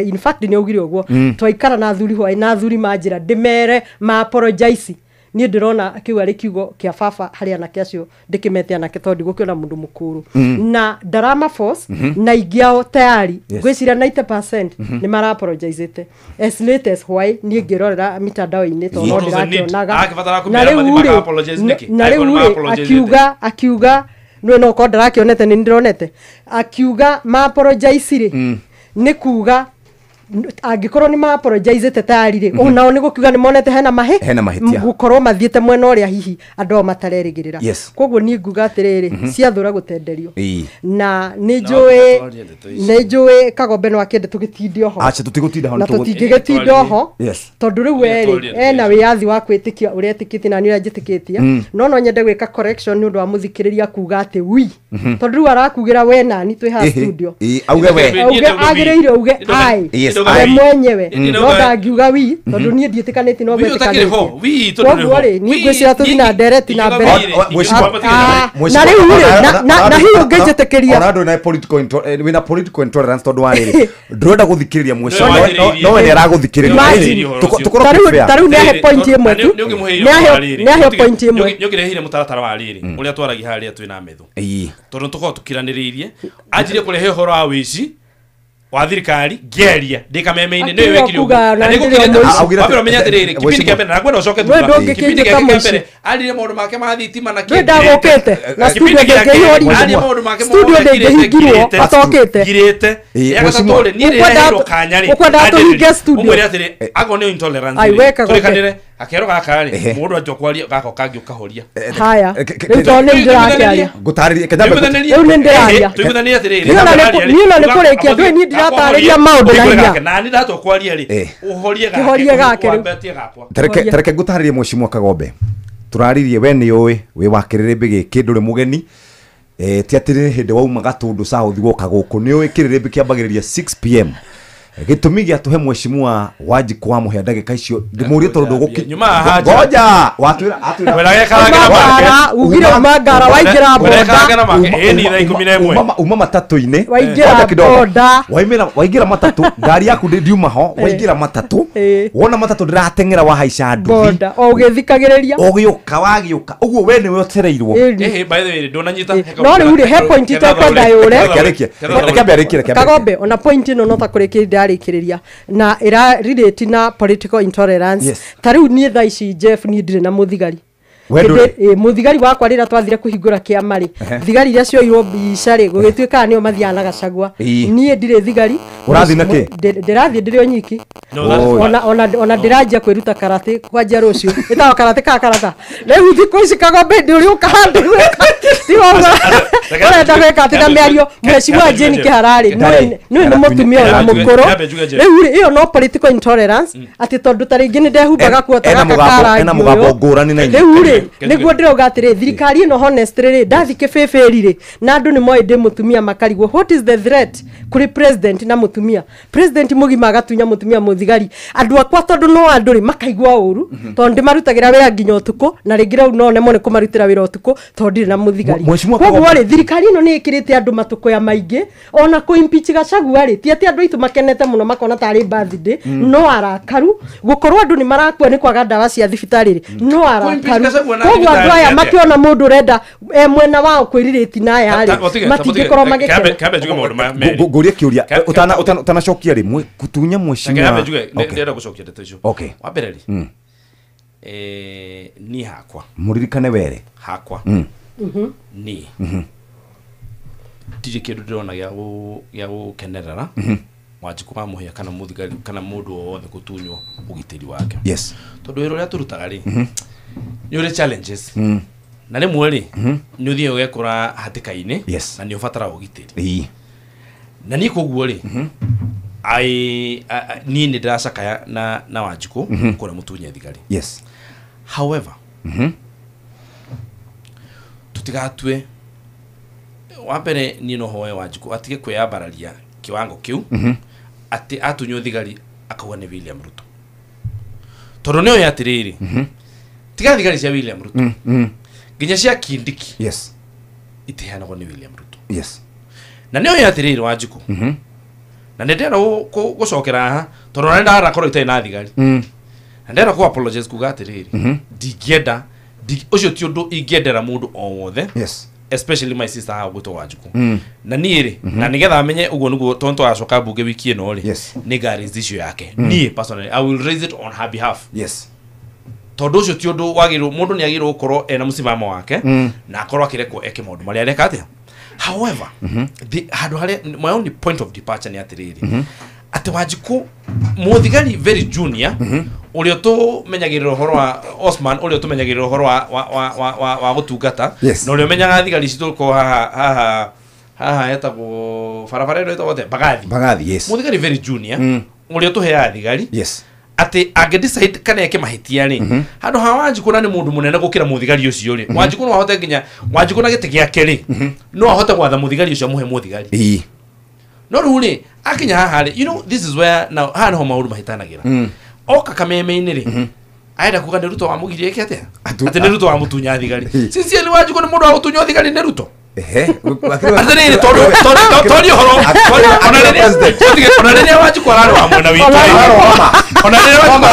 In fact nĩ augire ũguo twaikara na athuri hwaĩ na athuri manjĩra ndĩmere ma apologize. Niĩ ndĩrona kĩu arĩ kiugo kĩa baba harĩ anake acio ndĩkĩmete anake tondũ ndigũkĩona mũndũ mũkũrũ na ndarama force na ingĩ ao tayari ngwĩciria 90% nĩ mara apologizete as late as why niĩ ngĩrorera mitandao-inĩ tondũ no ndĩrakĩonaga. Na rĩu rĩ akiuga nĩ no korwo ndarakĩonete nĩ ndĩronete akiuga ma apologize rĩ nĩ kuga angĩkorwo nĩ ma apologizete tayari rĩ onao nĩ gũkiuga nĩ monete hena mahĩtia gũkorwo mathiĩte mwena ũrĩa hihi andũ ao matarerĩgĩrĩra. Koguo niĩ nguga atĩrĩrĩ ciathũra gũtenderio na nĩ njũĩ Kagombe no akĩende tũgĩtinde oho. Acha tũtigũtinda ho na tũtingĩgĩtinda oho tondũ rĩu we rĩ ena wĩyathi wa kwĩtĩkia ũrĩa etĩkĩtie na niĩ ũrĩa njĩtĩkĩtie no nyende gwĩka correction nĩ ũndũ wa mũthikĩrĩria kuga atĩ wi tondũ rĩu arakugĩra we nani twĩ haha studio auge we agĩrĩire auge ai we mwenyewe no ndangiuga wi tondũ niĩ ndiĩtĩkanĩtie no gwĩtĩkanĩtie. Koguo rĩ niĩ ngwĩciria tũthiĩ na ndereti na mbere na rĩu rĩ na hihi ũngĩnjĩtĩkĩria ona andũ wĩna political intolerance tondũ wa rĩrĩ ndũrenda gũthikĩrĩria mheshimiwa no we nĩ aragũthikĩrĩria. Ta rĩu nĩahe point ĩmwe tu nĩahe point ĩmwe nĩ ũkĩrehire mũtaratara wa rĩrĩ ũrĩa twaragia harĩa twĩna metho tondũ tũkorwo tũkiranĩrĩirie anjirie kũrehe ũhoro wa wĩici wa thirikari ngĩaria ndĩ kameme-inĩ nĩwe wekire ũguo na nĩngũkĩrĩte wambere ũmenye atĩrĩrĩ kĩbindi kĩa mbere na ngwenda ũcoke thutha kĩbindi gĩake kĩa mbere aririe maũndũ make ma thitima na kĩĩ ndagũkĩte na studio ndĩngĩihũrio maũndũ make studio ndĩngĩhingirwo atokĩte ngirĩte ya gatatũ rĩ niĩ rĩreheirwo kanya rĩ ũkwenda tũhinge studio ũmwĩre atĩrĩ akorwo nĩ intolerance rĩ tũrĩkanĩre Gakero gaka rĩ, mũndũ anjia kwaria gaka kangĩ ũkahoria. Haya. Rĩu tondũ nĩ ndĩrakĩaria. Ngũtarĩrie kanyambe. Rĩu nĩ ndĩraria. Tũiguithanie atĩrĩrĩ. Niĩ ona nĩ kũrĩkia ndũĩ niĩ ndĩratarĩria maũndũ na hinya. Na niĩ ndatua kwaria rĩ, ũhorie gake. Kĩhorie gake rĩu. Wambetie gakwa. Tareke ngũtarĩrie Mheshimiwa Kagombe. Tũraririe we nĩ ũĩ wĩ wa kĩrĩrĩmbĩ gĩkĩ ndũrĩ mũgeni. Ti atĩ nĩ hĩndĩ wauma Gatũndũ South woka gũkũ nĩ ũĩ kĩrĩrĩmbĩ kĩambagĩrĩria 6 pm. Gĩtũmi gĩa tũhe Mheshimiwa Wanjikũ wa Mũhĩa ndagĩka icio ndĩmũrie tondũ ndũgũki Nyuma haha nja. Ngoja watwĩra atwĩra Wĩra gekarage na make. Ugire uma ngara waingĩra Wĩra gekarage na boda. make. Ĩĩ ni thaa 11. Uma matatũ-inĩ. Waingĩra Ngoja kidogo. boda. Waingĩra matatũ ngari yaku ndiuma ho waingĩra matatũ wona matatũ ndĩrateng'era wahaica nduthi Boda o ũgĩthikagĩrĩria. Ũgĩũka wagĩũka ũguo we nĩwe ũcereirwo. Ĩhĩ by the way ndũnanyita. No rĩu rĩ he point itekwenda yũre. Reke ambe arĩkie, reke ambe arĩkie. Kagombe ona point ĩno no ta kũrĩkĩrĩria ndarĩkĩrĩria na ĩra relate na political intolerance. Yes. Ta rĩu niĩ thaa ici Jeff niĩ ndirĩ na mũthigari. We ndũrĩ? Mũthigari wakwa rĩrĩa twathire kũhingũra kĩama rĩ, thigari iria cioirwo mbica rĩ gũgĩtuĩkaga nĩo mathiaga na Gachagua. Niĩ ndirĩ thigari. Ũrathiĩ na kĩ? Ndĩrathiĩ ndĩrĩ o nyiki. No, that's Ona ndĩranjia kwĩruta karate kwanjia rũciũ. Ĩtagwo karate ka karata. Rĩu thikũ ici Kagombe ndĩ ũrĩ ũka handũ. Tiga ũrenda gwĩka atĩ na mĩario Mheshimiwa Jane Kĩhara rĩ, nĩwe nĩ mũtumia ona mũkũrũ. Rĩu rĩ ĩyo no political intolerance atĩ tondũ ta rĩngĩ nĩ ndehumbaga kuota Ena gaka mũgambo karangi ena mũgambo ũyũ. ngũrani na inyuĩ. Rĩu rĩ nĩguo ndĩrauga atĩrĩ thirikari ĩno honestly rĩ ndathi kĩbĩbĩri rĩ na andũ nĩ moĩ ndĩ mũtumia makarigwo what is the threat kũrĩ president na mũtumia president mũgima agatunya mũtumia mũthigari andũ akwa tondũ no andũ rĩ makaigua ũru tondũ ndĩmarutagĩra wĩra nginya ũtukũ na rĩngĩ rĩu no nemwo nĩ kũmarutĩra wĩra ũtukũ tondũ ndirĩ na mũthigari. Mheshimiwa Koguo Kagombe. rĩ thirikari ĩno nĩ ĩkĩrĩte andũ matũkũya maingĩ ona kũ impeach Gachagua rĩ ti atĩ andũ aitũ makenete mũno makona tarĩ birthday no arakaru gũkorwo andũ nĩ marakua nĩ kwaga ndawa cia thibitarĩ rĩ no arakaru. Gachagua na Koguo andũ aya thibitarĩ atĩa? makĩona mũndũ ũrenda mwena wao kwĩrirĩti na aya rĩ matingĩkorwo magĩkena. Kambe njuge maũndũ maya merĩ. Ngũrie kĩũria ũtanacokia rĩ kutunya Mheshimiwa. Kambe njuge ndĩrenda gũcokia ndeto icio. Okay. Wa mbere rĩ niĩ hakwa Mũririkane were. Hakwa niĩ ndirĩ kĩndũ ndĩrona gĩa gũkenerera Wanjikũ wa Mũhĩa kana mũthigari kana mũndũ o wothe gũtunywo ũgitĩri wake. Yes. Tondũ wĩra ũrĩa tũrutaga rĩ nĩ ũrĩ challenges na rĩmwe rĩ nĩ ũthiaga ũgekora hatĩka-inĩ na nĩ ũbataraga ũgitĩri. Na niĩ koguo rĩ niĩ nĩ ndĩracakaya na Wanjikũ kũrĩa mũtunye thigari. Yes. However tũtigatue wa mbere niĩ no hoe Wanjikũ atige kwĩyambararia kiwango kĩu atĩ atunywo thigari akauga nĩ William Ruto tondũ nĩoĩ atĩrĩrĩ tiga thigari cia William Ruto nginya cia Kindiki yes itiheanagwo nĩ William Ruto yes na nĩoĩ atĩrĩrĩ Wanjikũ na nĩ ndĩrenda gũcokera haha tondũ ona nĩndarakorwo itarĩ na thigari na ndĩrenda kũ apologize kuga atĩrĩrĩ ndingĩenda ũcio ti ũndũ ingĩendera mũndũ o wothe yes especially my sister haha gwĩtwo Wanjikũ na niĩ rĩ na nĩgetha amenye ũguo nĩguo tondũ twacoka mbunge wiki ĩno rĩ nĩ nga raise issue yake niĩ personally I will raise it on her behalf yes tondũ ũcio ti ũndũ wagĩrĩirwo mũndũ nĩ agĩrĩirwo gũkorwo ena mũsimamo wake na akorwo akĩrekwo eke maũndũ marĩa areka atĩa however handũ harĩa my only point of departure nĩ atĩrĩrĩ atĩ Wanjikũ mũthigari very junior ũrĩa tũmenyagĩrĩra ũhoro wa Osman ũrĩa tũmenyagĩrĩra ũhoro wa gũtungata na ũrĩa ũmenyaga thigari citũ ko haha haha etagwo barabara ĩno ĩtagwo atĩa Mbagathi yes mũthigari very junior ũrĩa tũheaga thigari yes atĩ angĩ decide kana eke mahĩtia rĩ handũ ha Wanjikũ na nĩ mũndũ mũnene gũkĩra mũthigari ũcio rĩ Wanjikũ no ahote nginya Wanjikũ na gĩtĩ gĩake rĩ no ahote gwatha mũthigari ũcio amũhe mũthigari no rĩu rĩ akinya haha rĩ you know this is where now haha nĩho maũndũ mahĩtanagĩra oka kameme-inĩ rĩ arenda kuga nĩ Ruto wamũgirie eke atĩa atĩ nĩ Ruto wamũtunya thigari sincerely Wanjikũ nĩ mũndũ wa gũtunywo thigari nĩ Ruto atĩrĩrĩ tondũ ũhoro ona rĩrĩa Wanjikũ ararĩ wa mwena witũ ona rĩrĩa Wanjikũ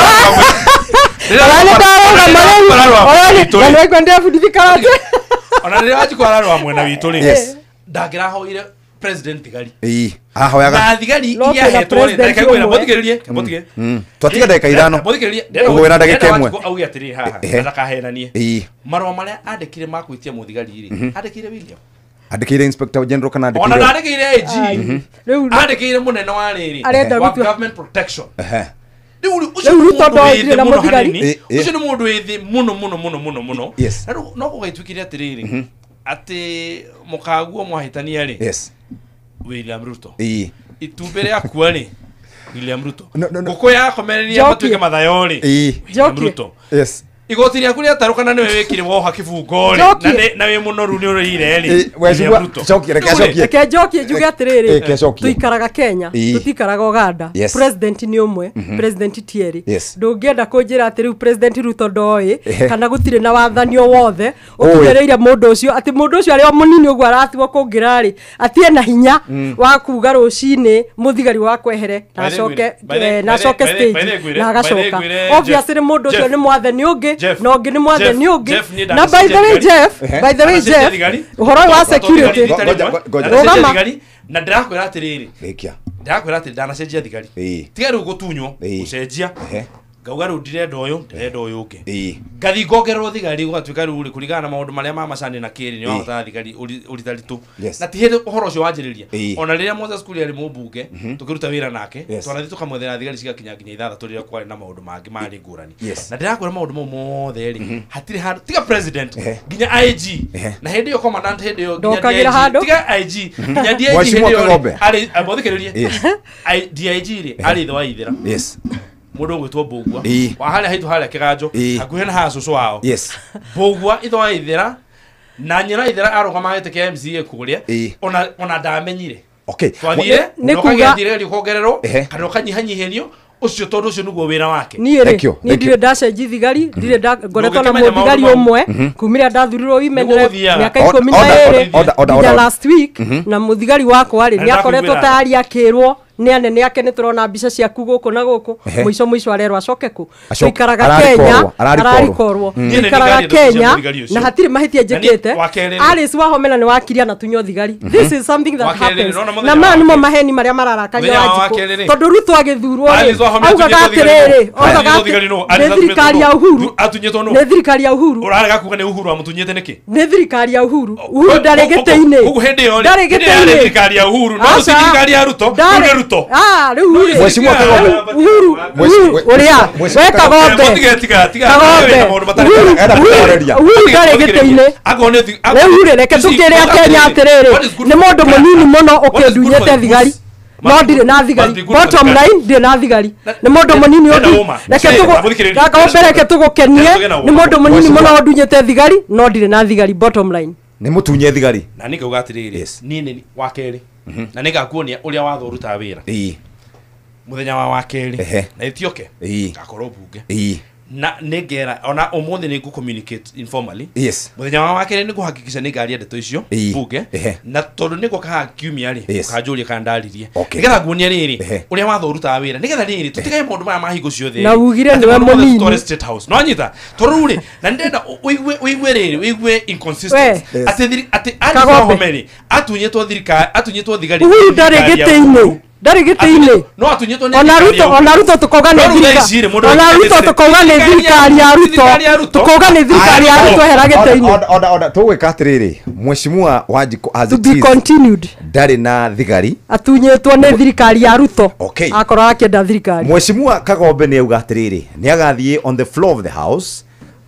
ona rĩrĩa Wanjikũ ararĩ wa mwena witũ rĩ ndangĩrahoire president thigari ahoyaga na thigari iria ahetwo rĩ reke ngwĩra mũthikĩrĩrie mũthikĩrĩrie twatiga ndagĩka ithano mũthikĩrĩrie ũgwĩra ndagĩka ĩmwe auge atĩrĩrĩ haha na ndakahenanie marũa marĩa andĩkire ma gwĩtia mũthigari rĩ andĩkire William andĩkĩire inspector general kana andĩkĩire ona ndandĩkĩire AG andĩkĩire mũnene wa rĩrĩ wa government protection Rĩu ũcio Rĩu Ruto ndoigire na mũthigari. Ũcio nĩ mũndũ wĩ thĩ mũno mũno mũno mũno mũno. Yes. Na rĩu no gũgĩtuĩkire atĩrĩrĩ atĩ mũkaguo mwahĩtania rĩ. Yes. William Ruto. Ĩĩ. Itumbĩ rĩakua rĩ William Ruto. No, no, no. Ngũkũ yakomereria matuĩke mathayo rĩ. Ĩĩ. William Ruto. Yes. Igoti rĩaku rĩatarũkana nĩwe wĩkire woha kĩbungo rĩ na wĩ mũnoru nĩ ũrĩire rĩ. William Ruto. Cokia reke acokie. Reke njokie njuge atĩrĩrĩ. Tũikaraga Kenya, tũtikaraga Uganda. Yes. President nĩ ũmwe, president ti erĩ. Yes. Ndũngĩenda kũnjĩra atĩ rĩu President Ruto ndoĩ kana gũtirĩ na wathani o wothe ũkinyĩrĩire mũndũ ũcio atĩ mũndũ ũcio arĩ o mũnini ũguo aratigwo kũngĩra rĩ atĩ ena hinya wa kuga rũcinĩ mũthigari wa kwehere na acoke na acoke stage na agacoka. Obviously mũndũ ũcio nĩ mwathani ũngĩ no ũngĩ nĩ mwathani ũngĩ. Na by the way Jeff, by the way Jeff, ũhoro wa security rũgama na ndĩrakwĩra atĩrĩrĩ rĩkia ndĩrakwĩra atĩ ndanacenjia thigari tiga rĩu gũtunywo gũcenjia ngauga rĩu ndirenda ũyũ ndĩrenda ũyũ ũngĩ ngathi ngongererwo thigari gũgatuĩka rĩu rĩ kũringana na maũndũ marĩa ma macani na kĩrĩ nĩ wabatara thigari ũritaritũ na ti hĩndĩ ũhoro ũcio wanjĩrĩria ona rĩrĩa Moses Kuria arĩ mũmbunge tũkĩruta wĩra nake twanathi tũkamwethera thigari cigakinya nginya ithathatũ rĩrĩa kwarĩ na maũndũ mangĩ marĩ ngũrani na ndĩrakwĩra maũndũ mau mothe rĩ hatirĩ handũ tiga president nginya IG na hĩndĩ ĩyo commandant hĩndĩ ĩyo nginya DIG tiga IG nginya DIG hĩndĩ ĩyo arĩ mũthikĩrĩrie DIG rĩ arĩ ithe wa Ithera mũndũ ũgwĩtwo Mbũgua wa harĩa haitũ harĩa kĩganjo hakuhĩ na haha cũcũ wao. Yes. Mbũgua ithe wa Ithera na nyina Ithera arũgama gĩtĩ kĩa MCA kũrĩa ona ndamenyire. Okay. Twathire ũkageathire ũkongererwo kana ũkanyihanyihĩrio ũcio tondũ ũcio nĩguo wĩra wake. Niĩ rĩ niĩ ndirĩ ndacenji thigari ndirĩ ngoretwo na mũthigari ũmwe kumĩrĩa ndathurirwo women rep mĩaka 12 nginya last week na mũthigari wakwa rĩ nĩakoretwo tayari akĩrwo nĩ anene ake nĩ tũrona mbica ciaku gũkũ na gũkũ mũico mũico arerwo acoke kũ. Tũikaraga Kenya ararikorwo tũikaraga Kenya na hatirĩ mahĩtia njĩkĩte. Alice Wahomena nĩ wakiria na tunywo thigari. This is something that happens na maya nĩmo maheni marĩa mararakaria Wanjikũ tondũ Ruto agĩthurwo rĩ augaga atĩrĩrĩ augaga nĩ thirikari ya Uhuru nĩ thirikari ya Uhuru ũrarega kuga nĩ Uhuru amũtunyĩte nĩkĩ nĩ thirikari ya Uhuru Uhuru ndarĩ gĩtĩ-inĩ ũguo hĩndĩ ĩyo rĩ nĩ thirikari ya Uhuru no ti thirikari ya Ruto nĩ Ruto. Rĩu Mheshimiwa Kagombe Uhuru ũrĩa we Kagombe Uhuru ndarĩ gĩtĩ-inĩ rĩu rĩ reke tũkĩre Kenya atĩrĩrĩ nĩ mũndũ mũnini mũno ũkĩndunyĩte thigari no ndirĩ na thigari bottom line ndirĩ na thigari nĩ mũndũ mũnini ũndu reke tũgũ reke tũgũkenie nĩ mũndũ mũnini mũno ũndunyĩte thigari no ndirĩ na thigari bottom line nĩ mũtunye thigari na nĩ ngauga atĩrĩrĩ niĩ nĩ wa kerĩ na nĩ ngakuonia ũrĩa watho ũrutaga wĩra mũthenya wa wakerĩ na ĩtioke ngakorwo bunge na nĩ ngera ona ũmũthĩ nĩ ngũ communicate informally. Yes. Mũthenya wa wakerĩ nĩ ngũhakikisha nĩ ngaria ndeto icio bunge na tondũ nĩ ngũka haha kiumia rĩ ũkanjũria kana ndaririe nĩgetha nguonie rĩrĩ ũrĩa watho ũrutaga wĩra nĩgetha rĩrĩ tũtigage maũndũ maya ma hingo ciothe na ugire nĩwe mũnini State House no anyita tondũ rĩu rĩ na nĩndĩrenda ũigue rĩrĩ ũigue inconsistency atĩ atĩ Alice Wahome rĩ atunyĩtwo thirikari atunyĩtwo thigari Uhuru ndarĩ gĩtĩ-inĩ ndarĩ gĩtĩ-inĩ no atunyĩtwo nĩ ona Ruto ona Ruto tũkauga nĩ thirikari ona Ruto tũkauga nĩ thirikari ya Ruto tũkauga nĩ thirikari ya Ruto hera gĩtĩ-inĩ order tũgwĩka atĩrĩrĩ Mheshimiwa Wanjikũ as to it be is continued ndarĩ na thigari atunyĩtwo nĩ thirikari ya Ruto Okay. akorwo akĩenda thirikari Mheshimiwa Kagombe nĩ auga atĩrĩrĩ nĩ agathiĩ on the floor of the house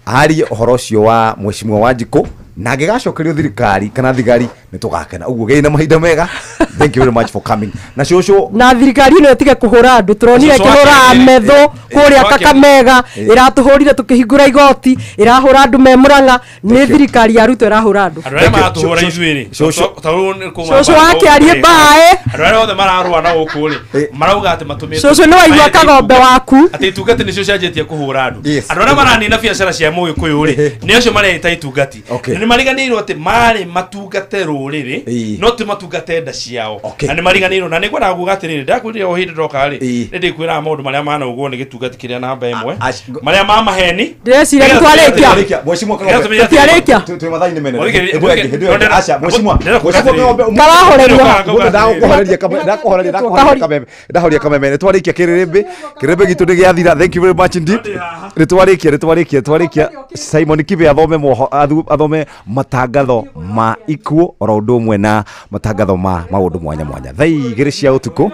arie ũhoro ũcio wa Mheshimiwa Wanjikũ na angĩgacokerio thirikari kana thigari nĩ tũgakena ũguo gĩi na mahinda mega. Thank you very much for coming na cũcũ na thirikari ĩno ĩtige kũhũra andũ tũronire ĩkĩhũra metho kũrĩa Kakamega ĩratũhũrire tũkĩhingũra igoti ĩrahũra andũ me Murang'a nĩ thirikari ya Ruto ĩrahũra andũ andũ arĩa maratũhũra ithuĩ rĩ cũcũ wake arie mbae andũ arĩa othe mararũa na gũkũ rĩ marauga atĩ matũmĩtwo cũcũ nĩ waigua Kagombe waku atĩ itungati nĩcio cianjĩtie kũhũra andũ andũ arĩa maranina biacara cia Mũgĩkũyũ rĩ nĩ acio mareita itungati na nĩ mariganĩirwo atĩ marĩ matungate rũrĩrĩ no ti matungate nda ciao na nĩ mariganĩirwo na nĩ ngwendaga kuga atĩrĩrĩ ndakwĩrire o hĩndĩ ndoka rĩ nĩ ndĩkwĩraga maũndũ marĩa manaugwo nĩ gĩtungati kĩrĩa namba ĩmwe marĩa ma maheni ndĩreciria nĩtwarĩkia Mheshimiwa Kagombe tũtiarĩkia twĩ mathaa-inĩ menene aca Mheshimiwa Kagombe karahoreria kameme ndahoria kameme nĩtwarĩkia kĩrĩrĩmbĩ kĩrĩrĩmbĩ gitũ nĩ gĩathira. Thank you very much indeed. Nĩtwarĩkia Simon Kibe athome athome matangatho ma ikuũ oro ũndũ ũmwe na matangatho ma maũndũ mwanya mwanya thaa 2 cia ũtukũ.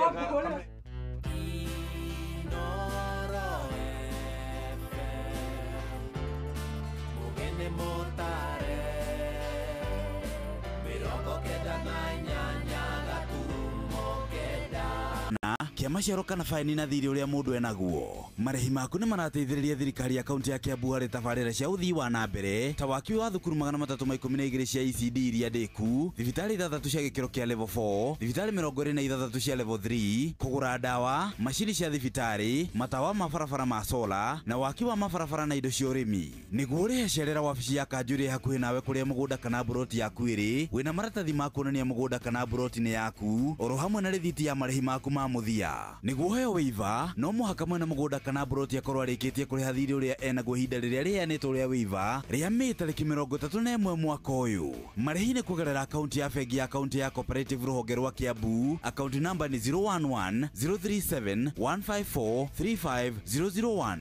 Kĩa maciaro kana faini na thirĩ ũrĩa mũndũ enaguo. Marĩhi maku nĩ marateithĩrĩria thirikari ya kaunti ya Kiambu harĩ tabarĩra cia ũthii wa na mbere ta waki wa thukuru 312 cia ECD iria ndĩku, thibitarĩ 6 cia gĩkĩro kĩa level 4, thibitarĩ 26 cia level 3, kũgũra ndawa, macini cia thibitarĩ, matawa ma barabara ma sola na waki wa mabarabara na indo cia ũrĩmi. Nĩguo ũrĩhe cerera wabici ya kanjũ ĩrĩa hakuhĩ nawe kũrĩa mũgũnda kana mburoti yaku ĩrĩ, wĩna maratathi ma kuonania mũgũnda kana mburoti nĩ yaku, oro hamwe na rĩthiti ya marĩhi maku ma mũthia. Nĩguo ũheo waiver, no mũhaka mwene mũgũnda kana mburoti akorwo arĩkĩtie kũrĩha thirĩ ũrĩa enaguo ihinda rĩrĩa rĩheanĩtwo rĩa waiver rĩa Mĩĩ tarĩki 31 mwaka ũyũ. Marĩhi nĩ kũgerera akaunti ya bengi ya kaunti ya Cooperative rũhonge rwa Kiambu. Akaunti namba nĩ 011 037 154 35001.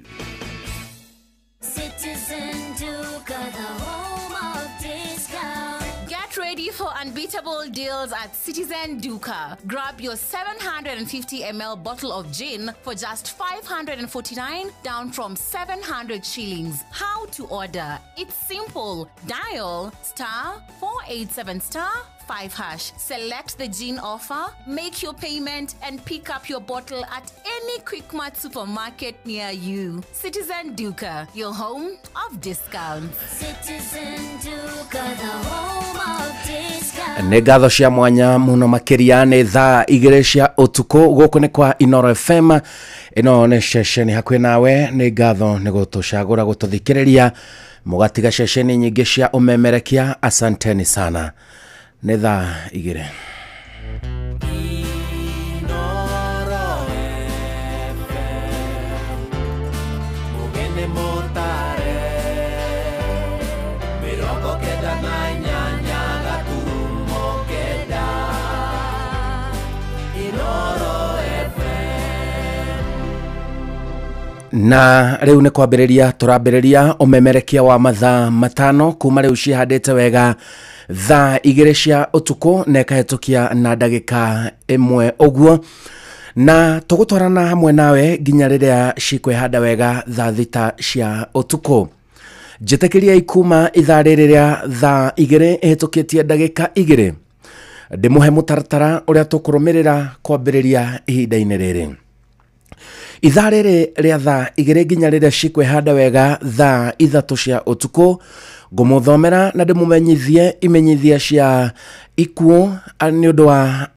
Citizen Duka, the home of discount. Get ready for unbeatable deals at Citizen Duka. Grab your 750 ml bottle of gin for just 549, down from 700 shillings. How to order? It's simple. Dial *487*5#. Select the gin offer, make your payment, and pick up your bottle at any Quickmart supermarket near you. Citizen Duka, your home of discounts. Citizen Duka, the home of discount. Nĩ ngatho cia mwanya mũno makĩria. Nĩ thaa 2 cia ũtukũ, gũkũ nĩ kwa Inoro FM, ĩno nĩ ceceni hakuhĩ nawe. Nĩ ngatho nĩ gũtũcagũra gũtũthikĩrĩria mũgatiga ceceni nyingĩ cia ũmemerekia. Asanteni sana. Nĩ thaa 2. Mugene motare 98 gaturumo kenda Inoro FM. Na rĩu nĩ kwambĩrĩria tũrambĩrĩria ũmemerekia wa mathaa 5 kuma rĩu cihandĩte wega thaa 2 cia ũtukũ na ĩkahĩtũkia na ndagĩka 1 ũguo, na tũgũtwarana hamwe nawe nginya rĩrĩa cikwĩhanda wega thaa 6 cia ũtukũ. Njĩtĩkĩriai kuma ithaa rĩrĩ rĩa thaa 2 ĩhĩtũkĩtie ndagĩka 2 ndĩmũhe mũtaratara ũrĩa tũkũrũmĩrĩra kwambĩrĩria ihinda-inĩ rĩrĩ. Ithaa rĩrĩ rĩa thaa 2 nginya rĩrĩa cikwĩhanda wega thaa 3 cia ũtukũ ngũmũthomera na ndĩmũmenyithie imenyithia cia ikuũ nĩ ũndũ wa